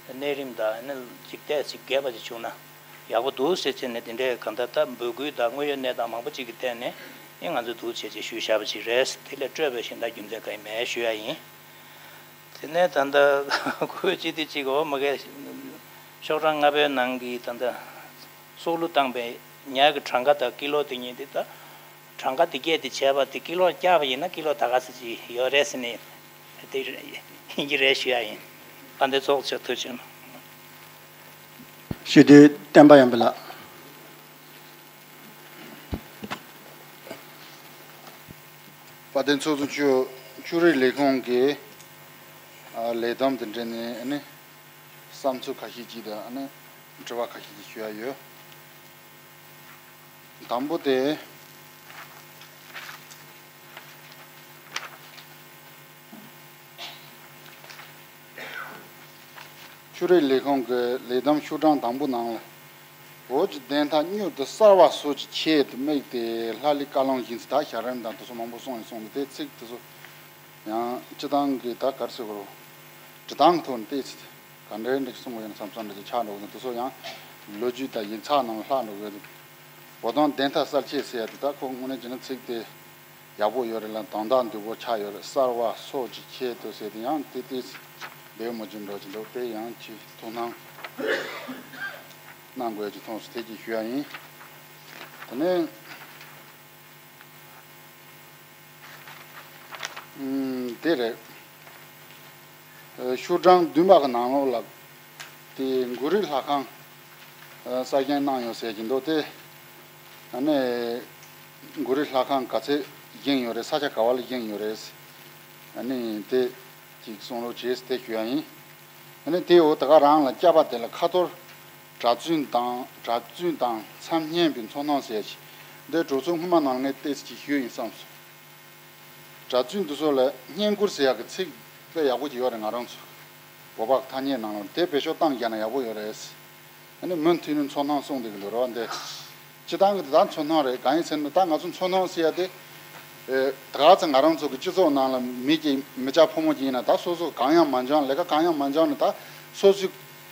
གནས་རིམ་དང་ཨ་ནི་ཅིག་ཏོག་ཙམ་རྒྱས་པ་ཅིག་བྱུང་ན་ཡག་པོ་འདུག་ཟེར་བྱས་ནས་དེ་འདྲའི་གང་ལྟར་ད་འབོད་སྐུལ་དང་དངོས་ཡོད་གནས་སྟངས་མང་པོ་ཅིག་གི་ཐད་ནས་ཨ་ནི་ང་ཚོས་འདུག་བྱས་བྱས་ཞུས་བཞག་པ་ཅིག་རེད། དེ་ལས་སྤྲོས་པའི་གཞན་དག་རྒྱུ་མཚན་གང་ཡང་མེད་ཞུ་ཡ་ཡིན། དེ་ནས་ད་ལྟ་ཁོའི་སྤྱི་བདེ་གཅིག་འོ་མ་གས་ཤོག་གྲངས་ལྔ་པའི་ནང་གི་ད་ལྟ་སྲོག་བླུ་བཏང་པའི་ཉ་གི་གྲངས་ཀ་དང་ཀི་ལོ་དེ་གཉིས་དེ་ད་གྲངས་ཀ་དེ་སྐད་དེ་བྱས་པ་དེ་ཀི་ལོར་བཀྱག་པ་ཡིན་ན་ཀི་ལོ་ད་ག་ཚོད་ཅིག་ཡོད་རེད་ཟེར་ནས་དེ་ཡིན་གྱི་རེད་ཞུ་ཡ་ཡིན། དཔལ་ལྡན་ཚོགས་གཙོ་མཆོག་ཐུགས་རྗེ་ཆེ། སྤྱི་འཐུས་བསྟན་པ་ཡོན་པ་ལགས། དཔལ་ལྡན་ཚོགས་གཙོ་མཆོག་ཆོས་རིག་ལས་ཁུངས་ཀྱི་ཨ་ལས་བསྡོམས་དེ་འབྲེལ་ནས་ཨ་ནི་བསམ་ཚུལ་ཁ་ཤས་ཅིག་དང་ཨ་ནི་དྲི་བ་ཁ་ཤས་ཅིག་ཞུ་ཡ་ཡོད། དང་པོ་དེ། ཆོས་རིག་ལས་ཁུངས་ཀྱི་ལས་བསྡོམས་ཤོག་གྲངས་དང་པོ་ནང་ལ། བོད་ཀྱི་བདེན་མཐའ་མྱུར་དུ་གསལ་བ་སོགས་ཀྱི་ཆེད་དུ་དམིགས་ཏེ་ལྷ་ལས་བཀའ་བློན་བཞེངས་ཚུལ་དང་བྱ་རིམ་དང་དེ་ཚོ་མང་པོ་གསུངས་ཡིན་གསུངས་འདུག་དེ་ཚིག་དེ་ཚོ་ཡང་སྤྱི་བཏང་གི་ད་ག་རེ་ཟེར་དགོས་རེད། འབྲི་སྟངས་ཐོག་ནས་བལྟས་ཚེ་ག་འདྲའི་འདྲ་གསུང་གི་ཡོད་ན་བསམ་བསམ་འདྲ་ཅིག་ཆགས་འགྲོ་གི་འདུག་དེ་ཚོ་ཡང་ལོ་རྒྱུས་དང་ཡིག་ཚགས་ནང་ལ་ལྷག་འགྲོ་གི་ཡོད་འདུག་བོད་དོན་བདེན་མཐའ་གསལ་བྱེད་ཟེར་ཡ་དེ་ད་ཁོ་དངོས་གནས་བྱས་ན་ཚིག་དེ་ཡག་པོ་ཡོད་རེད་ལ་དོན་དག་འདུས་པོ་ཆགས་ཡོད་རེད། གསལ་བ་སོགས་ཀྱི་ཆེད་དུ་ཟེར་དེ་ཡང་དེ་ཏོག་ཙམ་བདེ་མོ་ཅིག་འགྲོ་གི་འདུག་དེ་ཡང་ཅིག་ཐུགས་སྣང་གནང་དགོས་ཀྱི་མཐོང་སོང་། དེ་ཅིག་ཞུ་ཡ་ཡིན། དེ་ནས་ཨུམ། དེ་རེད། ཨ། ཤོག་གྲངས་བདུན་པ་གི་ནང་ལོགས་ལ་དེ་གུ་རུའི་ལྷ་ཁང་ཨ་གསར་བཞེངས་གནང་ཡོད་ཟེར་གྱི་འདུག་དེ་ཨ་ནི་གུ་རུའི་ལྷ་ཁང་ག་ཚོད་བཞེངས་ཡོད་རེད། ས་ཆ་ག་བ་ལ་བཞེངས་ཡོད་རེད། ཨ་ནི་དེ་ཅིག་གསུང་རོགས་བྱེད་ཟེར་དེ་ཞུ་ཡ་ཡིན། ཨ་ནི་དེ་འོ་ད་ག་རང་ལ་སྐྱབས་པ་དེ་ལ་ཁ་ཐོར་གྲྭ་བཙུན་དང་གྲྭ་བཙུན་དང་མཚམས་བསྙེན་པའི་ཚོགས་སྣང་ཟེར་ཞིག་འདི་གྲོས་ཚོགས་སྔོན་མ་ནང་ངས་ཏོག་ཙམ་ཅིག་ཞུས་ཡིན་བསམ་སོང་། གྲྭ་བཙུན་འདི་ཚོ་ལ་བསྙེན་བཀུར་ཟེར་ཡག་གི་ཚིག་དཔེ་ཡག་པོ་ཅིག་ཡོད་རེད། ང་རང་ཚོ་བོད་པ་གི་ཐ་སྙད་ནང་ལ་དེ་བེད་སྤྱོད་བཏང་བཞག་ན་ཡག་པོ་ཡོད་རེད། ཨ་ནི་མུ་མཐུད་ནས་ཚོགས་སྣང་གསུང་བསྡད་ཀྱི་འདུག་རེད་བ། འདི་སྤྱི་བཏང་གི་ད་ཚོགས་སྣང་རེད། གང་ཡིན་ཟེར་ན་ད་ང་ཚོ་ཚོགས་སྣང་ཟེར་ཡ་དེ་ཨེ་ད་ག་ཚོད་ང་རང་ཚོ་གི་སྤྱི་ཚོགས་ནང་ལ་མི་གཅིག་མི་སྐྱ་ཕོ་མོ་གཅིག་ཡིན་ན་ད་སོ་སོ་གང་ཡང་མ་འཇོན། ལས་ཀ་གང་ཡང་མ་འཇོན་ན་ད་སོ་སོའི་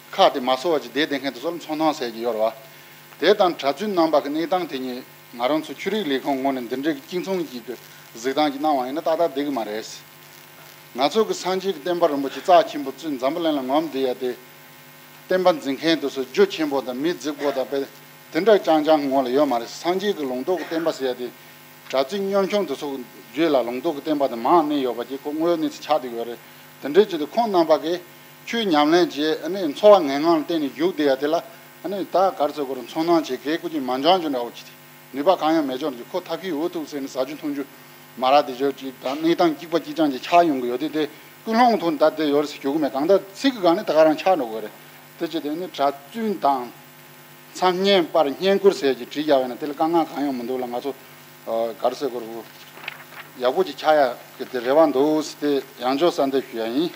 ཁ་དེ་མ་གསོ་བ་ཅིག་བསྡད་བསྡད་མཁན་དེ་ཚོ་ལ་ཚོགས་སྣང་ཟེར་གྱི་ཡོད་རེད་བ། དེ་དང་གྲྭ་བཙུན་རྣམ་པ་གི་གནས་སྟངས་དེ་གཉིས་ང་རང་ཚོ་ཆོས་རིག་ལས་ཁུངས་ངོས་ནས་འདི་འདྲའི་གི་གཅིག་མཚུངས་ཀྱི་གི་གཟིགས་སྟངས་ཅིག་གནང་བ་ཡིན་ན་ཏག་ཏག་བསྡད་ཀྱི་མ་རེད། ང་ཚོ་གི་སངས་རྒྱས་ཀྱི་བསྟན་པ་རིན་པོ་ཆེ་རྩ་ཆེན་པོ་བཙུན་འཛམ་བུ་གླིང་ལ་ངོམ་བསྡད་ཡ་དེ། བསྟན་པ་འཛིན་མཁན་དེ་ཚོ་རྒྱུ་ཆེན་པོ་དང་མི་རྫིག་པོ་དང་དཔེ་དེ་འདྲ་རྐྱང་རྐྱང་གི་ངོ་ལ་ཡོད་མ་རེད། སངས་རྒྱས་ཀྱི་ལུང་རྟོགས་ཀྱི་བསྟན་པ་ཟེར་ཡ་དེ་གྲྭ་བཙུན་གཉོམ་ཆུང་དེ་ཚོ་གི་རྒྱུད་ལ་ལུང་རྟོགས་ཀྱི་བསྟན་པ་དེ་མང་གནས་ཡོད་པ་ཅིག་ཁོ་དངོས་ཡོད་གནས་ཚུལ་ཆགས་བསྡད་ཡོད་རེད། དེ་འདྲའི་ཅིག་དེ་ཁོང་རྣམ་པ་གིས་ཆོས་ཉམས་ལེན་བྱས་ཨ་ནི་འཚོ་བ་ངན་སྔགས་ལ་བརྟེན་ནས་བཞུགས་བསྡད་ཡ་དེ་ལ་ཨ་ནི་ད་ག་རེ་ཟེར་དགོས་རེད། ཚོར་སྣང་བྱེད་མཁན་ཀུན་གྱིས་མ་འཇོན་རྒྱུ་འདྲ་བོ་ཅིག་དེ་ནུས་པ་གང་ཡང་མེད་ཅོག་ཅིག་ཁོ་ཐབས་ཤེས་འུ་ཐུག་ཟེར་ནས་ཟ་རྒྱུ་འཐུང་རྒྱུ་མ་རག་དེ་ཅོག་ཅིག་དང་གནས་སྟངས་གཅིག་པ་གཅིག་རྐྱང་ཅིག་ཆགས་ཡོང་གི་ཡོད་དེ། དེ་ཀུན་སློང་ཐོག་ནས་ད་དེ་ཡོད་རེད་ཟེར་ཞུ་གི་མེད། གང་ལྟར་ཚིག་གི་སྒང་ནས་ད་ག་རང་ཆགས་འགྲོ་གི་རེད། དེ་བྱས་ཏེ་ནི་གྲྭ་བཙུན་དང་མཚམས་བསྙེན་པར་བསྙེན་བཀུར་ཟེར་གྱི་བྲིས་བཞག་པ་ཡིན་ན་དེ་ལ་དཀའ་ངལ་གང་ཡང་མི་འདུག་ལ། ང་ཚོ་ཨ་ག་རེ་ཟེར་དགོས་རེད། ཡག་པོ་ཅིག་ཆགས་ཡ་གི་དེ་རེ་བ་འདུག་ཟེར་དེ་ཡང་བསྐྱར་གསལ་འདེབས་ཞུ་ཡ་ཡིན།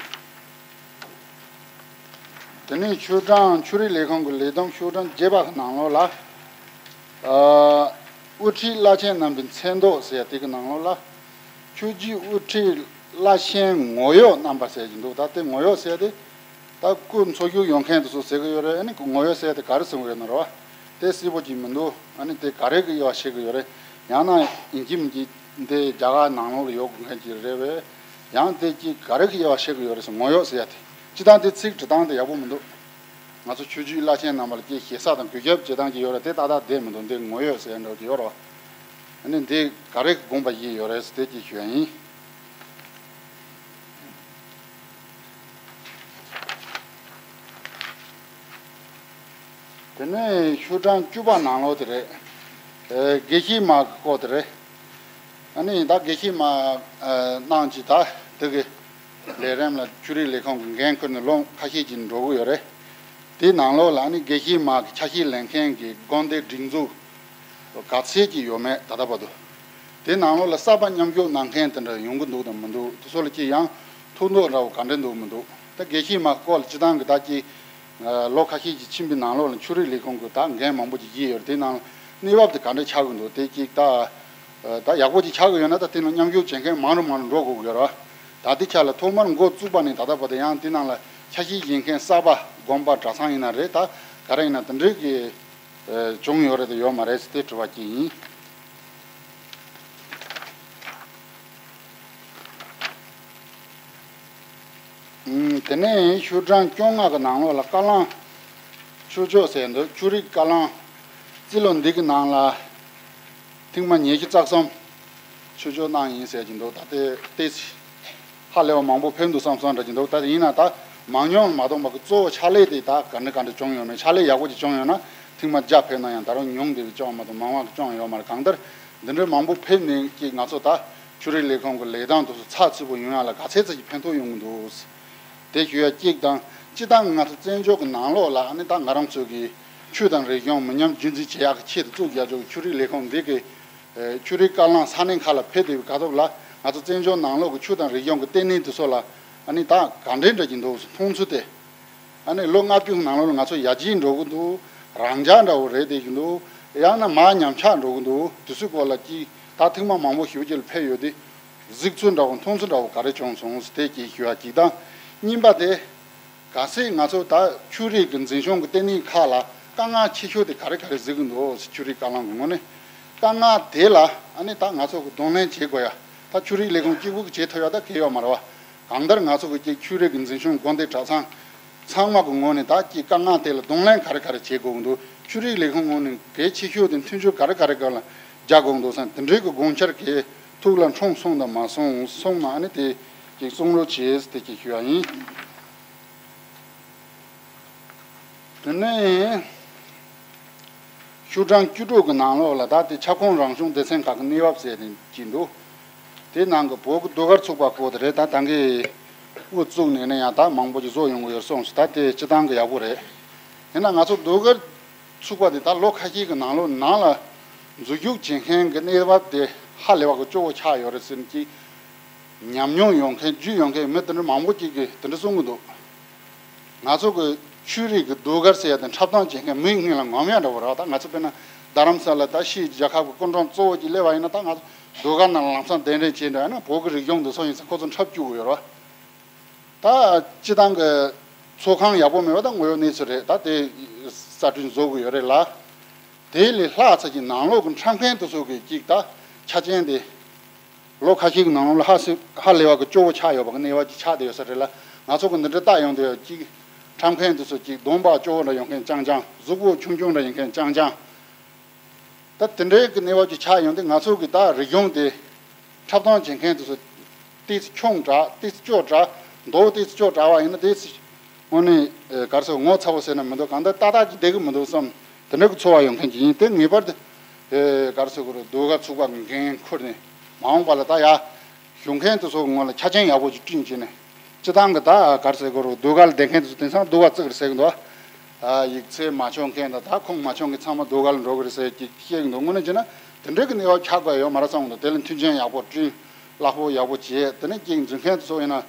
དེ་ནས་ཆོས་གྲངས་ཆོས་རིག་ལས་ཁུངས་ཀྱི་ལས་བསྡོམས་ཤོག་གྲངས་བརྒྱད་པ་གི་ནང་ལོགས་ལ། ཨ་དབུ་ཁྲིད་བླ་ཆེན་རྣམ་པའི་མཚན་ཐོ་ཟེར་ཡ་དེ་གི་ནང་ལོགས་ལ། ཆོས་བརྒྱུད་དབུ་ཁྲིད་བླ་ཆེན་ངོ་ཡོད་རྣམ་པ་ཟེར་གྱི་འདུག་ད་དེ་ངོ་ཡོད་ཟེར་ཡ་དེ། ད་སྐུ་འཚོ་བཞུགས་ཡོད་མཁན་དེ་ཚོ་ཟེར་གི་ཡོད་རེད། ཨ་ནི་ངོ་ཡོད་ཟེར་ཡ་དེ་ག་རེ་ཟེར་གི་ཡོད་ན་རེད་བ། དེ་གསལ་པོ་ཅིག་མི་འདུག་ཨ་ནི་དེ་ག་རེ་གི་དབྱེ་བ་ཕྱེ་གི་ཡོད་རེད། ཡང་ན་ཡིན་གཅིག་མིན་གཅིག་འདི་རྒྱ་གར་ནང་ལོགས་ལ་ཡོད་དགོས་མཁན་ཅིག་རེད་པས། ཡང་དེ་གཅིག་ག་རེ་གི་དབྱེ་བ་ཕྱེ་གི་ཡོད་རེད་ཟེར། ངོ་ཡོད་ཟེར་ཡ་དེ་སྤྱིར་བཏང་དེ་ཚིག་འབྲི་སྟངས་དེ་ཡག་པོ་མི་འདུག་ང་ཚོ་ཆོས་བརྒྱུད་བླ་ཆེན་རྣམ་པ་ལ་ཀྱེ་ཞེ་ས་དང་གུས་ཞབས་བྱེད་སྟངས་ཀྱི་ཡོད་རེད། དེ་ཏག་ཏག་བསྡད་མི་འདུག་འདི་ངོ་ཡོད་ཟེར་འདྲ་ཅིག་ཡོད་རེད་བ། ཨ་ནི་འདི་ག་རེ་དགོངས་པ་བཞེས་ཡོད་རེད་ཟེར་དེ་ཅིག་ཞུ་ཡ་ཡིན། དེ་ནས་ཤོག་གྲངས་བཅུ་པ་ནང་ལོགས་དེ་རེད། ཨེ། དགེ་བཤེས་མ་གི་སྐོར་དེ་རེད། ཨ་ནི་ད་དགེ་བཤེས་མ་ཨ་གནང་གི་ད་དེ་གི་ལས་རིམ་ལ་ཆོས་རིག་ལས་ཁུངས་ཀྱི་འགན་ཁུར་ནས་ལོ་ཁ་ཤས་ཀྱི་འགྲོ་གི་ཡོད་རེད། དེའི་ནང་ལོགས་ལ་ཨ་ནི་དགེ་བཤེས་མ་གི་ཆ་ཤས་ལེན་མཁན་གྱི་དགོན་སྡེ་སྒྲིག་འཛུགས་ག་ཚད་ཀྱི་ཡོད་མེད་ད་ལྟ་བར་དུ། དེའི་ནང་ལོགས་ལ་གསར་པ་མཉམ་ཞུགས་གནང་མཁན་དེ་འདྲ་ཡོང་གི་འདུག་དང་མི་འདུག་དེ་ཚོ་ལ་ཅི་ཡང་ཐུགས་འདོད་འདྲ་བོ་ག་འདྲ་འདུག་མི་འདུག་ད་དགེ་བཤེས་མ་སྐོར་ལ་སྤྱི་བཏང་གི་ད་ཅི་ལོ་ཁ་ཤས་ཀྱི་ཕྱིན་པའི་ནང་ལོགས་ལ་ཆོས་རིག་ལས་ཁུངས་ཀྱི་ད་འགན་མང་པོ་ཅིག་བཞེས་ཡོད་རེད། དེའི་ནང་གནས་བབ་དེ་ག་འདྲ་ཆགས་ཀྱི་འདུག་དེ་ཅིག་ད་ད་ཡག་པོ་ཅིག་ཆགས་ཀྱི་ཡོད་ན་ད་དེ་ནང་མཉམ་ཞུགས་བྱེད་མཁན་མང་རུ་མང་རུ་འགྲོ་དགོས་ཀྱི་ཡོད་རེད། ད་དེ་ཆ་ལ་ཐོག་མར་འགོ་བཙུགས་པ་ནས་ད་ལྟ་བར་དུ་ཡང་དེ་ནང་ལ་ཆ་ཤས་བཞེས་མཁན་གསར་པ་དགོན་པ་གྲྭ་ཚང་ཡིན་ན་རེད། ད་ག་རེ་ཡིན་ན་དེ་འདྲའི་གི་བྱུང་ཡོད་རེད་དང་ཡོད་མ་རེད་ཟེར་དེ་དྲི་བ་གཅིག་ཡིན། ཨུམ། དེ་ནས་ཤོག་གྲངས་བཅོ་ལྔ་གི་ནང་ལོགས་ལ་བཀའ་བློན་ཆོས་ཕྱོགས་ཟེར་འདུག་ཆོས་རིག་བཀའ་བློན་རྩིས་ལོ་འདི་གི་ནང་ལ་ཐེངས་མ་ཉི་ཤུ་རྩ་གསུམ་ཆོས་ཕྱོགས་གནང་ཡིན་ཟེར་གྱི་འདུག་ད་ལྟའི་ཏོག་ཙམ་ཧ་ལས་པ་མང་པོ་ཕེབས་འདུག་བསམ་བསམ་འདྲ་གྱི་འདུག་ད་ཡིན་ན་ད་མང་ཉུང་མ་གཏོགས་པ་གི་གཙོ་བོ་ཕྱག་ལས་དེ་ད་ག་འདྲ་ག་འདྲ་བྱུང་ཡོད་མེད། ཕྱག་ལས་ཡག་པོ་ཅིག་བྱུང་ཡོད་ན་ཐེངས་མ་བརྒྱ་ཕེབས་ན་ཡང་ད་རུང་ཉུང་དེ་བྱུང་མ་གཏོགས་མང་བ་གི་བྱུང་ཡོད་མ་རེད། གང་ལྟར་འདི་འདྲའི་མང་པོ་ཕེབས་ནས་ཀྱི་ང་ཚོ་ད་ཆོས་རིག་ལས་ཁུངས་ཀྱི་ལས་སྟངས་དེ་ཚོ་ཚགས་ཚུད་པོ་ཡོང་ཡ་ལ་ག་ཚད་ཙམ་གྱི་ཕན་ཐོགས་ཡོང་གི་འདུག་དེ་ཞུ་ཡ་གཅིག་དང་། སྤྱི་བཏང་ང་ཚོ་བཙན་བྱོལ་གྱི་ནང་ལོགས་ལ་ཨ་ནི་ད་ང་རང་ཚོ་གི་ཆོས་དང་རིག་གཞུང་མི་ཉམས་རྒྱུན་འཛིན་བྱེད་ཡག་གི་ཆེད་དུ་བཙུགས་རྒྱག་ཆོག་གི་ཆོས་རིག་ལས་ཁུངས་འདི་གི་ཨེ། ཆོས་རིག་བཀའ་བློན་ས་གནས་ཁག་ལ་ཕེབས་བསྡད་པའི་སྐབས་ཐོག་ལ་ང་ཚོ་བཙན་བྱོལ་ནང་ལོགས་ཀྱི་ཆོས་དང་རིག་གཞུང་གི་ལྟེ་གནས་དེ་ཚོ་ལ་ཨ་ནི་ད་ག་འདྲའི་འདྲ་གྱི་འདུག་མཐོང་ཚུལ་དེ། ཨ་ནི་ལོ་ལྔ་བཅུ་ནང་ལོགས་ལ་ང་ཚོ་ཡར་རྒྱས་འགྲོ་གི་འདུག་རང་འཇགས་འདྲ་བོ་རེད་བསྡད་ཀྱི་འདུག་ཡང་ན་མར་ཉམས་ཆག་འགྲོ་གི་འདུག་དེ་ཚོའི་སྐོར་ལ་ཅིག་ད་ཐེངས་མ་མང་པོ་ཞེ་པོ་ཅིག་ལ་ཕེབས་ཡོད་དེ། གཟིགས་ཚུལ་འདྲ་བོ་མཐོང་ཚུལ་འདྲ་བོ་ག་རེ་བྱུང་སོང་ཟེར་དེ་ཅིག་ཞུ་བ་གཅིག་དང་། གཉིས་པ་དེ། གལ་སྲིད་ང་ཚོ་ད་ཆོས་རིག་གི་འཛིན་སྐྱོང་གི་ལྟེ་གནས་ཁག་ལ་དཀའ་ངལ་ཆེ་ཤོས་དེ་ག་རེ་ག་རེ་གཟིགས་ཀྱི་འདུག་ཟེར་ཆོས་རིག་བཀའ་བློན་གྱི་ངོས་ནས། དཀའ་ངལ་དེ་ལ་ཨ་ནི་ད་ང་ཚོ་གི་གདོང་ལེན་བྱེད་དགོས་ཡ། ད་ཆོས་རིག་ལས་ཁུངས་གཅིག་པུ་གིས་བྱེད་ཐུབ་ཡ་ད་གལ་ཡོད་མ་རེད་བ། གང་ལྟར་ང་ཚོ་གི་ཅིག་ཆོས་རིག་གི་འཛིན་སྐྱོང་དགོན་སྡེ་གྲྭ་ཚང་ཚང་མ་གི་ངོས་ནས་ད་ཅིག་དཀའ་ངལ་དེ་ལ་གདོང་ལེན་ག་རེ་ག་རེ་བྱེད་དགོས་ཀྱི་འདུག་ཆོས་རིག་ལས་ཁུངས་ངོས་ནས་གལ་ཆེ་ཤོས་དེ་མཐུན་འགྱུར་ག་རེ་ག་རེ་ག་ལ་རྒྱག་དགོས་ཀྱི་འདུག་བསམ་དེ་འདྲའི་གི་དགོངས་འཆར་གྱི་ཐུགས་ལ་འཁྲུངས་སོང་དང་མ་སོང་སོང་ན་ཨ་ནི་དེ་ཅིག་གསུང་རོགས་བྱེད་ཟེར་དེ་ཅིག་ཞུ་ཡ་ཡིན། དེ་ནས་ཤོག་གྲངས་བཅུ་དྲུག་གི་ནང་ལོགས་ལ་ད་དེ་ཁྱབ་ཁོངས་རང་སྐྱོང་སྡེ་ཚན་ཁག་གི་གནས་བབ་ཟེར་ནས་ཅིག་འདུག་དེ་ནང་གི་བོད་ཀྱི་ཟློས་གར་ཚོགས་པ་སྐོར་དེ་རེད། ད་ད་གིན་དབུ་བཙུགས་ནས་ནས་ཡང་ད་མང་པོ་ཅིག་བཟོ་ཡོང་གི་ཡོད་སོང་ཟེར། ད་དེ་སྤྱི་བཏང་གི་ཡག་པོ་རེད། ཡིན་ན་ང་ཚོ་ཟློས་གར་ཚོགས་པ་དེ་ད་ལོ་ཁ་ཤས་ཀྱི་ནང་ལོགས་ནང་ལ་འཛུལ་རྒྱུག་བྱེད་མཁན་གྱི་གནས་བབ་དེ་ཧ་ལས་པ་གི་སྐྱོ་བོ་ཆགས་ཡོད་རེད་ཟེར་ནས་ཅིག་ཉམས་མྱོང་ཡོད་མཁན་རྒྱུས་ཡོད་མཁན་མི་དེ་འདྲ་མང་པོ་ཅིག་གིས་དེ་འདྲ་གསུང་གི་འདུག་ང་ཚོ་གི་ཆོས་རིག་གི་ཟློས་གར་ཟེར་ཡ་དེ་འཁྲབ་སྟོན་བྱེད་མཁན་མིའི་སྔུན་ལ་ངོམ་ཡ་འདྲ་བོ་རེད་བ། ད་ང་ཚོ་དཔེར་ན་རྡ་རམ་ས་ལ་ད་ཕྱིའི་རྒྱལ་ཁབ་ཀྱི་སྐུ་མགྲོན་གཙོ་བོ་ཅིག་སླེབས་པ་ཡིན་ན་ད་ང་ཚོ་ཟློས་གར་ནང་ལམ་སང་གདན་འདྲེན་བྱས་འདྲ་ཡིན་ན་བོད་ཀྱི་རིག་གཞུང་འདི་ཚོ་ཡིན་ཙང་ཁོ་ཚོ་འཁྲབ་བཅུག་གི་ཡོད་རེད་བ། ད་སྤྱི་བཏང་གི་ཚོགས་ཁང་ཡག་པོ་མེད་པ་ད་དངོས་ཡོད་གནས་ཚུལ་རེད། ད་དེ་གསར་སྐྲུན་བཟོ་དགོས་ཡོད་རེད་ལ། དེ་ལས་ལྷག་ཙམ་གྱི་ནང་ལོགས་ཀྱི་འཁྲབ་མཁན་དེ་ཚོ་གི་ཅིག་ད་ཆ་རྐྱེན་དེ། ལོ་ཁ་ཤས་ཀྱི་ནང་ལོགས་ལ་ཧ་སི་ཧ་ལས་པ་གི་སྐྱོ་བོ་ཆགས་ཡོད་པ་གི་གནས་བབ་ཅིག་ཆགས་བསྡད་ཡོད་ས་རེད་ལ། ང་ཚོ་གི་འདི་འདྲ་ལྟ་ཡོང་དུས་ཅིག་འཁྲབ་མཁན་དེ་ཚོ་ཅིག་གདོང་པ་སྐྱོ་བོ་འདྲ་ཡོང་མཁན་རྐྱང་རྐྱང་། གཟུགས་པོ་ཆུང་ཆུང་འདྲ་ཡོང་མཁན་རྐྱང་རྐྱང་། ད་དེ་འདྲའི་གི་གནས་བབ་ཅིག་ཆགས་ཡོང་དུས་ང་ཚོ་གི་ད་རིག་གཞུང་དེ་འཁྲབ་སྟོན་བྱེད་མཁན་དེ་ཚོ་ཏོག་ཙམ་ཆུང་དྲགས། ཏོག་ཙམ་སྐྱོ་དྲགས། མདོག་ཏོག་ཙམ་སྐྱོ་དྲགས་པ་ཡིན་ན་ཏོག་ཙམ། དངོས་གནས་ཨེ་ག་རེ་ཟེར། ངོ་ཚ་བོ་ཟེར་ན་མི་འདུག་གང་ལྟར་ཏག་ཏག་ཅིག་བསྡད་ཀྱི་མི་འདུག་བསམ་དེ་འདྲ་གི་ཚོར་བ་ཡོང་མཁན་ཅིག་ཡིན། དེ་ངེས་པར་དུ་ཨེ་ག་རེ་ཟེར་དགོས་རེད། ཟློས་གར་ཚོགས་པ་གི་འགན་ཁུར་ནས་མ་འོངས་པ་ལ་ད་ཡ་བཞུགས་མཁན་དེ་ཚོ་གི་ངོས་ལ་ཆ་རྐྱེན་ཡག་པོ་ཅིག་བསྐྲུན་བྱས་ནས་སྤྱི་བཏང་གི་ད་ག་རེ་ཟེར་དགོས་རེད། ཟློས་གར་ལ་བསྡད་མཁན་དེ་ཚོ་དེང་སང་ཟློས་གར་བརྩི་གི་རེད་ཟེར་གི་འདུག་ཨ། ཡིག་ཚད་མ་ཆོག་མཁན་དང་ད་ཁུངས་མ་ཆོག་མཁན་ཚང་མ་ཟློས་གར་ལ་འགྲོ་གི་རེད་ཟེར་ཅིག་བཤད་གི་འདུག་དངོས་གནས་བྱས་ན་དེ་འདྲའི་གི་གནས་བབ་ཆགས་དགོས་ཡོད་མ་རེད་བསམ་གི་འདུག་དེ་ལ་མཐུན་རྐྱེན་ཡག་པོ་བསྐྲུན། གླ་ཕོགས་ཡག་པོ་བྱས། དེ་ནས་ཅིག་འཛུལ་མཁན་དེ་ཚོ་ཡིན་ན།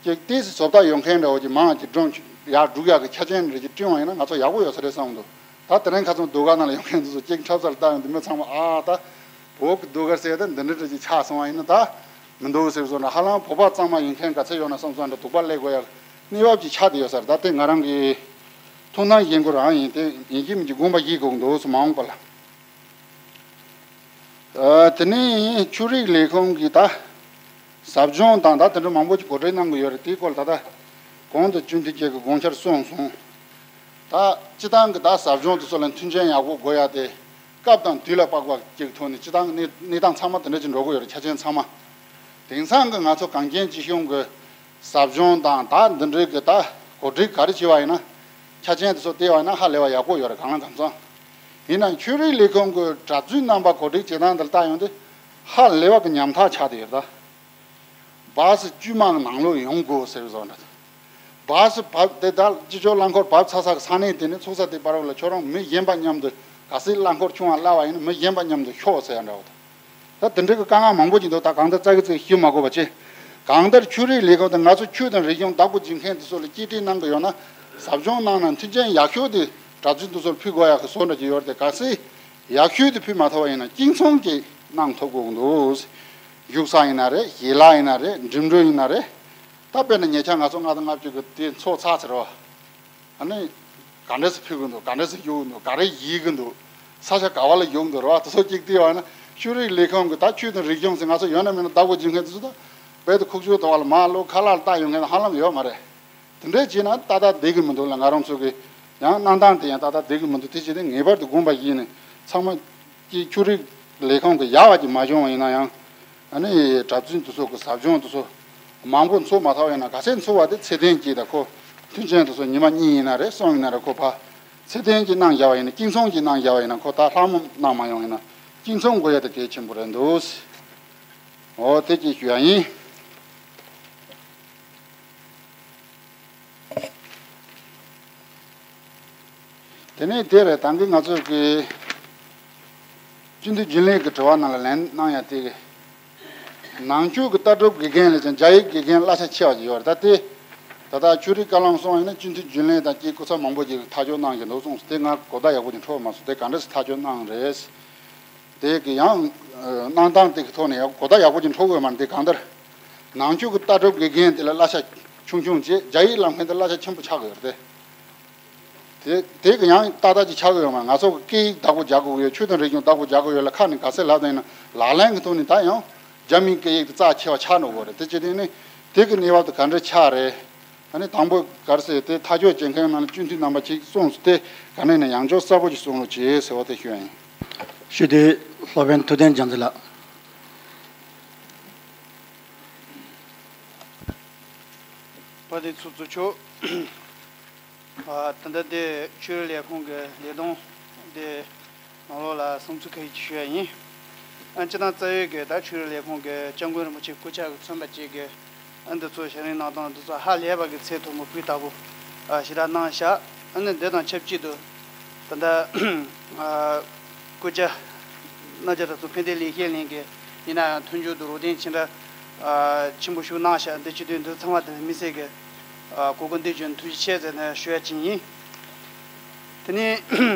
ཅིག་ཏོག་ཙམ་བཟོ་ལྟ་ཡོད་མཁན་འདྲ་བོ་ཅིག་མང་ཅིག་སྒྲུང་ཡར་སྒྲུག་ཡག་གི་ཆ་རྐྱེན་རེ་ཅིག་བསྐྲུན་པ་ཡིན་ན་ང་ཚོ་ཡག་པོ་ཡོད་ས་རེད་བསམ་འདུག་ད་དེ་རིང་ཁ་སང་ཟློས་གར་ནང་ལ་ཡོང་མཁན་ཚོ་ཅིག་འཁྲབ་ས་ལ་བལྟ་ཡོང་དུས་མི་ཚང་མ་ཨ་ད་བོད་ཀྱི་ཟློས་གར་ཟེར་ཡ་ད་འདི་འདྲ་འདྲ་ཅིག་ཆགས་སོང་བ་ཡིན་ན་ད་མི་འདུག་ཟེར་བཟོ་ན་ཧ་ལམ་བོད་པ་གཙང་མ་ཡིན་མཁན་ག་ཚད་ཡོད་ན་བསམ་བསམ་འདྲ་སྡུག་པ་སླེབས་དགོས་ཡག་གནས་བབ་ཅིག་ཆགས་བསྡད་ཡོད་ས་རེད། ད་དེ་ང་རང་གི་ཐུགས་སྣང་བཞེས་འགོ་རང་ཡིན། དེ་ཡིན་གཅིག་མིན་གཅིག་དགོངས་པ་བཞེས་དགོས་འདུག་མ་འོངས་པ་ལ། ཨ། དེ་ནས་ཆོས་རིག་ལས་ཁུངས་ཀྱིས་ད་ཟབ་སྦྱོང་དང་ད་དེ་འདྲ་མང་པོ་ཅིག་གོ་སྒྲིག་གནང་གི་ཡོད་རེད། དེའི་སྐོར་ད་ལྟ་གོང་དུ་བཅུད་འདི་རྒྱལ་གྱི་དགོངས་འཆར་གསུངས་སོང་། ད་སྤྱི་བཏང་གི་ད་ཟབ་སྦྱོང་དེ་ཚོ་ལ་མཐུན་རྐྱེན་ཡག་པོ་དགོས་ཡ་དེ་ སྐབས་དང་དུས་ལ་དཔག་པ་ཅིག་ཐོག་ནས་སྤྱི་བཏང་གནས་གནས་སྟངས་ཚང་མ་དེ་འདྲ་ཅིག་འགྲོ་གི་ཡོད་རེད། ཆ་རྐྱེན་ཚང་མ། དེང་སང་གི་ང་ཚོ་གངས་ཅན་སྐྱིད་གཤོངས་ཀྱི་ཟབ་སྦྱོང་དང་ད་འདི་འདྲའི་གི་ད་གོ་སྒྲིག་ག་རེ་བྱས་པ་ཡིན་ན། ཆ་རྐྱེན་དེ་ཚོ་བལྟས་པ་ཡིན་ན་ཧ་ལས་པ་ཡག་པོ་ཡོད་རེད། གང་ལ་གང་འཚམ། ཡིན་ནའང་ཆོས་རིག་ལས་ཁུངས་ཀྱི་གྲྭ་བཙུན་རྣམ་པ་གོ་སྒྲིག་བྱེད་སྟངས་འདི་ལ་ལྟ་ཡོང་དུས་ཧ་ལས་པ་གི་ཉམ་ཐག་ཆགས་བསྡད་ཡོད་རེད་ད། སྦག་སུ་དཀྱུས་མ་གི་ནང་ལོགས་ཡོང་དགོས་ཟེར་བཟོ་འདྲ། སྦག་སུ་བབས་དེ་ད་སྤྱི་ཚོགས་རླངས་འཁོར་བབས་ཚར་ས་གི་ས་གནས་དེ་ནས་ཚུགས་ས་དེ་བར་བ་ལ་ཁྱོད་རང་མི་གཞན་པ་མཉམ་དུ་ག་ཚོད་རླངས་འཁོར་ཆུང་བ་སླ་བ་ཡིན་ན་མི་གཞན་པ་མཉམ་དུ་ཤོག་ཟེར་ཡ་འདྲ་བོ་ད། ད་དེ་འདྲའི་གི་དཀའ་ངལ་མང་པོ་ཅིག་འདུག་ད་གང་ལྟར་རྩ་གི་ཚིག་ཞུ་མ་དགོས་པ་བྱས། གང་ལྟར་ཆོས་རིག་ལས་ཁུངས་དང་ང་ཚོ་ཆོས་དང་རིག་གཞུང་བདག་པོ་སྒྲུབ་མཁན་དེ་ཚོ་ལ་གཅེས་སྤྲས་གནང་གི་ཡོད་ན་ཟབ་སྦྱོང་གནང་ན་མཐུན་རྐྱེན་ཡག་ཤོས་དེ་གྲྭ་བཙུན་དེ་ཚོར་ཕུལ་དགོས་ཡག་གི་བཟོ་འདྲ་ཅིག་ཡོད་རེད་དེ། གལ་སྲིད་ཡག་ཤོས་དེ་ཕུལ་མ་ཐུབ་པ་ཡིན་ན་གཅིག་མཚུངས་ཀྱིས་གནང་ཐུབ་དགོས་ཀྱི་འདུག་བཞུགས་ས་ཡིན་ན་རེད། ཞལ་ལག་ཡིན་ན་རེད། འགྲིམ་འགྲུལ་ཡིན་ན་རེད། ད་དཔེར་ན་ཉེ་ཆར་ང་ཚོ་ལྔ་དང་ལྔ་བཅུ་གི་དེ་ཚོགས་ཚར་ཚར་བ། ཨ་ནི། ག་འདྲས་སེ་ཕུལ་གི་འདུག་ག་འདྲས་སེ་གཡུག་གི་འདུག་ག་རེ་ཡིས་གི་འདུག་ས་ཆ་ག་བ་ལ་གཡུག་གི་འདུག་རེད་བ། དེ་ཚོ་གཅིག་བལྟས་པ་ན་ཆོས་རིག་ལས་ཁུངས་ཀྱི་ད་ཆོས་དང་རིག་གཞུང་ཟེར་ང་ཚོ་ཡོད་ན་མེད་ན་བདག་པོ་སྒྲུབ་མཁན་དེ་ཚོ་ད་རྦད་དེ་ཁུག་ཀྱོག་དེ་བ་ལ་མར་ལོག་ཁ་ལག་ལ་བཏགས་ཡོང་མཁན་ཧ་ལམ་ཡོད་མ་རེད། དེ་འདྲས་བྱས་ན་ཏག་ཏག་བསྡད་གི་མི་འདུག་ལ། ང་རང་ཚོ་གི་ཡང་གནང་སྟངས་དེ་ཡང་ཏག་ཏག་བསྡད་གི་མི་འདུག་དེ་བྱས་ཏེ་ངེས་པར་དུ་དགོངས་པ་བཞེས་ནས་ཚང་མ་ཀྱི་ཆོས་རིག་ལས་ཁུངས་ཀྱི་ཡག་པ་ཅིག་མ་བྱུང་བ་ཡིན་ན་ཡང་། ཨ་ནི་གྲྭ་བཙུན་དེ་ཚོ་གི་ཟབ་སྦྱོང་དེ་ཚོ་མང་པོ་འཚོགས་མ་ཐུབ་ཡིན་ན། ག་ཚད་འཚོགས་པ་དེ་ཚད་ལྡན་གྱི་ད་ཁོ་མཐུན་རྐྱེན་དེ་ཚོ་ཉི་མ་གཉིས་ཡིན་ན་རེད། གསུམ་ཡིན་ན་རེད། ཁོ་ཕ་ཚད་ལྡན་གྱི་གནང་བཞག་པ་ཡིན་ན། གཅིག་མཚུངས་ཀྱི་གནང་བཞག་པ་ཡིན་ན་ཁོ་ད་ལྷག་མོ་གནང་མ་ཡོང་ཡིན་ན་གཅིག་མཚུངས་དགོས་ཡ་དེ་གལ་ཆེན་པོ་རེད་འདུག་འོ་དེ་གཅིག་ཞུ་ཡ་ཡིན། དེ་ནས་དེ་རེད། ད་གིན་ང་ཚོ་གི་སྤྱི་འཐུས་རྒྱུན་ལས་ཀྱི་དྲི་བ་ནང་ལ་ལན་གནང་ཡ་དེ། ནང་ཆོས་ཀྱི་ལྟ་གྲུབ་དགེ་རྒན་ལས་ཀྱང་རྒྱ་ཡིག་དགེ་རྒན་གླ་ཆ་ཆེ་བ་ཞིག་ཡོད་རེད། ད་དེ་ད་ལྟ་ཆོས་རིག་བཀའ་བློན་སོང་ཡིན་ན་སྤྱི་འཐུས་རྒྱུན་ལས་དང་དཀྱིལ་སྐུ་ཚབ་མང་པོ་ཞིག་ཐག་གཅོད་གནང་བཞིན་འདུག་གསུངས་སོང་། དེ་ང་གོ་བརྡ་ཡག་པོ་ཅིག་འཕྲོད་མ་སོང་། དེ་ག་འདྲ་སེ་ཐག་གཅོད་གནང་རེད། དེ་གི་ཡང་གནང་སྟངས་དེ་གི་ཐོག་ནས་ཡང་གོ་བརྡ་ཡག་པོ་ཅིག་འཕྲོད་དགོས་མ་རེད། དེ་གང་ལྟར་ནང་ཆོས་ཀྱི་ལྟ་གྲུབ་དགེ་རྒན་དེ་ལ་གླ་ཆ་ཆུང་ཆུང་བྱས། རྒྱ་ཡིག་བསླབ་མཁན་དེ་གླ་ཆ་ཆེན་པོ་ཆགས་ཀྱི་ཡོད་རེད་དེ། དེ་དེ་གི་ཡང་ཏག་ཏག་ཅིག་ཆགས་ཀྱི་ཡོད་མ་རེད། ང་ཚོ་གི་སྐད་ཡིག་བདག་པོ་རྒྱག་དགོས་ཀྱི་ཡོད། ཆོས་དང་རིག་གཞུང་བདག་པོ་རྒྱག་དགོས་ཡོད་ལ། ཁ་ནས་ག་ཚད་ལབ་དང་ཡིན་ན་ལག་ལེན་གྱི་ཐོག་ནས་ད་ཡང་རྒྱ་མིའི་སྐད་ཡིག་དེ་རྩ་ཆེ་བ་ཆགས་འགྲོ་གི་ཡོད་རེད། དེ་བྱས་དུས་ནི་དེ་གི་གནས་བབ་དེ་ག་འདྲ་ཆགས་རེད། ཨ་ནི་དང་པོ་ག་རེ་ཟེར་དེ་ཐག་གཅོད་བྱེད་མཁན་ནང་ལ་སྤྱི་འཐུས་རྣམ་པ་ཅིག་གསུངས་སོང་། དེ་ག་ནས་ནས་ཡང་བསྐྱར་གསལ་པོ་ཅིག་གསུང་རོགས་བྱེད་ཟེར་བ་དེ་ཞུ་ཡ་ཡིན། ཞུ་དེ་སློབ་དཔོན་ཐུབ་བསྟན་རྒྱལ་མཚན་ལགས། དཔལ་ལྡན་ཚོགས་གཙོ་མཆོག་ཨ། ད་ལྟ་དེ་ཆོས་རིག་ལས་ཁུངས་ཀྱི་ལས་དོན་དེ་ནང་ལོགས་ལ་བསམ་ཚུལ་ཁ་ཤས་ཅིག་ཞུ་ཡ་ཡིན། ཨ། སྤྱིར་བཏང་རྩ་བའི་གི་ད་ཆོས་རིག་ལས་ཁུངས་ཀྱི་སྐྱབས་མགོན་རིན་པོ་ཆེ་སྐུ་ཕྱྭ་གིས་མཚོན་པ་བཅས་ཀྱི་ཨ་འདི་ཚོ་ཞལ་རས་གནང་སྟངས་འདི་ཚོ་ཧ་ལས་པ་གི་ཚད་མཐོན་པོ་སྤུས་དག་པོ་ཨ་ཞེ་དྲག་གནང་ཤག་ཨ་ནི་འདི་དང་ཆབས་ཅིག་ཏུ་ད་ལྟ་ཨ་སྐུ་བཅར་རྣམ་རྒྱལ་གྲྭ་ཚང་ཕན་བདེ་ལེགས་བཤད་གླིང་གི་ཡིན་ན་ཡང་མཐུན་འགྱུར་དུ་རོགས་དན་ཆེ་འདྲ་ཨ་ཆེན་པོ་ཞིག་གནང་ཤག་འདི་བྱེད་དུས་འདི་ཚང་མ་དེ་དམིགས་བསལ་གྱི་ཨ་གོ་སྐབས་འདི་བྱུང་ཐུགས་རྗེ་ཆེ་ཟེར་ནས་ཞུ་ཡ་ཅིག་ཡིན། དེ་ནས་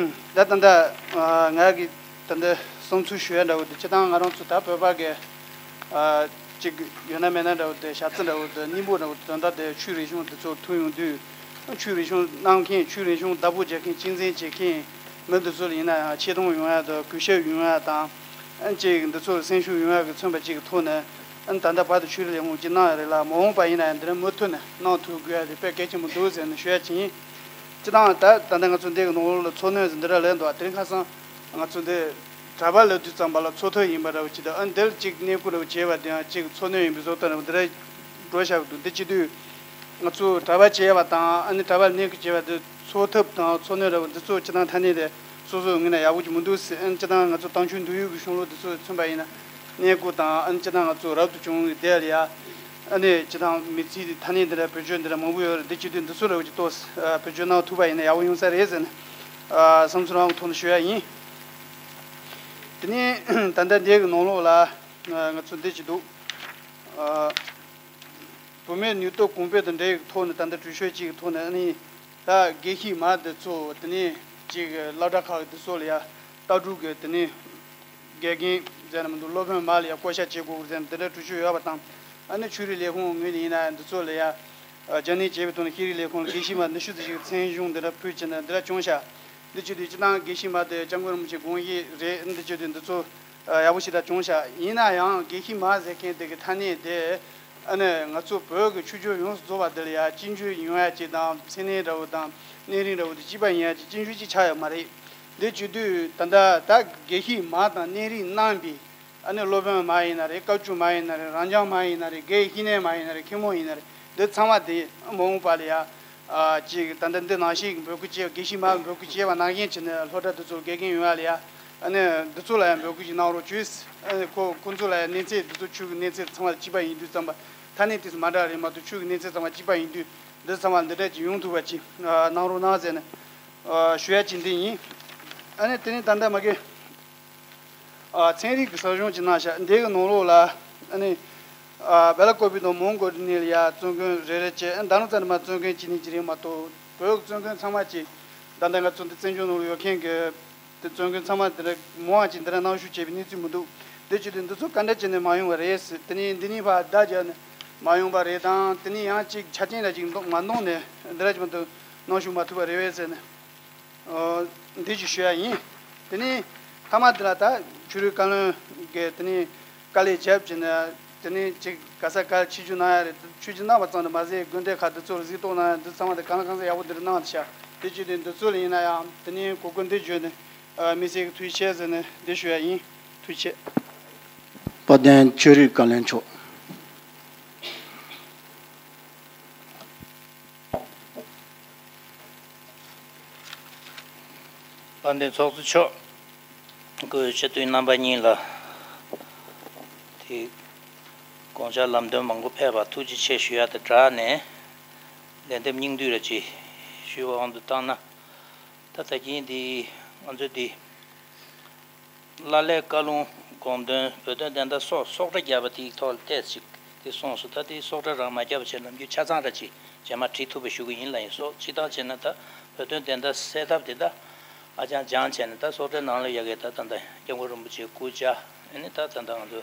ད་ད་ལྟ་ཨ་ང་གི་ད་ལྟ་བསམ་ཚུལ་ཞུ་ཡ་འདྲ་བོ་དེ་སྤྱིར་བཏང་ང་རང་ཚོ་ད་བོད་པ་གི་ཨ་ཅིག་ཡོད་ན་མེད་ན་འདྲ་བོ་དེ་ཞབས་ཕྱི་འདྲ་བོ་དེ་སྙིང་པོ་འདྲ་བོ་དེ་ད་ལྟ་དེ་ཆོས་རིག་གཞུང་འདི་ཚོ་ཐུག་ཡོང་དུས། ཆོས་རིག་གཞུང་གནང་མཁན། ཆོས་རིག་གཞུང་བདག་པོ་རྒྱག་མཁན། གཅེས་འཛིན་བྱེད་མཁན་མི་འདི་ཚོ་ལ་ཡིན་ན་ཡང་ཆེ་མཐོང་ཡོང་ཡ་དང་གུས་ཞབས་ཡོང་ཡ་དང་། ཨ་ཅིག་འདི་ཚོ་ལ་སེམས་ཤུགས་ཡོང་ཡ་གི་མཚོན་པ་ཅིག་གི་ཐོག་ནས་ཨ་ད་ལྟ་བར་དུ་ཆོས་རིག་ལས་ཁུངས་ཀྱིས་གནང་ཡ་རེད་ལ། མ་འོངས་པ་ཡིན་ན་ཡང་འདི་འདྲ་མུ་མཐུད་ནས་གནང་ཐུབ་དགོས་ཡ་དེ་དཔེ་གལ་ཆེན་པོ་འདུག་ཟེར་ནས་ཞུ་ཡ་ཅིག་ཡིན། སྤྱིར་བཏང་ད་ད་ལྟ་ང་ཚོ་འདི་གི་ནང་ལོགས་ལ་འཚོ་སྣོན་ཟེར་འདི་འདྲ་ལས་འདུག་དེ་རིང་ཁ་སང་ང་ཚོ་འདི་གྲྭ་པ་ལབ་དུས་ཙམ་པ་ལ་འཚོ་ཐབས་ཡིན་པ་འདྲ་བོ་ཅིག་དང་། ཨ་འདིར་ཅིག་གནས་སྐོར་འདྲ་བོ་བྱས་པ་དེ་ཡང་ཅིག་འཚོ་སྣོན་ཡིན་པའི་བཟོ་ལྟ་འདྲ་བོ་འདི་འདྲ་འགྲོ་བཞག་གི་འདུག་འདི་བྱེད་དུས་ང་ཚོ་གྲྭ་པ་བྱས་པ་དང་ཨ་ནི་གྲྭ་པ་གནས་སྐོར་བྱས་པ་འདི་འཚོ་ཐབས་དང་འཚོ་སྣོན་འདྲ་བོ་འདི་ཚོ་སྤྱིར་བཏང་ཐ་སྙད་དེ་སོ་སོའི་ངོས་ནས་ཡག་པོ་ཅིག་མི་འདུག་ཟེར། ཨ་ནི་སྤྱིར་བཏང་ང་ཚོ་བཏང་ཆོས་འདུལ་ཡུལ་གྱི་གཞུང་ལུགས་འདི་ཚོ་མཚོན་པ་ཡིན་ན་གནས་སྐོར་དང་ཨ་ནི་སྤྱིར་བཏང་ང་ཚོ་རབ་ཏུ་བྱུང་བའི་སྡེ་ལ་ཡ། ཨ་ནི་སྤྱིར་བཏང་མི་ཚེའི་ཐ་སྙད་འདི་འདྲ་བེད་སྤྱོད་འདི་འདྲ་མང་པོ་ཡོད་རེད། འདི་བྱེད་དུས་འདི་ཚོ་འདྲ་བོ་ཅིག་ཏོག་ཙམ་བེད་སྤྱོད་གནང་ཐུབ་པ་ཡིན་ན་ཡག་པོ་ཡོང་ས་རེད་ཟེར་ནས་བསམ་ཚུལ་རང་གི་ཐོག་ནས་ཞུ་ཡ་ཡིན། དེ་ནས་ད་ལྟ་འདི་གི་ནང་ལོགས་ལ་ང་ཚོ་འདི་བྱེད་འདུག་བུད་མེད་ནུས་སྟོབས་གོང་སྤེལ་དང་འབྲེལ་ཡོད་ཐོག་ནས་ད་ལྟ་གྲོས་ཆོད་ཅིག་གི་ཐོག་ནས་ཨ་ནི་ད་དགེ་བཤེས་མ་འདི་ཚོ་དེ་ནས་ཅིག་སློབ་གྲྭ་ཁག་འདི་ཚོ་ལ་ཡ་ལྟ་གྲུབ་ཀྱི་དེ་ནས་དགེ་རྒན་ཟེར་ན་མི་འདུག་སློབ་དཔོན་མ་ལ་ཡ་བསྐོ་བཞག་བྱེད་དགོས་ཟེར་ནས་འདི་འདྲ་གྲོས་ཆོད་ཡོད་པ་དང་། ཨ་ནི་ཆོས་རིག་ལས་ཁུངས་ངོས་ནས་ཡིན་ན་འདི་ཚོ་ལ་ཡ་ཨ་རྒྱ་ནས་བྱས་པའི་ཐོག་ནས་ཤེས་རིག་ལས་ཁུངས་ལ་དགེ་བཤེས་མ་ནུས་ཤུགས་ཅན་ཞིག་གི་མཚན་གཞུང་འདི་འདྲ་ཕུལ་བྱས་ནས་འདི་འདྲ་བྱུང་ཤག་འདི་བྱེད་དུས་སྤྱིར་བཏང་དགེ་བཤེས་མ་དེ་སྐྱབས་མགོན་རིན་པོ་ཆེ་དགོངས་བཞེས་རེད། འདི་བྱེད་དུས་འདི་ཚོ་ཡག་པོ་ཞེ་དྲག་བྱུང་ཤག་ཡིན་ན་ཡང་དགེ་བཤེས་མ་ཟེར་མཁན་དེ་གི་ཐ་སྙད་དེ་ཨ་ནི་ང་ཚོ་བོད་ཀྱི་ཆོས་བརྒྱུད་ཡོངས་སུ་རྫོགས་པ་འདི་ལ་ཡ་གཅིག་མཐུན་ཡོང་ཡ་ཅིག་དང་། མཚན་གནས་འདྲ་བོ་དང་གནས་རིམ་འདྲ་བོ་དེ་གཅིག་པ་ཡིན་ཡ་ཅིག་གཅིག་མཐུན་ཅིག་ཆགས་ཡོད་མ་རེད། འདི་བྱེད་དུས་ད་ལྟ་ད་དགེ་བཤེས་མ་དང་གནས་རིམ་གནང་པའི་ཨ་ནི་སློབ་དཔོན་མ་ཡིན་ན་རེད། བཀའ་བཅུ་མ་ཡིན་ན་རེད། རབ་འབྱམས་མ་ཡིན་ན་རེད། དགེ་བཤེས་གནས་མ་ཡིན་ན་རེད། མཁན་མོ་ཡིན་ན་རེད། འདི་ཚང་མ་དེ་མ་འོངས་པ་ལ་ཡ་ཨ་ཅིག་ད་ལྟ་འདི་ནང་བཞིན་འབོད་སྐུལ་བྱེད། དགེ་བཤེས་མ་འབོད་སྐུལ་བྱས་པ་ནང་བཞིན་བྱས་ནས་སློབ་གྲྭ་འདི་ཚོར་དགེ་རྒན་ཡོང་ཡ་ལ་ཡ་ཨ་ནི་འདི་ཚོ་ལ་ཡང་འབོད་སྐུལ་ཅིག་གནང་རོགས་བྱོས། ཨ་ནི་ཁོ་ཁོ་ཚོ་ལ་ཡང་གནས་ཚད་འདི་ཚོ་ཆོས་ཀྱི་གནས་ཚད་ཚང་མ་གཅིག་པ་ཡིན་དུས་ཙམ་པ། ཐ་སྙད་དེ་ཚོ་མ་འདྲ་རེད་མ་གཏོགས་ཆོས་ཀྱི་གནས་ཚད་ཚང་མ་གཅིག་པ་ཡིན་དུས། འདི་ཚང་མ་འདི་འདྲ་ཅིག་ཡོང་ཐུབ་པ་ཅིག་གནང་རོགས་གནང་ཟེར་ནས་ཞུ་ཡ་ཅིག་འདི་ཡིན། ཨ་ནི་དེ་ནས་ད་ལྟ་མ་གི་ཚན་རིག་གི་ཟབ་སྦྱོང་ཅིག་གནང་ཤག་འདི་གི་ནང་ལོགས་ལ་ཨ་ནི་སྦེ་ལ་ཀོ་པི་དང་མོན་གྷོ་ནས་ལ་ཡ་བཙོན་དགོན་རེ་རེ་བྱས། ཨ་ནི་ད་རུང་ཙམ་མ་བཙོན་མཁན་གཅིག་གཉིས་ཅིག་རེད་མ་གཏོགས་བོད་ཀྱི་བཙོན་མཁན་ཚང་མ་ཅིག་ད་ལྟ་ང་ཚོ་འདི་བཙན་བྱོལ་ནང་ལ་ཡོད་མཁན་གྱི། དེ་བཙོན་མཁན་ཚང་མ་འདི་འདྲ་མང་བ་ཅིག་འདི་འདྲ་གནང་བཤུས་བྱས་པའི་གནས་ཚུལ་མི་འདུག་འདི་བྱས་དུས་འདི་ཚོ་ག་འདྲ་བྱས་ནས་མ་ཡོང་བ་རེད་ཟེར། དེ་ནས་འདི་ནས་ཕར་བརྡ་བརྒྱབ་ནས་མ་ཡོང་བ་རེད་དང་། དེ་ནས་ཡང་ཅིག་ཆ་རྐྱེན་འདྲ་ཅིག་འདུག་མ་འདུག་ནས་འདི་འདྲ་ཅིག་མ་གཏོགས་གནང་བཤུས་མ་ཐུབ་པ་རེད་བས་ཟེར་ནས་འདི་ཅིག་ཞུ་ཡ་ཡིན། དེ་ནས་མཐའ་མ་འདི་ལ་ད་ཆོས་རིག་བཀའ་བློན་གྱིས་དེ་ནས་དཀའ་ལས་བརྒྱབ་བྱས་ནས། དེ་ནས་ཅིག་ག་ས་ག་ཆིབས་བསྒྱུར་གནང་ཡ་རེད། ཆིབས་བསྒྱུར་གནང་བ་ཙམ་དུ་མ་ཟད་དགོན་སྡེ་ཁག་འདི་ཚོར་གཟིགས་རྟོག་གནང་ཡ་འདི་ཚང་མ་དེ་གང་ལ་གང་འཚམ་ཡག་པོ་འདི་འདྲ་གནང་བཞག་འདི་བྱས་ཏེ་འདི་ཚོ་ལ་ཡིན་ན་ཡང་དེ་ནས་གོ་སྐབས་འདི་བརྗོད་ནས་དམིགས་བསལ་གྱི་ཐུགས་རྗེ་ཆེ་ཟེར་ནས་འདི་ཞུ་ཡ་ཡིན། ཐུགས་རྗེ་ཆེ། དཔལ་ལྡན་ཆོས་རིག་བཀའ་བློན་མཆོག་དཔལ་ལྡན་ཚོགས་གཙོ་མཆོག་སྐུའི་སྤྱི་འཐུས་རྣམ་པ་གཉིས་ལ་དེ་དགོངས་འཆར་ལམ་སྟོན་མང་པོ་ཕེབས་པ་ཐུགས་རྗེ་ཆེ་ཞུ་ཡ་དང་སྦྲགས་ནས། ལན་འདེབས་སྙིང་བསྡུས་ར་ཅིག་ཞུས་པའི་དབང་དུ་བཏང་ན། ད་ད་གིན་འདི་ང་ཚོ་འདི་བླ་ལྷའི་བཀའ་ལུང་དགོངས་དོན་བོད་དོན་བདེན་མཐའ་སོགས་སོགས་སྒྲ་བརྒྱབ་པ་དེའི་ཐོག་ལ་ཏོག་ཙམ་དེ་གསུངས་སོང་། ད་དེ་སོགས་སྒྲ་རང་མ་བརྒྱབ་པ་བྱས་ནམ་རྒྱུན་ཆ་ཚང་ར་ཅིག་རྗེས་མ་བྲིས་ཐུབ་པ་ཞུ་གི་ཡིན་ལབ་ཡིན་སོགས། སྤྱིར་བཏང་བྱས་ན་ད་བོད་དོན་བདེན་མཐའ་གསལ་ཐབས་དེ་ད་ཨ་ཅང་སྦྱངས་བྱས་ནས་ད་སོགས་སྒྲའི་ནང་ལ་ཡ་གི་ད་ད་ད་སྐྱབས་མགོན་རིན་པོ་ཆེའི་སྐུ་བཅར། ཨ་ནི་ད་ད་ད་ང་ཚོ་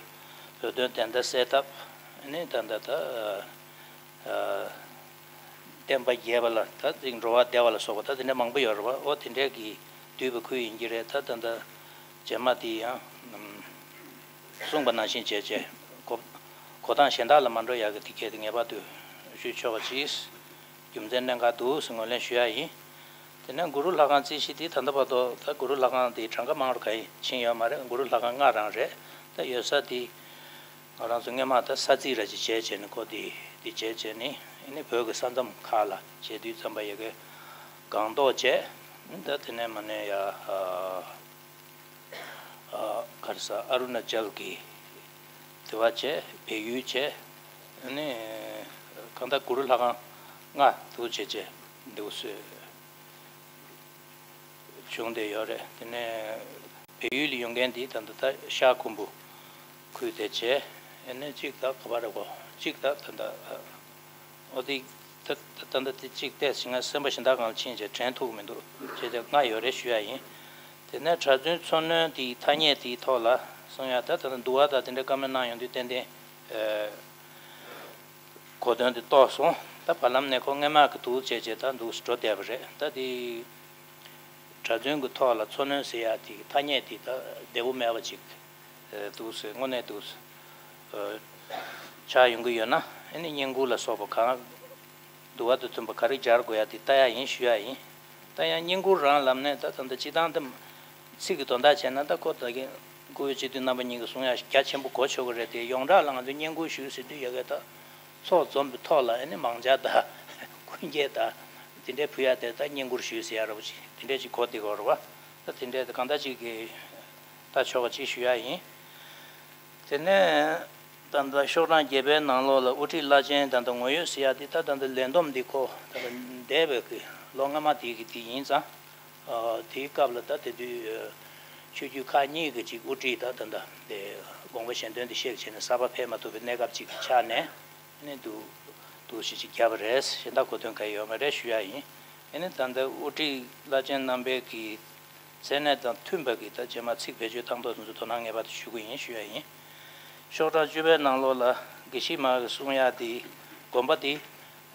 བོད་དོན་བདེན་མཐའ་གསལ་ཐབས། ཨ་ནི་ད་ད་ད། བསྟན་པ་རྒྱས་པ་ལ་ད་ཅིག་འགྲོ་བ་བདེ་བ་ལ་སོགས་པ་ད་དེ་འདྲ་མང་པོ་ཡོད་རེད་བ། ཨོ་དེ་འདྲས་ཀྱི་བསྡུས་པ་ཁུལ་ཡིན་གྱི་རེད། ད་ད་ད་རྗེས་མ་དེ་ཡང་གསུངས་པ་ནང་བཞིན་བྱས་བྱས་གོ་གོ་སྟངས་གཞན་དག་ལ་མ་འགྲོ་ཡག་གི་དེ་གལ་ཏེ་ངེས་པར་དུ་ཞུ་ཆོག་པ་ཅིག་རྒྱུ་མཚན་གནད་འགག་འདུག་ཟེར་ངོས་ལེན་ཞུ་ཡ་ཡིན། དེ་ནས་གུ་རུ་ལྷ་ཁང་རྩིས་གཞི་དེ་ད་ལྟ་བར་དུ་ད་གུ་རུ་ལྷ་ཁང་དེ་གྲངས་ཀ་མང་རུ་ག་ཡིན་ཕྱིན་ཡོད་མ་རེད། གུ་རུ་ལྷ་ཁང་ལྔ་རང་རེད། ད་ཡོད་ས་དེ། ང་རང་ཚོ་སྔོན་མ་ད་ས་རྩིས་ར་ཅིག་བྱས་བྱས་ནས་ཁོ་དེ་དེ་བྱས་བྱས་ནས་ཨ་ནི་བོད་ཀྱི་ས་མཚམས་ཁག་ལ་བྱས་དུས་ཙམ་པ་ཡ་གི་སྒང་ཏོག་བྱས། ད་དེ་ནས་མ་ནས་ཡ་ཨ་ཨ་ག་རེ་ཟ་ཨ་རུ་ན་ཅལ་གྱི་དེ་བ་བྱས། བལ་ཡུལ་བྱས། ཨ་ནི་གང་ལྟར་གུ་རུ་ལྷ་ཁང་ལྔ་འདུག་བྱས་བྱས་འདུག་སེ་བྱུང་བསྡད་ཡོད་རེད། དེ་ནས་བལ་ཡུལ་ལ་ཡོད་མཁན་འདི་ད་ལྟ་ད་ཤར་ཁུམ་བུ་ཁུལ་དེ་བྱས། ཨ་ནི་གཅིག་ད་ག་པར་རེད་གོ། གཅིག་ད་ད་ད་ཨོ་དེ་ད་ད་ད་ད་དེ་གཅིག་བལྟས་ཞིག་ང་སེམས་པ་གཞན་དག་སྒང་ལ་ཕྱིན་བྱས་དྲན་ཐུབ་ཀྱི་མི་འདུག་བྱས་ཏེ་ལྔ་ཡོད་རེད་ཞུ་ཡ་ཡིན། དེ་ནས་གྲྭ་བཙུན་འཚོ་སྣོན་དེའི་ཐ་སྙད་དེའི་ཐོག་ལ་གསུང་ཡ་ད་ད་ད་འདུལ་བ་དང་དེ་འདྲའི་བཀའ་མོལ་གནང་ཡོང་དུས་ཏན་ཏན་ཨ། གོ་དོན་དེ་རྟོགས་སོང་། ད་བར་ལམ་ནས་ཁོ་སྔོན་མ་གི་འདུག་བྱས་བྱས་ད་འདུག་སེ་འགྲོ་བསྡད་པ་རེད། ད་དེ་གྲྭ་བཙུན་གྱི་ཐོག་ལ་འཚོ་སྣོན་ཟེར་ཡ་དེ་ཐ་སྙད་དེ་ད་བདེ་པོ་མེད་པ་ཅིག་འདུག་སེ་དངོས་གནས་འདུག་སེ་ཆགས་ཡོང་གི་ཡོད་ན། ཨ་ནི་བསྙེན་བཀུར་ལ་སོགས་པ་གང་འདུལ་བ་དང་མཐུན་པ་ག་རེ་སྦྱར་དགོས་ཡ་དེ་ལྟ་ཡ་ཡིན་ཞུ་ཡ་ཡིན། ད་ཡང་བསྙེན་བཀུར་རང་ལམ་ནས་ད་ད་ལྟ་སྤྱི་བཏང་དེ། ཚིག་གི་དོན་དག་བྱས་ན་ད་ཁོ་ད་གིན་སྐུ་ཡོད་སྤྱི་འཐུས་རྣམ་པ་གཉིས་ཀྱིས་གསུང་ཡ་རྒྱ་ཆེན་པོ་གོ་ཆོད་ཀྱི་རེད་དེ། ཡོངས་གྲགས་ལ་ང་ཚོས་བསྙེན་བཀུར་ཞུས་ཟེར་དུས་ཡ་གི་ད་ཚོགས་འཛོམས་པའི་ཐོག་ལ་ཨ་ནི་མང་ཇ་དང་སྐུ་འགྱེད་དང་དེ་འདྲའི་ཕུལ་ཡ་དེ་ད་བསྙེན་བཀུར་ཞུས་ཟེར་ཡ་ར་བ་ཅིག་དེ་འདྲའི་ཅིག་གོ་བསྡད་ཀྱི་ཡོད་རེད་བ། ད་དེ་འདྲའི་གང་ལྟར་ཅིག་གི་ལྟ་ཆོག་པ་ཅིག་ཞུ་ཡ་ཡིན། དེ་ནས་ད་ལྟ་ཤོག་གྲངས་བརྒྱད་པའི་ནང་ལོགས་ལ་དབུ་ཁྲིད་བླ་ཆེན་ད་ལྟ་ངོ་ཡོད་ཟེར་ཡ་དེ་ད་ད་ལྟ་ལས་བསྡོམས་འདི་ཁོ་ད་ལྟ་འདས་པའི་གི་ལོ་སྔ་མ་དེའི་གི་དེ་ཡིན་ཙང་། ཨ། དེའི་སྐབས་ལ་ད་དེ་དུས་ཨ། ཆོས་བརྒྱུད་ཁག་གཉིས་ཀྱི་ཅིག་དབུ་ཁྲིད་ད་ད་ད་དེ་དགོངས་པ་གཞན་དོན་དེ་བཤད་བྱས་ནས་གསར་པ་ཕེབས་མ་ཐུབ་པའི་གནས་སྐབས་ཅིག་ཆགས་ནས་ཨ་ནི་འདུག་འདུག་ཞེས་ཅིག་བརྒྱབ་པ་རེད། གཞན་དག་གོ་དོན་གང་ཡང་ཡོད་མ་རེད་ཞུ་ཡ་ཡིན། ཨ་ནི་ད་ལྟ་དབུ་ཁྲིད་བླ་ཆེན་རྣམ་པའི་གི་མཚན་གནས་དང་མཐུན་པ་གི་ད་རྗེས་མ་ཚིག་བེད་སྤྱོད་བཏང་ཐོག་དེ་ཚོ་དོ་སྣང་ངེས་པར་དུ་ཞུ་གི་ཡིན་ཞུ་ཡ་ཡིན། ཤོག་གྲངས་བཅུ་པའི་ནང་ལོགས་ལ་དགེ་བཤེས་མ་གི་གསུང་ཡ་དེ་དགོན་པ་དེ་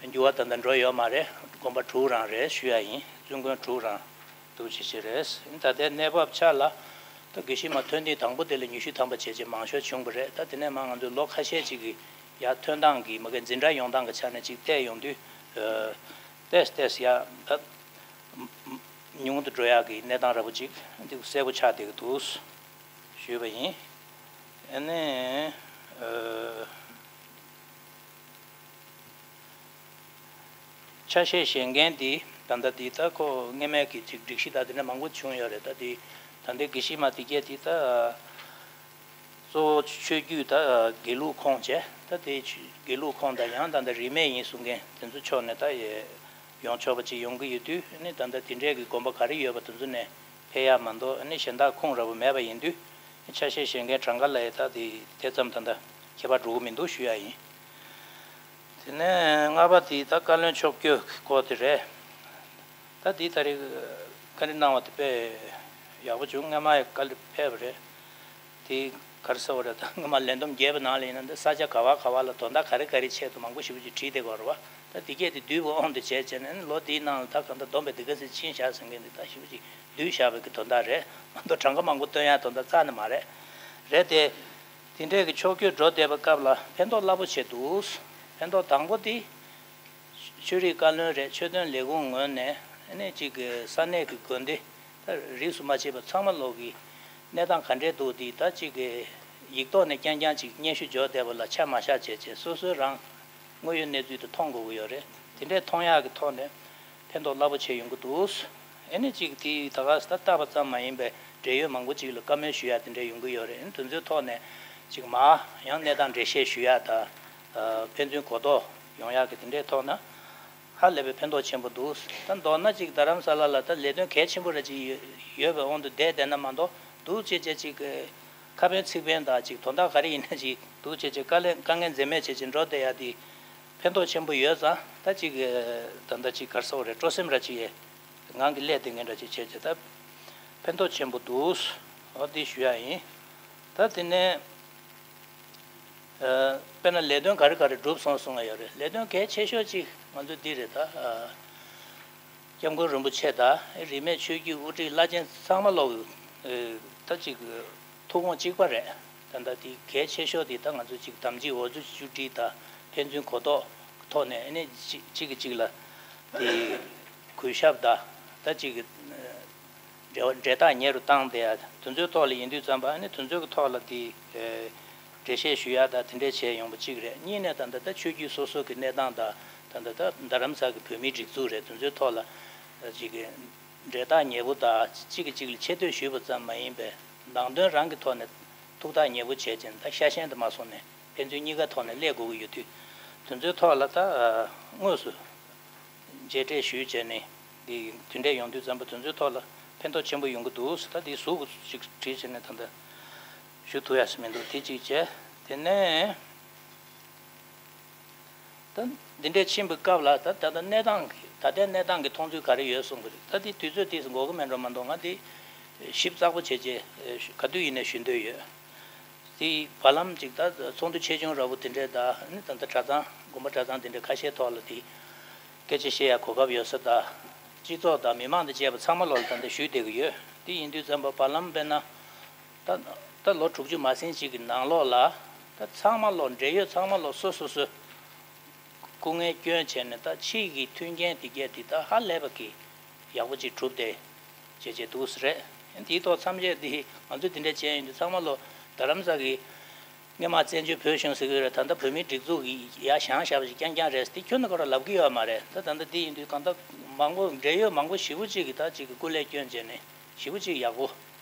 འགྱུར་བ་ད་ལྟ་འགྲོ་ཡོད་མ་རེད། དགོན་པ་དྲུག་རང་རེད་ཞུ་ཡ་ཡིན། བཙུན་དགོན་དྲུག་རང་འདུག་ཅེས་བྱས་རེད། ད་ལྟའི་གནས་བབ་ཆ་ལ་ད་དགེ་བཤེས་མ་ཐོན་དུས་དང་པོ་དེ་ལ་ཉི་ཤུ་ཐམ་པ་བྱས་རྗེས་མང་ཤོས་བྱུང་བ་རེད། ད་དེ་ནས་མ་ང་ཚོས་ལོ་ཁ་ཤས་ཅིག་གི་ཡར་ཐོན་སྟངས་ཀྱི་མ་གི་འཛིན་གྲྭ་ཡོང་སྟངས་ཀྱི་ཆ་ནས་ཅིག་བལྟས་ཡོང་དུས་ཨ། ཏེས་ཏེས་ཡ་ད། ཉུང་དུ་འགྲོ་ཡག་གི་གནས་སྟངས་འདྲ་པོ་ཅིག་འདི་གསལ་པོ་ཆགས་བསྡད་ཀྱི་འདུག་ཞུས་པ་ཡིན། ཨ་ནི། ཨ། ཆ་ཤས་བཞེས་མཁན་འདི་ད་ལྟ་འདི་ད་ཁོ་སྔས་མའི་གི་ཅིག་སྒྲིག་གཞི་དང་དེ་འདྲ་མང་པོ་བྱུང་ཡོད་རེད། ད་འདི་ད་ལྟའི་དགེ་བཤེས་མ་དེ་གས་འདི་ད་གཙོ་བོ་ཆོས་བརྒྱུད་ད་དགེ་ལུགས་ཁོངས་བྱས། ད་དེ་དགེ་ལུགས་ཁོངས་དང་ཡང་ད་ལྟ་རིས་མེད་ཡིན་གསུང་མཁན་དེ་ཚོ་ཕྱོགས་ནས་ད་ཡོང་ཆོག་པ་ཅིག་ཡོང་གི་ཡོད་དུས། ཨ་ནི་ད་ལྟ་དེ་འདྲའི་གི་དགོན་པ་ག་རེ་ཡོད་པ་དེ་ཚོ་ནས་ཕེབས་ཡག་མ་གཏོགས། ཨ་ནི་གཞན་དག་ཁུངས་ར་བོ་མེད་པ་ཡིན་དུས། ཆ་ཤས་བཞེས་མཁན་གྲངས་ཀ་ལ་ཡ་ད་དེ་དེ་ཙམ་ད་ལྟ་ཁྱད་པར་འགྲོ་གི་མི་འདུག་ཞུ་ཡག་ཡིན། དེ་ནས་ལྔ་པ་དེ་ད་བཀའ་བློན་ཕྱོགས་བསྐྱོད་ཀྱི་སྐོར་དེ་རེད། ད་འདི་ད་རེས་བཀའ་འདྲི་གནང་བ་དེ་དཔེ་ཡག་པོ་བྱུང་། སྔ་མ་ཡང་བཀའ་འདྲི་ཕེབས་པ་རེད། དེ་ག་རེ་ཟེར་བ་རེད། ད་སྔ་མ་ལས་བསྡོམས་རྒྱས་པའི་ནང་ལ་ཡིན་ན་འདི་ས་ཆ་ག་བ་ག་བ་ལ་དོན་དག་ག་རེ་ག་རེ་ཆེད་དུ་མང་པོ་ཞེ་པོ་ཅིག་བྲིས་བསྡད་ཀྱི་ཡོད་རེད་བ། ད་འདི་གས་དེ་བསྡུས་པ་དབང་དུ་བྱས་བྱས་ནས་ལོ་འདིའི་ནང་ལ་ད་གང་ལྟར་བསྡོམས་པས་འདི་ག་ཚོད་ཕྱིན་བཞག་ཟེར་མཁན་འདི་ད་ཞེ་པོ་ཅིག་བསྡུས་བཞག་པའི་གི་དོན་དག་རེད་མ་གཏོགས། གྲངས་ཀ་མང་པོ་སྟོན་ཡག་དོན་དག་རྩ་ནས་མ་རེད། རེད་དེ། དེ་འདྲས་ཀྱི་ཕྱོགས་བསྐྱོད་འགྲོ་བསྡད་པའི་སྐབས་ལ་ཕན་ཐོགས་རླབས་པོ་ཆེ་འདུག་ཕན་ཐོགས་དང་པོ་དེ། ཆོས་རིག་བཀའ་བློན་རེད། ཆོས་དོན་ལས་ཁུངས་ངོས་ནས་ཨ་ནི་གཅིག་གི་ས་གནས་ཀྱི་དགོན་སྡེ་ད་རིས་སུ་མ་ཆད་པ་ཚང་མ་ལོག་གི་གནས་སྟངས་ག་འདྲས་འདུག་འདི་ད་གཅིག་གི་ཡིག་ཐོག་ནས་རྐྱང་རྐྱང་གཅིག་སྙན་ཞུ་འབྱོར་བསྡད་པ་ལ་ཆ་མ་བཞག་བྱས་བྱས་སོ་སོའི་རང་དངོས་ཡོད་གནས་ཚུལ་དེ་མཐོང་དགོས་ཀྱི་ཡོད་རེད། དེ་འདྲས་མཐོང་ཡག་གི་ཐོག་ནས་ཕན་ཐོགས་རླབས་པོ་ཆེ་ཡོང་གི་འདུག་ཨ་ནི་གཅིག་དེ་ད་ག་ས་ད་བལྟས་པ་ཙམ་མ་ཡིན་པའི་འབྲེལ་ཡོད་མང་པོ་ཅིག་ལ་བཀའ་མོལ་ཞུ་ཡག་དེ་འདྲ་ཡོང་གི་ཡོད་རེད། ཨ་ནི་དེ་ཚོའི་ཐོག་ནས་གཅིག་མར་ཡང་གནས་སྟངས་འགྲེལ་བཤད་ཞུ་ཡག་དང་། ཨ། ཕན་ཚུན་གོ་རྟོགས་ཡོང་ཡག་གི་དེ་འདྲའི་ཐོག་ན་ཧ་ལས་པའི་ཕན་ཐོགས་ཆེན་པོ་འདུག་ད་མདོར་ན་གཅིག་རྡ་རམ་ས་ལ་ལ་ད་ལས་དོན་གལ་ཆེན་པོ་ར་ཅིག་ཡོད་པའི་དབང་དུ་བསྡད་བསྡད་ན་མ་གཏོགས། འདུག་བྱས་བྱས་གཅིག་ཁ་ཕན་ཚིག་ཕན་དང་གཅིག་དོན་དག་ག་རེ་ཡིན་ན་གཅིག་འདུག་བྱས་བྱས་དཀའ་ལས་དཀའ་ངལ་འཛེམས་མེད་བྱས་བྱས་འགྲོ་བསྡད་ཡག་དེ་ཕན་ཐོགས་ཆེན་པོ་ཡོད་ཙང་། ད་གཅིག་ད་ལྟ་གཅིག་ག་རེ་ཟེར་དགོས་རེད། སྤྲོ་སེམས་ར་ཅིག་ངང་གིས་སླེབས་བསྡད་མཁན་འདྲ་ཅིག་བྱས་བྱས་ད་ཕན་ཐོགས་ཆེན་པོ་འདུག་འོ་འདི་ཞུ་ཡག་ཡིན། ད་དེ་ནས། ཨ། དཔེར་ན་ལས་དོན་ག་རེ་ག་རེ་གྲུབ་སོང་གསུང་ཡག་ཡོད་རེད། ལས་དོན་གལ་ཆེ་ཤོས་གཅིག་ང་ཚོ་འདི་རེད། ད། ཨ། སྐྱབས་མགོན་རིན་པོ་ཆེ་དང་རིས་མེད་ཆོས་བརྒྱུད་དབུ་ཁྲིད་བླ་ཆེན་ཚང་མ་ལོག་ཨ། ད་གཅིག་ཐུགས་དགོངས་གཅིག་པ་རེད། ད་ལྟ་འདི་གལ་ཆེ་ཤོས་འདི་ད་ང་ཚོ་གཅིག་དམ་ཚིག་འོ་ཆུ་བཅུ་དྲུག་དང་ཕན་ཚུན་གོ་རྟོགས་ཐོག་ནས་ཨ་ནི་གཅིག་གཅིག་གིས་གཅིག་ལ་འདི་གུས་ཞབས་དང་ད་གཅིག་གི་འབྲེལ་བ་འབྲེལ་ཐག་ཉེ་རུ་བཏང་བསྡད་ཡག་དེ་ཚོའི་ཐོག་ལ་ཡིན་དུས་ཙམ་པ། ཨ་ནི་དེ་ཚོའི་གི་ཐོག་ལ་དེ་འགྲེལ་བཤད་ཞུ་ཡག་དང་དེ་འདྲས་བྱས་ཡོང་པ་གཅིག་རེད། གཉིས་ནས་ད་ལྟ་ད་ཆོས་བརྒྱུད་སོ་སོ་གི་གནས་སྟངས་དང་། ད་ལྟ་ད་རྡ་རམ་ས་གི་བོད་མིའི་སྒྲིག་འཛུགས་རེད། དེ་ཚོའི་ཐོག་ལ་གཅིག་གི་འབྲེལ་ཐག་ཉེ་པོ་དང་གཅིག་གིས་གཅིག་ལ་ཆེ་བསྟོད་ཞུས་པ་ཙམ་མ་ཡིན་པའི་ནང་དོན་རང་གི་ཐོག་ནས་ཐུགས་ཐག་ཉེ་པོ་བྱས་ཅིང་། ད་ཤ་ཞེན་དུ་མ་སོང་ནས་ཕན་ཚུན་གཉིས་ཀ་ཐོག་ནས་སླེབས་དགོས་ཀྱི་ཡོད་དུས། དེ་ཚོའི་ཐོག་ལ་ད་དངོས་སུ་མཇལ་འཕྲད་ཞུས་བྱས་ནས་འདི་དེ་འདྲས་ཡོང་དུས་ཙམ་པ་དེ་ཚོའི་ཐོག་ལ་ཕན་ཐོགས་ཆེན་པོ་ཡོང་གི་འདུག་ད་འདི་ཟུར་ཅིག་བྲིས་བྱས་ནས་ད་ལྟ་ཞུ་ཐུབ་ཡག་ཞིག་མི་འདུག་དེ་གཅིག་བྱས། དེ་ནས་ད་འདི་འདྲས་ཕྱིན་པའི་སྐབས་ལ་ད་ད་ལྟ་གནས་སྟངས་ཀྱི་ད་ལྟའི་གནས་སྟངས་ཀྱི་མཐོང་ཚུལ་ག་རེ་ཡོད་གསུང་གི་རེད། ད་འདི་དུས་ཚོད་དེ་འགོར་གི་མེད་འགྲོ་མ་གཏོགས། ང་འདི་ཞིབ་ཚགས་པོ་བྱས་རྗེས་ག་དུས་ཡིན་ནའི་ཞུ་འདོད་ཡོད། དེ་བར་ལམ་ཅིག་ད་ཚོགས་འདུ་ཆེ་ཆུང་འདྲ་པོ་དེ་འདྲས་དང་། ཨ་ནི་ད་ལྟ་གྲྭ་ཚང་དགོན་པ་གྲྭ་ཚང་དེ་འདྲས་ཁ་ཤས་ཐོག་ལ་དེ་སྐད་ཆ་བཤད་ཡག་གོ་སྐབས་ཡོད་ས་དང་། སྤྱི་ཚོགས་དང་མི་མང་དང་བཅས་པ་ཚང་མ་ལོག་ལ་ད་ལྟ་ཞུས་བསྡད་ཀྱི་ཡོད། དེ་ཡིན་དུས་ཙམ་པ་བར་ལམ་དཔེར་ན་ད་ད་ལོ་དྲུག་ཅུ་མ་ཟིན་ཅིག་གི་ནང་ལོགས་ལ་ད་ཚང་མ་ལོག་འབྲེལ་ཡོད་ཚང་མ་ལོག་སོ་སོ་སོ་སྐུ་ངལ་བསྐྱོན་བྱས་ནས་ད་ཕྱིའི་གི་མཐུན་རྐྱེན་དེ་གས་དེ་ད་ཧ་ལས་པ་གི་ཡག་པོ་ཅིག་གྲུབ་བསྡད་བྱས་བྱས་འདུག་ས་རེད། དེའི་ཐོག་མཚམས་ཆད་འདི་ང་ཚོས་དེ་འདྲ་བྱས་ཡོང་དུས་ཚང་མ་ལོག་རྡ་རམ་ས་གི་སྔོན་མ་བཙན་བྱོལ་བོད་གཞུང་ཟེར་གི་ཡོད་རེད། ད་ལྟ་བོད་མིའི་སྒྲིག་འཛུགས་ཀྱི་ཡར་བཞེངས་བཞག་པ་ཞིག་རྐྱང་རྐྱང་རེད། དེ་ཁྱོན་ནས་ཁོ་རང་ལབ་ཀྱི་ཡོད་མ་རེད། ད་ད་ལྟ་འདི་ཡིན་དུས་གང་ལྟར་མང་པོ་འབྲེལ་ཡོད་མང་པོ་ཞེ་པོ་ཅིག་གིས་ད་ཅིག་གི་སྐུ་ལས་བསྐྱོན་བྱས་ནས་ཞེ་པོ་ཅིག་ཡག་པོ་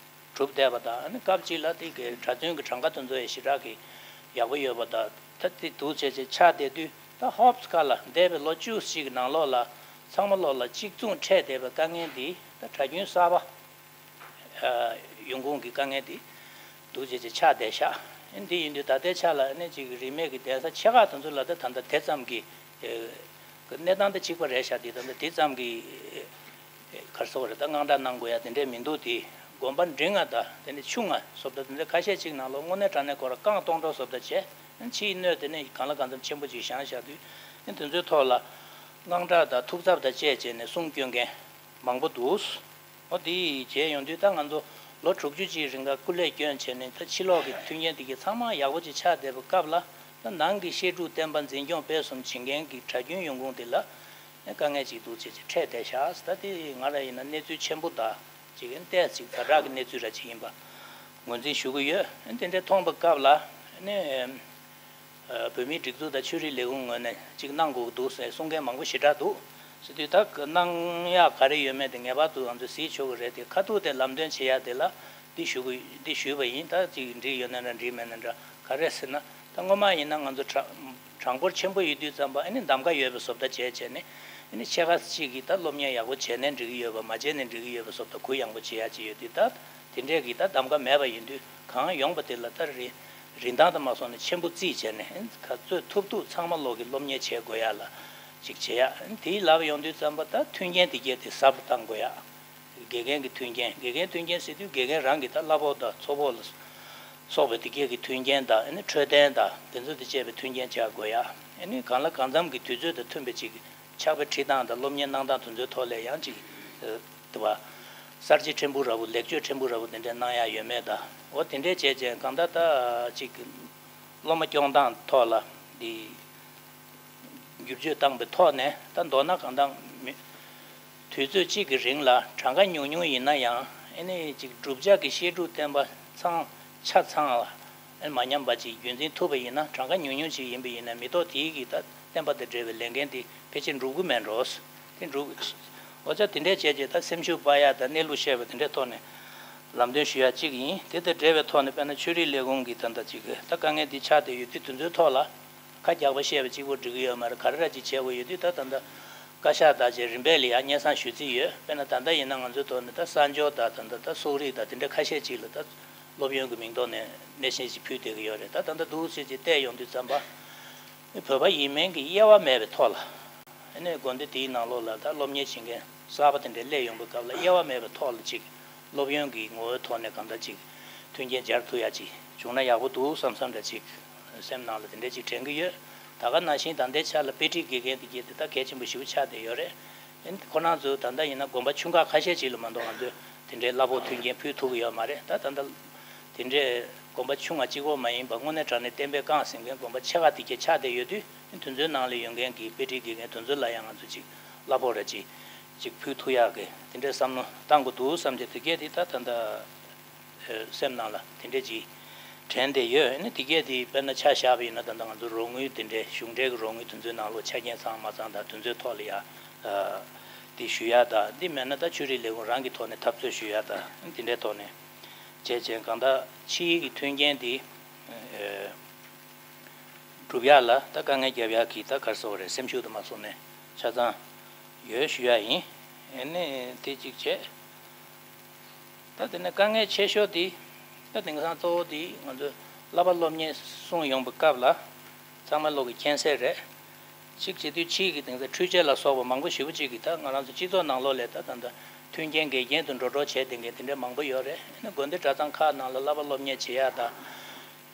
གྲུབ་བསྡད་པ་དང་། ཨ་ནི་སྐབས་གཅིག་ལ་དེ་གི་གྲྭ་བཙུན་གྱི་གྲངས་ཀ་དེ་ཚོ་ཡང་ཞེ་དྲག་གི་ཡག་པོ་ཡོད་པ་དང་། ད་དེ་འདུག་བྱས་བྱས་ཆགས་བསྡད་དུས་ད་ཧོབ་སི་ཁ་ལ་འདས་པའི་ལོ་བཅུ་གཅིག་གི་ནང་ལོགས་ལ་ཚང་མ་ལོག་ལ་གཅིག་མཚུངས་འཕྲད་བསྡད་པའི་དཀའ་ངལ་འདི་ད་གྲྭ་རྒྱུན་གསར་པ་ཡོང་ཁུངས་ཀྱི་དཀའ་ངལ་འདི་འདུག་བྱས་བྱས་ཆགས་བསྡད་ཤག་འདི་ཡིན་དུས་ད་ལྟའི་ཆ་ལ་ཨ་ནི་ཅིག་རིས་མེད་ཀྱི་གདན་ས་ཆེ་ཁག་དེ་ཚོ་ལ་ད་ད་ལྟ་དེ་ཙམ་གྱི་གནས་སྟངས་ད་གཅིག་པ་རེད་ཤག་འདི་ད་ལྟ་དེ་ཙམ་གྱི་ག་རེ་ཟེར་དགོས་རེད། ད་དངངས་སྐྲག་གནང་དགོས་ཡ་དེ་འདྲས་མི་འདུག་དེ་དགོན་པ་འབྲིང་ང་དང་དེ་ནས་ཆུང་ང་བཟོ་ལྟ་དེ་འདྲ་ཁ་ཤས་ཅིག་ནང་ལོགས་དངོས་གནས་དྲང་གནས་ཁོ་རང་རྐང་སྟོང་འགྲོ་བཟོ་ལྟ་བྱས། ཕྱིའི་སྣོད་དེ་ནས་གང་ལ་གང་འཚམ་ཆེན་པོ་ཅིག་བཞེངས་བཞག་དུས། དེ་ཚོའི་ཐོག་ལ་དངངས་སྐྲག་དང་ཐུགས་འཚབ་དང་བཅས་བྱས་ནས་གསུང་སྐྱོན་མཁན་མང་པོ་འདུག་འོ་དེ་བྱས་ཡོང་དུས་ད་ང་ཚོ་ལོ་དྲུག་ཅུ་ཅིག་རིང་ག་སྐུ་ལས་བསྐྱོན་བྱས་ནས་ད་ཕྱི་ལོགས་ཀྱི་མཐུན་རྐྱེན་དེ་གས་ཚང་མ་ཡག་པོ་ཅིག་ཆགས་བསྡད་པའི་སྐབས་ལ། ད་ནང་གི་བཤད་སྒྲུབ་བསྟན་པ་འཛིན་སྐྱོང་སྤེལ་གསུམ་བྱེད་མཁན་གྱི་གྲྭ་རྒྱུན་ཡོང་ཁུངས་དེ་ལ་ དཀའ་ངལ་ཅིག་འདུག་ཅེས་ཅིག་འཕྲད་བསྡད་ཤག་ད་དེ་ང་ལ་ཡིན་ན་གནས་ཚུལ་ཆེན་པོ་དང་ཅིག་ཏོག་ཙམ་ཅིག་ཛ་དྲག་གི་གནས་ཚུལ་ར་ཅིག་ཡིན་པ་ངོས་འཛིན་ཞུ་གི་ཡོད། དེ་འདྲ་མཐོང་བའི་སྐབས་ལ་ནི་བོད་མིའི་སྒྲིག་འཛུགས་དང་ཆོས་རིག་ལས་ཁུངས་ངོས་ནས་ཅིག་གནང་དགོས་ཀྱི་འདུག་ཟེར་གསུང་མཁན་མང་པོ་ཞེ་དྲག་འདུག་ཟེར་དུས། ད་གནང་ཡག་ག་རེ་ཡོད་མེད་དེ་ངེས་པར་དུ་ང་ཚོས་གཟིགས་ཆོག་གི་རེད། དེ་ཁ་ཐུག་དེ་ལམ་སྟོན་བྱེད་ཡག་དེ་ལ་འདི་ཞུ་གི་འདི་ཞུས་པ་ཡིན། ད་ཅིག་འགྲིག་ཡོད་ན་འདྲ་འགྲིག་མེད་ན་འདྲ། ག་རེ་ཟེར་ན། ད་སྔོན་མ་ཡིན་ན་ང་ཚོ་གྲངས་གྲངས་འབོར་ཆེན་པོ་ཡོད་དུས་ཙམ་པ་ཨ་ནི་གདམ་ག་ཡོད་པའི་བཟོ་ལྟ་བྱས་བྱས་ནས་ཨ་ནི་ཕྱེད་ཀ་གཅིག་གིས་ད་སློབ་གཉེར་ཡག་པོ་བྱས་ནས་འགྲིག་གི་ཡོད་པ། མ་བྱས་ནས་འགྲིག་གི་ཡོད་པའི་བཟོ་ལྟ་གུ་ཡངས་པོ་བྱེད་ཡག་ཅིག་ཡོད་དུས། ད་དེ་འདྲས་ཀྱི་ད་གདམ་ག་མེད་པ་ཡིན་དུས་གང་ཡོང་པ་དེ་ལ་ད་རིན་རིན་ཐང་དུ་མ་སོང་ནས་ཆེན་པོ་བརྩིས་བྱས་ནས་ག་ཚོད་ཐུབ་ཐུབ་ཚང་མ་ལོག་གི་སློབ་གཉེར་བྱེད་དགོས་ཡག་ལ་ཅིག་བྱེད་ཡག་དེའི་ལབ་ཡོང་དུས་ཙམ་པ་ད་མཐུན་རྐྱེན་དེ་གས་དེ་ཟབ་རུ་གཏང་དགོས་ཡག་དགེ་རྒན་གྱི་མཐུན་རྐྱེན། དགེ་རྒན་མཐུན་རྐྱེན་ཟེར་དུས་དགེ་རྒན་རང་གི་ད་གླ་ཕོགས་དང་ཚོགས་ཕོགས་ལ་སོགས་པའི་དེ་གས་ཀྱི་མཐུན་རྐྱེན་དང་ཨ་ནི་འཕྲོད་བསྟེན་དང་དེ་ཚོ་དང་བཅས་པའི་མཐུན་རྐྱེན་སྦྱར་དགོས་ཡ། ཨ་ནི་གང་ལ་གང་འཚམ་གྱི་དུས་ཚོད་དང་མཐུན་པའི་ཅིག་ཕྱག་དཔེ་ཁྲིད་སྟངས་དང་སློབ་གཉེར་གནང་སྟངས་དེ་ཚོའི་ཐོག་ལ་ཡང་ཅིག་དེ་བ་གསར་བརྗེ་ཕྲན་བུ་འདྲ་བོ་ལེགས་བཅོས་ཕྲན་བུ་འདྲ་བོ་དེ་འདྲ་གནང་ཡ་ཡོད་མེད་དང་། འོ་དེ་འདྲས་བྱས་རྗེས་གང་ལྟར་ད་ཅིག་སློབ་མ་སྐྱོང་སྟངས་ཐོག་ལ་འདི་བསྒྱུར་བཅོས་བཏང་པའི་ཐོག་ནས་ད་མདོར་ན་གང་ལྟར་མི་དུས་ཚོད་གཅིག་གི་རིང་ལ་གྲངས་ཀ་ཉུང་ཉུང་ཡིན་ན་ཡང་ཨ་ནི་ཅིག་བསྒྲུབ་བྱ་གི་བཤད་སྒྲུབ་བསྟན་པ་ཚང་ཆ་ཚང་ལ་ཨ་ནི་མ་ཉམས་པ་ཅིག་རྒྱུན་འཛིན་ཐུབ་པ་ཡིན་ན། གྲངས་ཀ་ཉུང་ཉུང་ཅིག་ཡིན་པ་ཡིན་ན་མི་ཐོག་དེའི་གི་ད་བསྟན་པ་དང་འབྲེལ་བའི་ལས་འགན་དེ་ཕལ་ཆེར་འགྲུབ་གི་མེད་འགྲོ། དེ་འགྲུབ། འོ་ཅག་དེ་འདྲས་བྱས་རྗེས་ད་སེམས་ཤུགས་སྤར་ཡག་དང་གནས་ལུགས་བཤད་པ་དེ་འདྲའི་ཐོག་ནས་ལམ་སྟོན་ཞུ་ཡག་གཅིག་ཡིན། དེ་དང་འབྲེལ་བའི་ཐོག་ནས་དཔེར་ན་ཆོས་རིག་ལས་ཁུངས་ཀྱི་ད་ལྟ་ཅིག་ད་དཀའ་ངལ་འདི་ཆགས་བསྡད་ཡོད་དུས་དེ་ཚོའི་ཐོག་ལ་ཁ་རྒྱག་པ་བཤད་པ་གཅིག་པོ་འགྲིག་གི་ཡོད་མ་རེད། ག་རེ་ར་ཅིག་བྱེད་དགོས་ཡོད་དུས་ད་ད་ལྟ་བཀའ་ཤག་དང་བཅས་རིམ་པས་ལ་ཡང་སྙན་སེང་ཞུ་རྩིས་ཡོད། དཔེར་ན་ད་ལྟ་ཡིན་ན་ང་ཚོའི་ཐོག་ནས་ད་གསར་འབྱོར་དང་ད་ལྟ་ད་སོག་རིགས་དང་དེ་འདྲ་ཁ་ཤས་ཅིག་ལ་ད་སློབ་ཡོན་གྱི་མིང་ཐོག་ནས་སྣེ་ཤན་ཅིག་ཕུལ་བསྡད་ཀྱི་ཡོད་རེད། ད་ད་ལྟ་འདུག་སེ་ཅིག་བལྟས་ཡོང་དུས་ཙམ་པ་བོད་པ་ཡིན་མིན་གྱི་དབྱེ་བ་མེད་པའི་ཐོག་ལ། ཨ་ནི་དགོན་སྡེ་དེའི་ནང་ལོགས་ལ་ད་སློབ་གཉེར་བྱེད་མཁན་གསར་པ་དེ་འདྲ་སླེབས་ཡོང་པའི་སྐབས་ལ་དབྱེ་བ་མེད་པའི་ཐོག་ལ་ཅིག་སློབ་ཡོན་གྱི་ངོ་བོའི་ཐོག་ནས་གང་ལྟར་ཅིག་མཐུན་རྐྱེན་སྦྱར་ཐུབ་ཡ་ཅིག་བྱུང་ན་ཡག་པོ་འདུག་བསམ་བསམ་འདྲ་ཅིག་སེམས་ནང་ལ་དེ་འདྲ་ཅིག་དྲན་གྱི་ཡོད། ད་ག་ནང་བཞིན་ད་ལྟའི་ཆ་ལ་དཔེ་ཁྲིད་དགེ་རྒན་དེ་གྱད་དེ་ད་གལ་ཆེན་པོ་ཞེ་པོ་ཆགས་བསྡད་ཡོད་རེད། ཨ་ནི་ཁོ་རང་ཚོ་ད་ལྟ་ཡིན་ན་དགོན་པ་ཆུང་ཁག་ཁ་ཤས་ཅིག་ལ་མ་གཏོགས་ང་ཚོས་དེ་འདྲའི་གླ་ཕོགས་མཐུན་རྐྱེན་ཕུལ་ཐུབ་ཀྱི་ཡོད་མ་རེད། ད་ད་ལྟ་དེ་འདྲའི་དགོན་པ་ཆུང་བ་གཅིག་པོ་མ་ཡིན་པ་དངོས་གནས་དྲང་གནས་བསྟན་པའི་རྐང་ཟིན་མཁན་དགོན་པ་ཆེ་ཁག་དེ་གྱད་ཆགས་བསྡད་ཡོད་དུས། དེ་ཚོའི་ནང་ལ་ཡོད་མཁན་གྱི་དཔེ་ཁྲིད་དགེ་རྒན་དེ་ཚོ་ལ་ཡང་ང་ཚོ་ཅིག་གླ་ཕོགས་ར་ཅིག་ཅིག་ཕུལ་ཐུབ་ཡག་གི་དེ་འདྲའི་བསམ་བློ་བཏང་དགོས་འདུག་བསམ་སྟེ་དེ་གྱད་དེ་ད་ད་ལྟ་སེམས་ནང་ལ་དེ་འདྲ་ཅིག་དྲན་བསྡད་ཡོད། ཨ་ནི་དེ་གྱད་དེ་དཔེར་ན་ཆ་བཞག་པ་ཡིན་ན་ད་ལྟ་ང་ཚོ་རོགས་དངུལ་དེ་འདྲའི་གཞུང་འབྲེལ་གྱི་རོགས་དངུལ་དེ་ཚོའི་ནང་ལོགས་ཆ་རྐྱེན་ཚང་མ་ཚང་དང་དེ་ཚོའི་ཐོག་ལ་ཡ་དེ་ཞུ་ཡག་དང་། དེ་མེད་ན་ད་ཆོས་རིག་ལས་ཁུངས་རང་གི་ཐོག་ནས་འཐབ་རྩོད་ཞུ་ཡག་དང་དེ་འདྲའི་ཐོག་ནས་བྱས་བྱས་གང་ལྟར་ཕྱིའི་གི་མཐུན་རྐྱེན་དེ་སྒྲུབ་ཡག་ལ་ད་དཀའ་ངལ་རྒྱབ་ཡག་གི་ད་ག་རེ་ཟེར་དགོས་རེད། སེམས་ཤུགས་དུ་མ་སོང་ནས་ཆ་ཚང་ཡོད་ཞུ་ཡག་ཡིན། ཨ་ནི་དེ་གཅིག་བྱས། ད་དེ་ནས་དཀའ་ངལ་ཆེ་ཤོས་དེ་ད་དེང་སང་གཙོ་བོ་དེ་ང་ཚོས་བསླབ་པ་སློབ་གཉེར་གསུང་ཡོང་པའི་སྐབས་ལ་ཚང་མ་ལོག་གི་མཁྱེན་གསལ་རེད། གཅིག་བྱེད་དུས་ཕྱིའི་གི་དེང་སང་འཕྲུལ་ཆས་ལ་སོགས་པ་མང་པོ་ཞེ་པོ་ཅིག་གིས་ད་ང་རང་ཚོ་སྤྱི་ཚོགས་ནང་ལོགས་ལ་ད་ད་ད་མཐུན་རྐྱེན་འགལ་རྐྱེན་དུ་འགྲོ་འགྲོ་བྱས་བསྡད་མཁན་དེ་འདྲ་མང་པོ་ཡོད་རེད། ཨ་ནི་དགོན་སྡེ་གྲྭ་ཚང་ཁག་ནང་ལ་བསླབ་པ་སློབ་གཉེར་བྱེད་ཡག་དང་།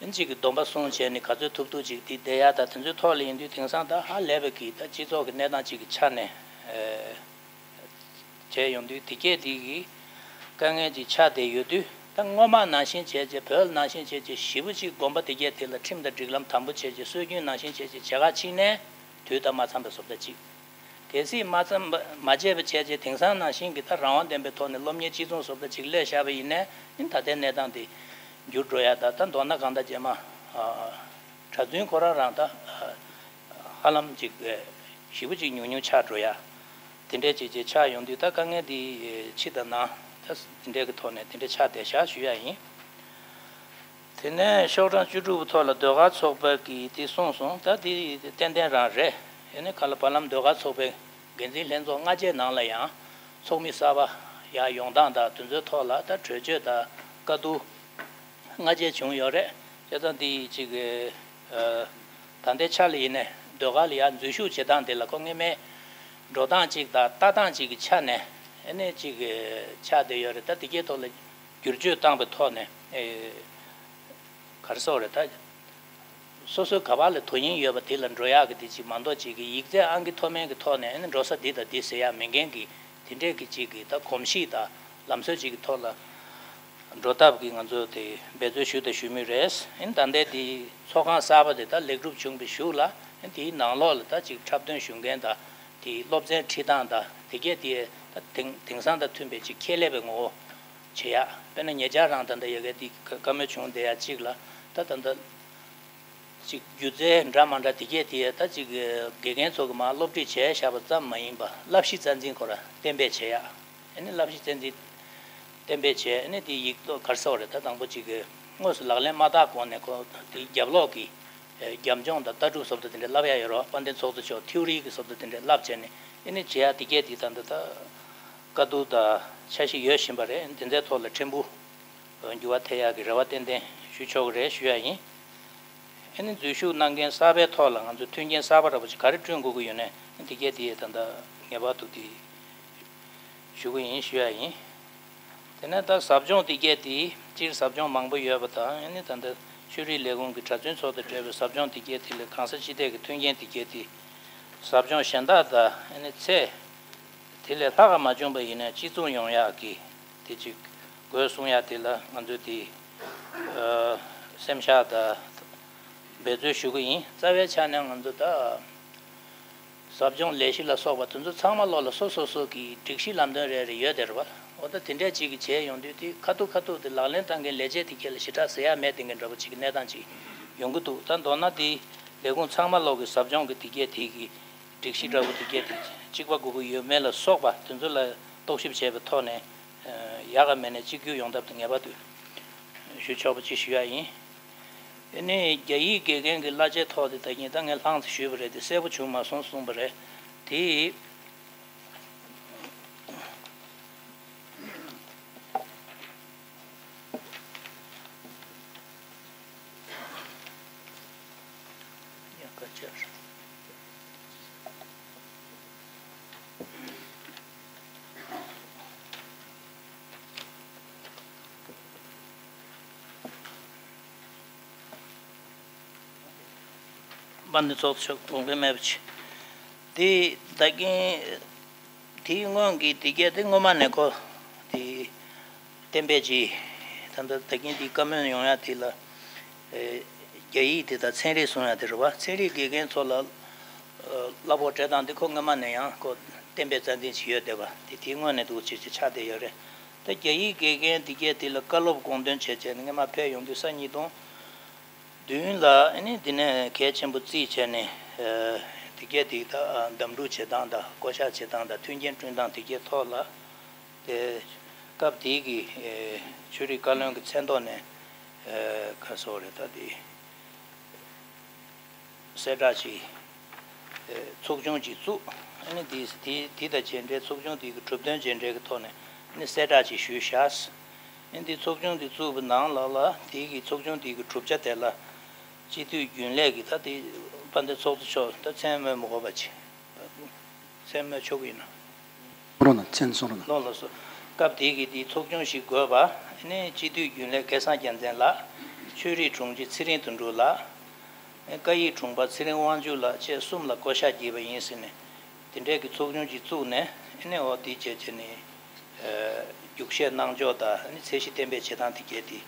ཨ་ནི་གཅིག་གི་སྡོམ་པ་སྲུང་བྱས་ནས་ག་ཚོད་ཐུབ་ཐུབ་ཅིག་དེ་བསྡད་ཡག་དང་དེ་ཚོའི་ཐོག་ལ་ཡིན་དུས་དེང་སང་ད་ཧ་ལས་པའི་གི་ད་སྤྱི་ཚོགས་ཀྱི་གནས་སྟངས་ཅིག་གི་ཆ་ནས་ཨེ། བྱས་ཡོང་དུས་དེ་གྱད་དེ་གི་དཀའ་ངལ་ཅིག་ཆགས་བསྡད་ཡོད་དུས། ད་སྔོན་མ་ནང་བཞིན་བྱས་རྗེས་བོད་ལ་ནང་བཞིན་བྱས་རྗེས་ཞེ་པོ་ཅིག་དགོན་པ་དེ་གྱད་དེ་ལ་ཁྲིམས་དང་སྒྲིག་ལམ་དམ་པོ་བྱས་རྗེས་སྲོལ་རྒྱུན་ནང་བཞིན་བྱས་རྗེས་བྱེད་ག་ཕྱིན་ནས་དུས་དང་མ་འཚམས་པའི་བཟོ་ལྟ་ཅིག་གལ་སྲིད་མ་འཚམས་པ་མ་བྱས་པ་བྱས་རྗེས་དེང་སང་ནང་བཞིན་གྱི་ད་རང་དབང་ལྡན་པའི་ཐོག་ནས་སློབ་གཉེར་གཅིག་མཚུངས་བཟོ་ལྟ་ཅིག་སླེབས་བཞག་པ་ཡིན་ནའི་ཨིན་ད་ལྟའི་གནས་སྟངས་དེ་འགྱུར་འགྲོ་ཡ། ད་ད་མདོར་ན་གང་ལྟར་རྗེས་མ་གྲྭ་བཙུན་ཁོ་རང་རང་ད། ཧ་ལམ་ཅིག་ཞེ་པོ་ཅིག་ཉུང་ཉུང་ཆགས་འགྲོ་ཡ། དེ་འདྲས་ཅིག་ཅིག་ཆགས་ཡོང་དུས་ད་དཀའ་ངལ་འདི་ཕྱི་དང་ནང་ད་དེ་འདྲས་ཀྱི་ཐོག་ནས་དེ་འདྲས་ཆགས་བསྡད་ཤག་ཞུ་ཡ་ཡིན། དེ་ནས་ཤོག་གྲངས་བཅུ་དྲུག་པའི་ཐོག་ལ་ཟློས་གར་ཚོགས་པ་གིས་དེ་གསུངས་སོང་། ད་དེ་ཏན་ཏན་རང་རེད། ཡིན་ནའི་ག་ལ་བར་ལམ་ཟློས་གར་ཚོགས་པའི་འགན་འཛིན་ལྷན་ཚོགས་སྔ་རྗེས་ནང་ལ་ཡང་ཚོགས་མི་གསར་པ་ཡར་ཡོང་སྟངས་དང་དེ་ཚོའི་ཐོག་ལ་ད་གྲོས་ཆོད་དང་བཀའ་བསྡུར་སྔ་རྗེས་བྱུང་ཡོད་རེད། བྱས་ཙང་འདི་ཅིག་ཨ། ད་ལྟའི་ཆ་ལ་ཡིན་ནའི་ཟློས་གར་ལ་ཡར་འཛུལ་ཞུགས་བྱེད་སྟངས་དེ་ལ་ཁོ་སྔོན་མའི་འགྲོ་སྟངས་ཅིག་དང་ལྟ་སྟངས་ཅིག་གི་ཆ་ནས་ཨ་ནི་ཅིག་ཆགས་བསྡད་ཡོད་རེད། ད་དེ་གའི་ཐོག་ལ་བསྒྱུར་བཅོས་བཏང་པའི་ཐོག་ནས་ཨེ། ག་རེ་ཟེར་དགོས་རེད། ད་སོ་སོའི་ག་པར་ལ་དོ་དབྱིངས་ཡོད་པ་དེ་ལ་འགྲོ་ཡག་གི་དེ་ཅིག་མ་གཏོགས་ཅིག་གི་ཡིག་ཚད་ཨང་ཀི་མཐོ་དམན་གྱི་ཐོག་ནས་ཨ་ནི་འགྲོ་ས་འདི་དང་འདི་ཟེར་ཡག་མེད་མཁན་གྱི་དེ་འདྲས་ཀྱི་ཅིག་གི་ད་གོམས་གཤིས་དང་ལམ་སྲོལ་ཅིག་གི་ཐོག་ལ་འགྲོ་ཐབས་ཀྱི་ང་ཚོ་དེ་འབད་རྩོལ་ཞུ་དང་ཞུ་མུས་རེད། ཨ་ནི་ད་ལྟའི་དེ་ཚོགས་ཁང་གསར་པ་དེ་ད་ལེགས་གྲུབ་བྱུང་བའི་གཞུག་ལ་ཨ་ནི་དེའི་ནང་ལོགས་ལ་ད་ཅིག་འཁྲབ་སྟོན་ཞུ་མཁན་དང་ དེའི་སློབ་ཚན་ཁྲིད་སྟངས་དང་དེ་གས་དེ་ད་དེང་དེང་སང་དང་མཐུན་པའི་ཅིག་ཁྱད་ལས་པའི་ངོ་བོ་བྱེད་ཡག་དཔེར་ན་ཉེ་ཆར་རང་ད་ལྟ་ཡ་གི་དེ་བཀའ་མོལ་བྱུང་བསྡད་ཡག་གཅིག་ལ་ད་ད་ལྟ་ཅིག་སྒྱུ་རྩལ་འདྲ་མ་འདྲ་དེ་གས་དེ་ད་ཅིག་དགེ་རྒན་ཚོ་གི་མར་སློབ་ཁྲིད་བྱས་བཞག་པ་ཙམ་མ་ཡིན་པ་བསླབ་གཞི་རྩ་འཛིན་ཁོ་ར་གཏན་འབེབས་བྱེད་ཡག་ཨ་ནི་བསླབ་གཞི་རྩ་འཛིན་གཏན་འབེབས་བྱས་ཨ་ནི་དེ་ཡིག་ཐོག་ག་རེ་ཟེར་བ་རེད། ད་དང་པོ་ཅིག་གི་དངོས་སུ་ལག་ལེན་མ་བསྟར་གོང་ནས་ཁོ་དེ་རྒྱབ་ལོག་གི་རྒྱབ་ལྗོངས་དང་ལྟ་གྲུབ་སོགས་དང་དེ་འདྲ་བསླབ་ཡག་ཡོད་རེད་བ། དཔལ་ལྡན་ཚོགས་གཙོ་མཆོག་ཐིའོ་རི་གི་སོགས་དང་དེ་འདྲ་བསླབ་བྱས་ནས་ཨ་ནི་བྱེད་ཡག་དེ་གས་དེ་ད་ད་ད་དཀའ་སྡུག་དང་འཆར་གཞི་ཡོད་བཞིན་པ་རེད། དེ་ཚོའི་ཐོག་ལ་ཕྲན་བུ་འགྱུར་བ་ཐེབས་ཡག་གི་རེ་བ་ཏན་ཏན་ཞུ་ཆོག་གི་རེད་ཞུ་ཡག་ཡིན། ཨ་ནི་འཛུལ་ཞུགས་གནང་མཁན་གསར་པའི་ཐོག་ལ་ང་ཚོས་མཐུན་རྐྱེན་གསར་པ་འདྲ་པོ་ཅིག་ག་རེ་བསྐྲུན་དགོས་ཀྱི་ཡོད་ནའི་དེ་གས་དེ་ད་ལྟ་ངེས་པར་དུ་དེ་ཞུ་གི་ཡིན་ཞུ་ཡག་ཡིན། དེ་ནས་ད་ཟབ་སྦྱོང་དེ་གས་དེ་སྤྱིར་ཟབ་སྦྱོང་མང་པོ་ཡོད་པ་དང་ཨ་ནི་ད་ལྟ་ཆོས་རིག་ལས་ཁུངས་ཀྱི་གྲྭ་བཙུན་ཚོགས་དང་འབྲེལ་བའི་ཟབ་སྦྱོང་དེ་གས་དེ་ལ་གང་ས་ཅི་ཐད་ཀྱི་མཐུན་རྐྱེན་དེ་གས་དེ་ཟབ་སྦྱོང་གཞན་དག་དང་ཨ་ནི་ཚད་དེ་ལས་ལྷག་ག་མ་བྱུང་པ་ཡིན་ནའི་གཅིག་མཚུངས་ཡོང་ཡག་གི་དེ་ཅིག་དགོས་གསུང་ཡག་དེ་ལ་ང་ཚོས་དེ་ཨ་སེམས་ཤག་དང་འབད་རྩོལ་ཞུ་གི་ཡིན། རྩ་བའི་ཆ་ནས་ང་ཚོ་ད་ཟབ་སྦྱོང་ལས་གཞི་ལ་སོགས་པ་དེ་ཚོ་ཚང་མ་ལོག་ལ་སོ་སོ་སོ་གི་སྒྲིག་གཞི་ལམ་སྟོན་རེ་རེ་ཡོད་དེ་རེད་བ། འོ་ད་དེ་འདྲས་ཅིག་གི་བྱས་ཡོང་དུས་དེ་ཁ་ཐུག་ཁ་ཐུག་དེ་ལག་ལེན་བསྟར་མཁན་ལས་བྱེད་དེ་གས་ལ་ཞེ་དྲག་ཟེར་ཡག་མེད་དེ་འདྲ་འདྲ་པོ་ཅིག་གི་གནས་སྟངས་ཅིག་ཡོང་གི་འདུག་ད་མདོར་ན་དེ་ལས་ཁུངས་ཚང་མ་ལོག་གི་ཟབ་སྦྱོང་གི་དེ་གས་དེ་གི་སྒྲིག་གཞི་འདྲ་པོ་དེ་གས་དེ་གཅིག་པ་དགོས་ཀྱི་ཡོད་མེད་ལ་སོགས་པ་དེ་ཚོ་ལ་རྟོག་ཞིབ་བྱས་པའི་ཐོག་ནས་ཡག་ག་མེད་ན་གཅིག་གྱུར་ཡོང་ཐབས་དེ་ངེས་པར་དུ་ཞུ་ཆོག་པ་ཅིག་ཞུ་ཡག་ཡིན། དེ་ནས་རྒྱ་ཡིག་དགེ་རྒན་གྱི་གླ་ཆའི་ཐོག་དེ་ད་གིན་ད་ངས་ལྷང་ཙམ་ཞུས་པ་རེད། དེ་གསལ་པོ་བྱུང་མ་སོང་གསུངས་པ་རེད། དེ་དཔལ་ལྡན་ཚོགས་གཙོ་མཆོག་དགོངས་འགལ་མེད་པ་བྱས། དེ་ད་གིན་དེའི་སྔོན་གྱི་དེ་གས་དེ་སྔོན་མ་ནས་ཁོ་དེ་གཏན་འབེབས་ཀྱིས་ད་ལྟ་ད་གིན་དེའི་བཀའ་མོལ་ཡོང་ཡག་དེ་ལ་ཨེ་རྒྱ་ཡིག་དེ་དང་ཚན་རིག་གསུང་ཡག་དེ་རེད་བ། ཚན་རིག་དགེ་རྒན་ཚོ་ལ་ཨ་གླ་ཕོགས་སྤྲད་སྟངས་དེ་ཁོ་སྔོན་མ་ནས་ཡང་ཁོ་གཏན་འབེབས་རྩ་འཛིན་བྱས་ཡོད་བསྡད་པ་དེ་དེའི་སྔོན་ནས་འདུག་ཅེས་ཅིག་ཆགས་བསྡད་ཡོད་རེད། ད་རྒྱ་ཡིག་དགེ་རྒན་དེ་གས་དེ་ལ་བཀའ་སློབ་དགོངས་དོན་བྱས་བྱས་ནས་སྔོན་མ་ཕེབས་ཡོང་དུས་ས་ཉིས་སྟོང་བདུན་ལ་ཨ་ནི་འདི་ནས་གལ་ཆེན་པོ་བརྩིས་བྱས་ནས་ཨ་དེ་གས་དེ་ད་འདེམས་སྒྲུག་བྱེད་སྟངས་དང་བསྐོ་བཞག་བྱེད་སྟངས་དང་མཐུན་རྐྱེན་བསྐྲུན་སྟངས་དེ་གས་ཐོག་ལ་དེ་སྐབས་དེའི་གི་ཨེ་ཆོས་རིག་བཀའ་བློན་གྱི་མཚན་ཐོག་ནས་ཨེ་ག་རེ་ཟེར་དགོས་རེད། ད་དེ་གསལ་བསྒྲགས་ཅིག་ཨེ་ཚོགས་ཆུང་ཅིག་བཙུགས། ཨ་ནི་དེ་དེ་དེ་དང་རྗེས་འབྲེལ་ཚོགས་ཆུང་དེ་གི་གྲུབ་དོན་རྗེས་འབྲེལ་གྱི་ཐོག་ནས་ཨ་ནི་གསལ་བསྒྲགས་ཅིག་ཞུས་བཞག་ཨ་ནི་དེ་ཚོགས་ཆུང་དེ་བཙུགས་པའི་ནང་ལ་ལ་དེ་གི་ཚོགས་ཆུང་དེ་གི་གྲུབ་ཆ་དེ་ལ་སྤྱི་འཐུས་རྒྱུན་ལས་ཀྱི་ད་དེ་དཔལ་ལྡན་ཚོགས་གཙོ་མཆོག་ད་མཚན་སྨོས་མི་དགོས་པ་ཅིག་མཚན་སྨོས་ཆོག་གི་ཡིན་ན། རོ་ན་མཚན་གསུང་རོ་ན། ལོ་ལ་སོ། སྐབས་དེ་གི་དེའི་ཚོགས་ཆུང་ཞིག་དགོས་པ་ནི་སྤྱི་འཐུས་རྒྱུན་ལས་སྐལ་བཟང་རྒྱལ་མཚན་ལགས། ཆོས་རིག་དྲུང་ཆེ་ཚེ་རིང་དོན་གྲུབ་ལགས། སྐད་ཡིག་དྲུང་འཕར་ཚེ་རིང་དབང་ཕྱུག་ལགས་བཅས་གསུམ་ལ་བསྐོ་བཞག་བགྱིས་པ་ཡིན་ཟེར་ནས་དེ་འདྲའི་གི་ཚོགས་ཆུང་ཞིག་བཙུགས་ནས་ནི་འོ་དེ་བྱས་བྱས་ནས་རྒྱུགས་བཤད་གནང་ཕྱོགས་དང་ཚད་གཞི་གཏན་འབེབས་བྱེད་སྟངས་དེ་གས་དེ།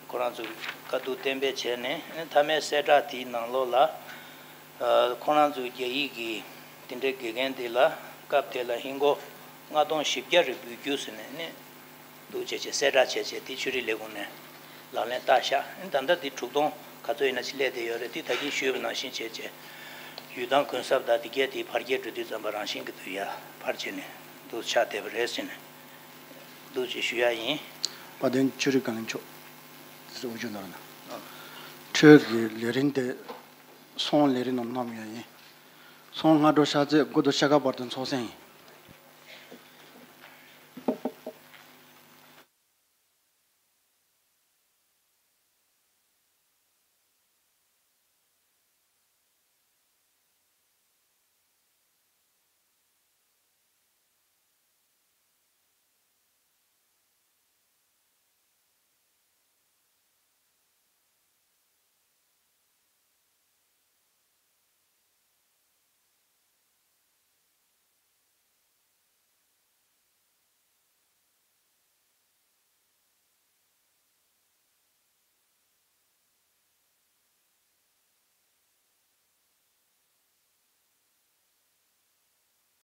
ཁོ་རང་ཚོས་བཀའ་བསྡུར་གཏན་འབེབས་བྱས་ནས་ཨ་ནི་མཐའ་མའི་གསལ་བསྒྲགས་དེའི་ནང་ལོགས་ལ་ཨ་ཁོ་རང་ཚོའི་རྒྱ་ཡིག་གི་དེ་འདྲའི་དགེ་རྒན་དེ་ལ་སྐབས་དེ་ལ་ཧིན་སྒོར་ལྔ་སྟོང་བཞི་བརྒྱ་རེ་འབུལ་རྒྱུ་ཟེར་ནས་ནི་འདུག་བྱས་བྱས་གསལ་བསྒྲགས་བྱས་བྱས་དེ་ཆོས་རིག་ལས་ཁུངས་ནས་ལག་ལེན་བསྟར་ཤག་ཨ་ནི་ད་ལྟ་དེ་དྲུག་སྟོང་ག་ཚོད་ཡིན་ན་ཅིག་སླེབས་བསྡད་ཡོད་རེད། དེ་ད་གིན་ཞུས་པ་ནང་བཞིན་བྱས་བྱས་ཡུལ་ཐང་གུན་གསབ་དང་དེ་གས་དེ་བར་བརྒལ་འགྲོ་དུས་ཙམ་པ་རང་བཞིན་གྱི་དུ་ཡ་ཕར་བྱས་ནས་འདུག་ཆགས་བསྡད་པ་རེད་ཟེར་ནས་འདུག་ཅེས་ཞུ་ཡ་ཡིན། དཔལ་ལྡན་ཆོས་རིག་བཀའ་བློན་མཆོག་འོས་ཆོས་ནོར་ན། འཕྲོས་ཀྱི་ལས་རིམ་དེ་སོང་ལས་རིམ་ནང་བསྣམས་ཡོད་ཡིན། སོང་སྔ་དྲོ་ཤར་ཚེས་དགུ་དང་ཕྱེད་ཀ་བར་དུ་ཚོགས་གསེང་ཡིན།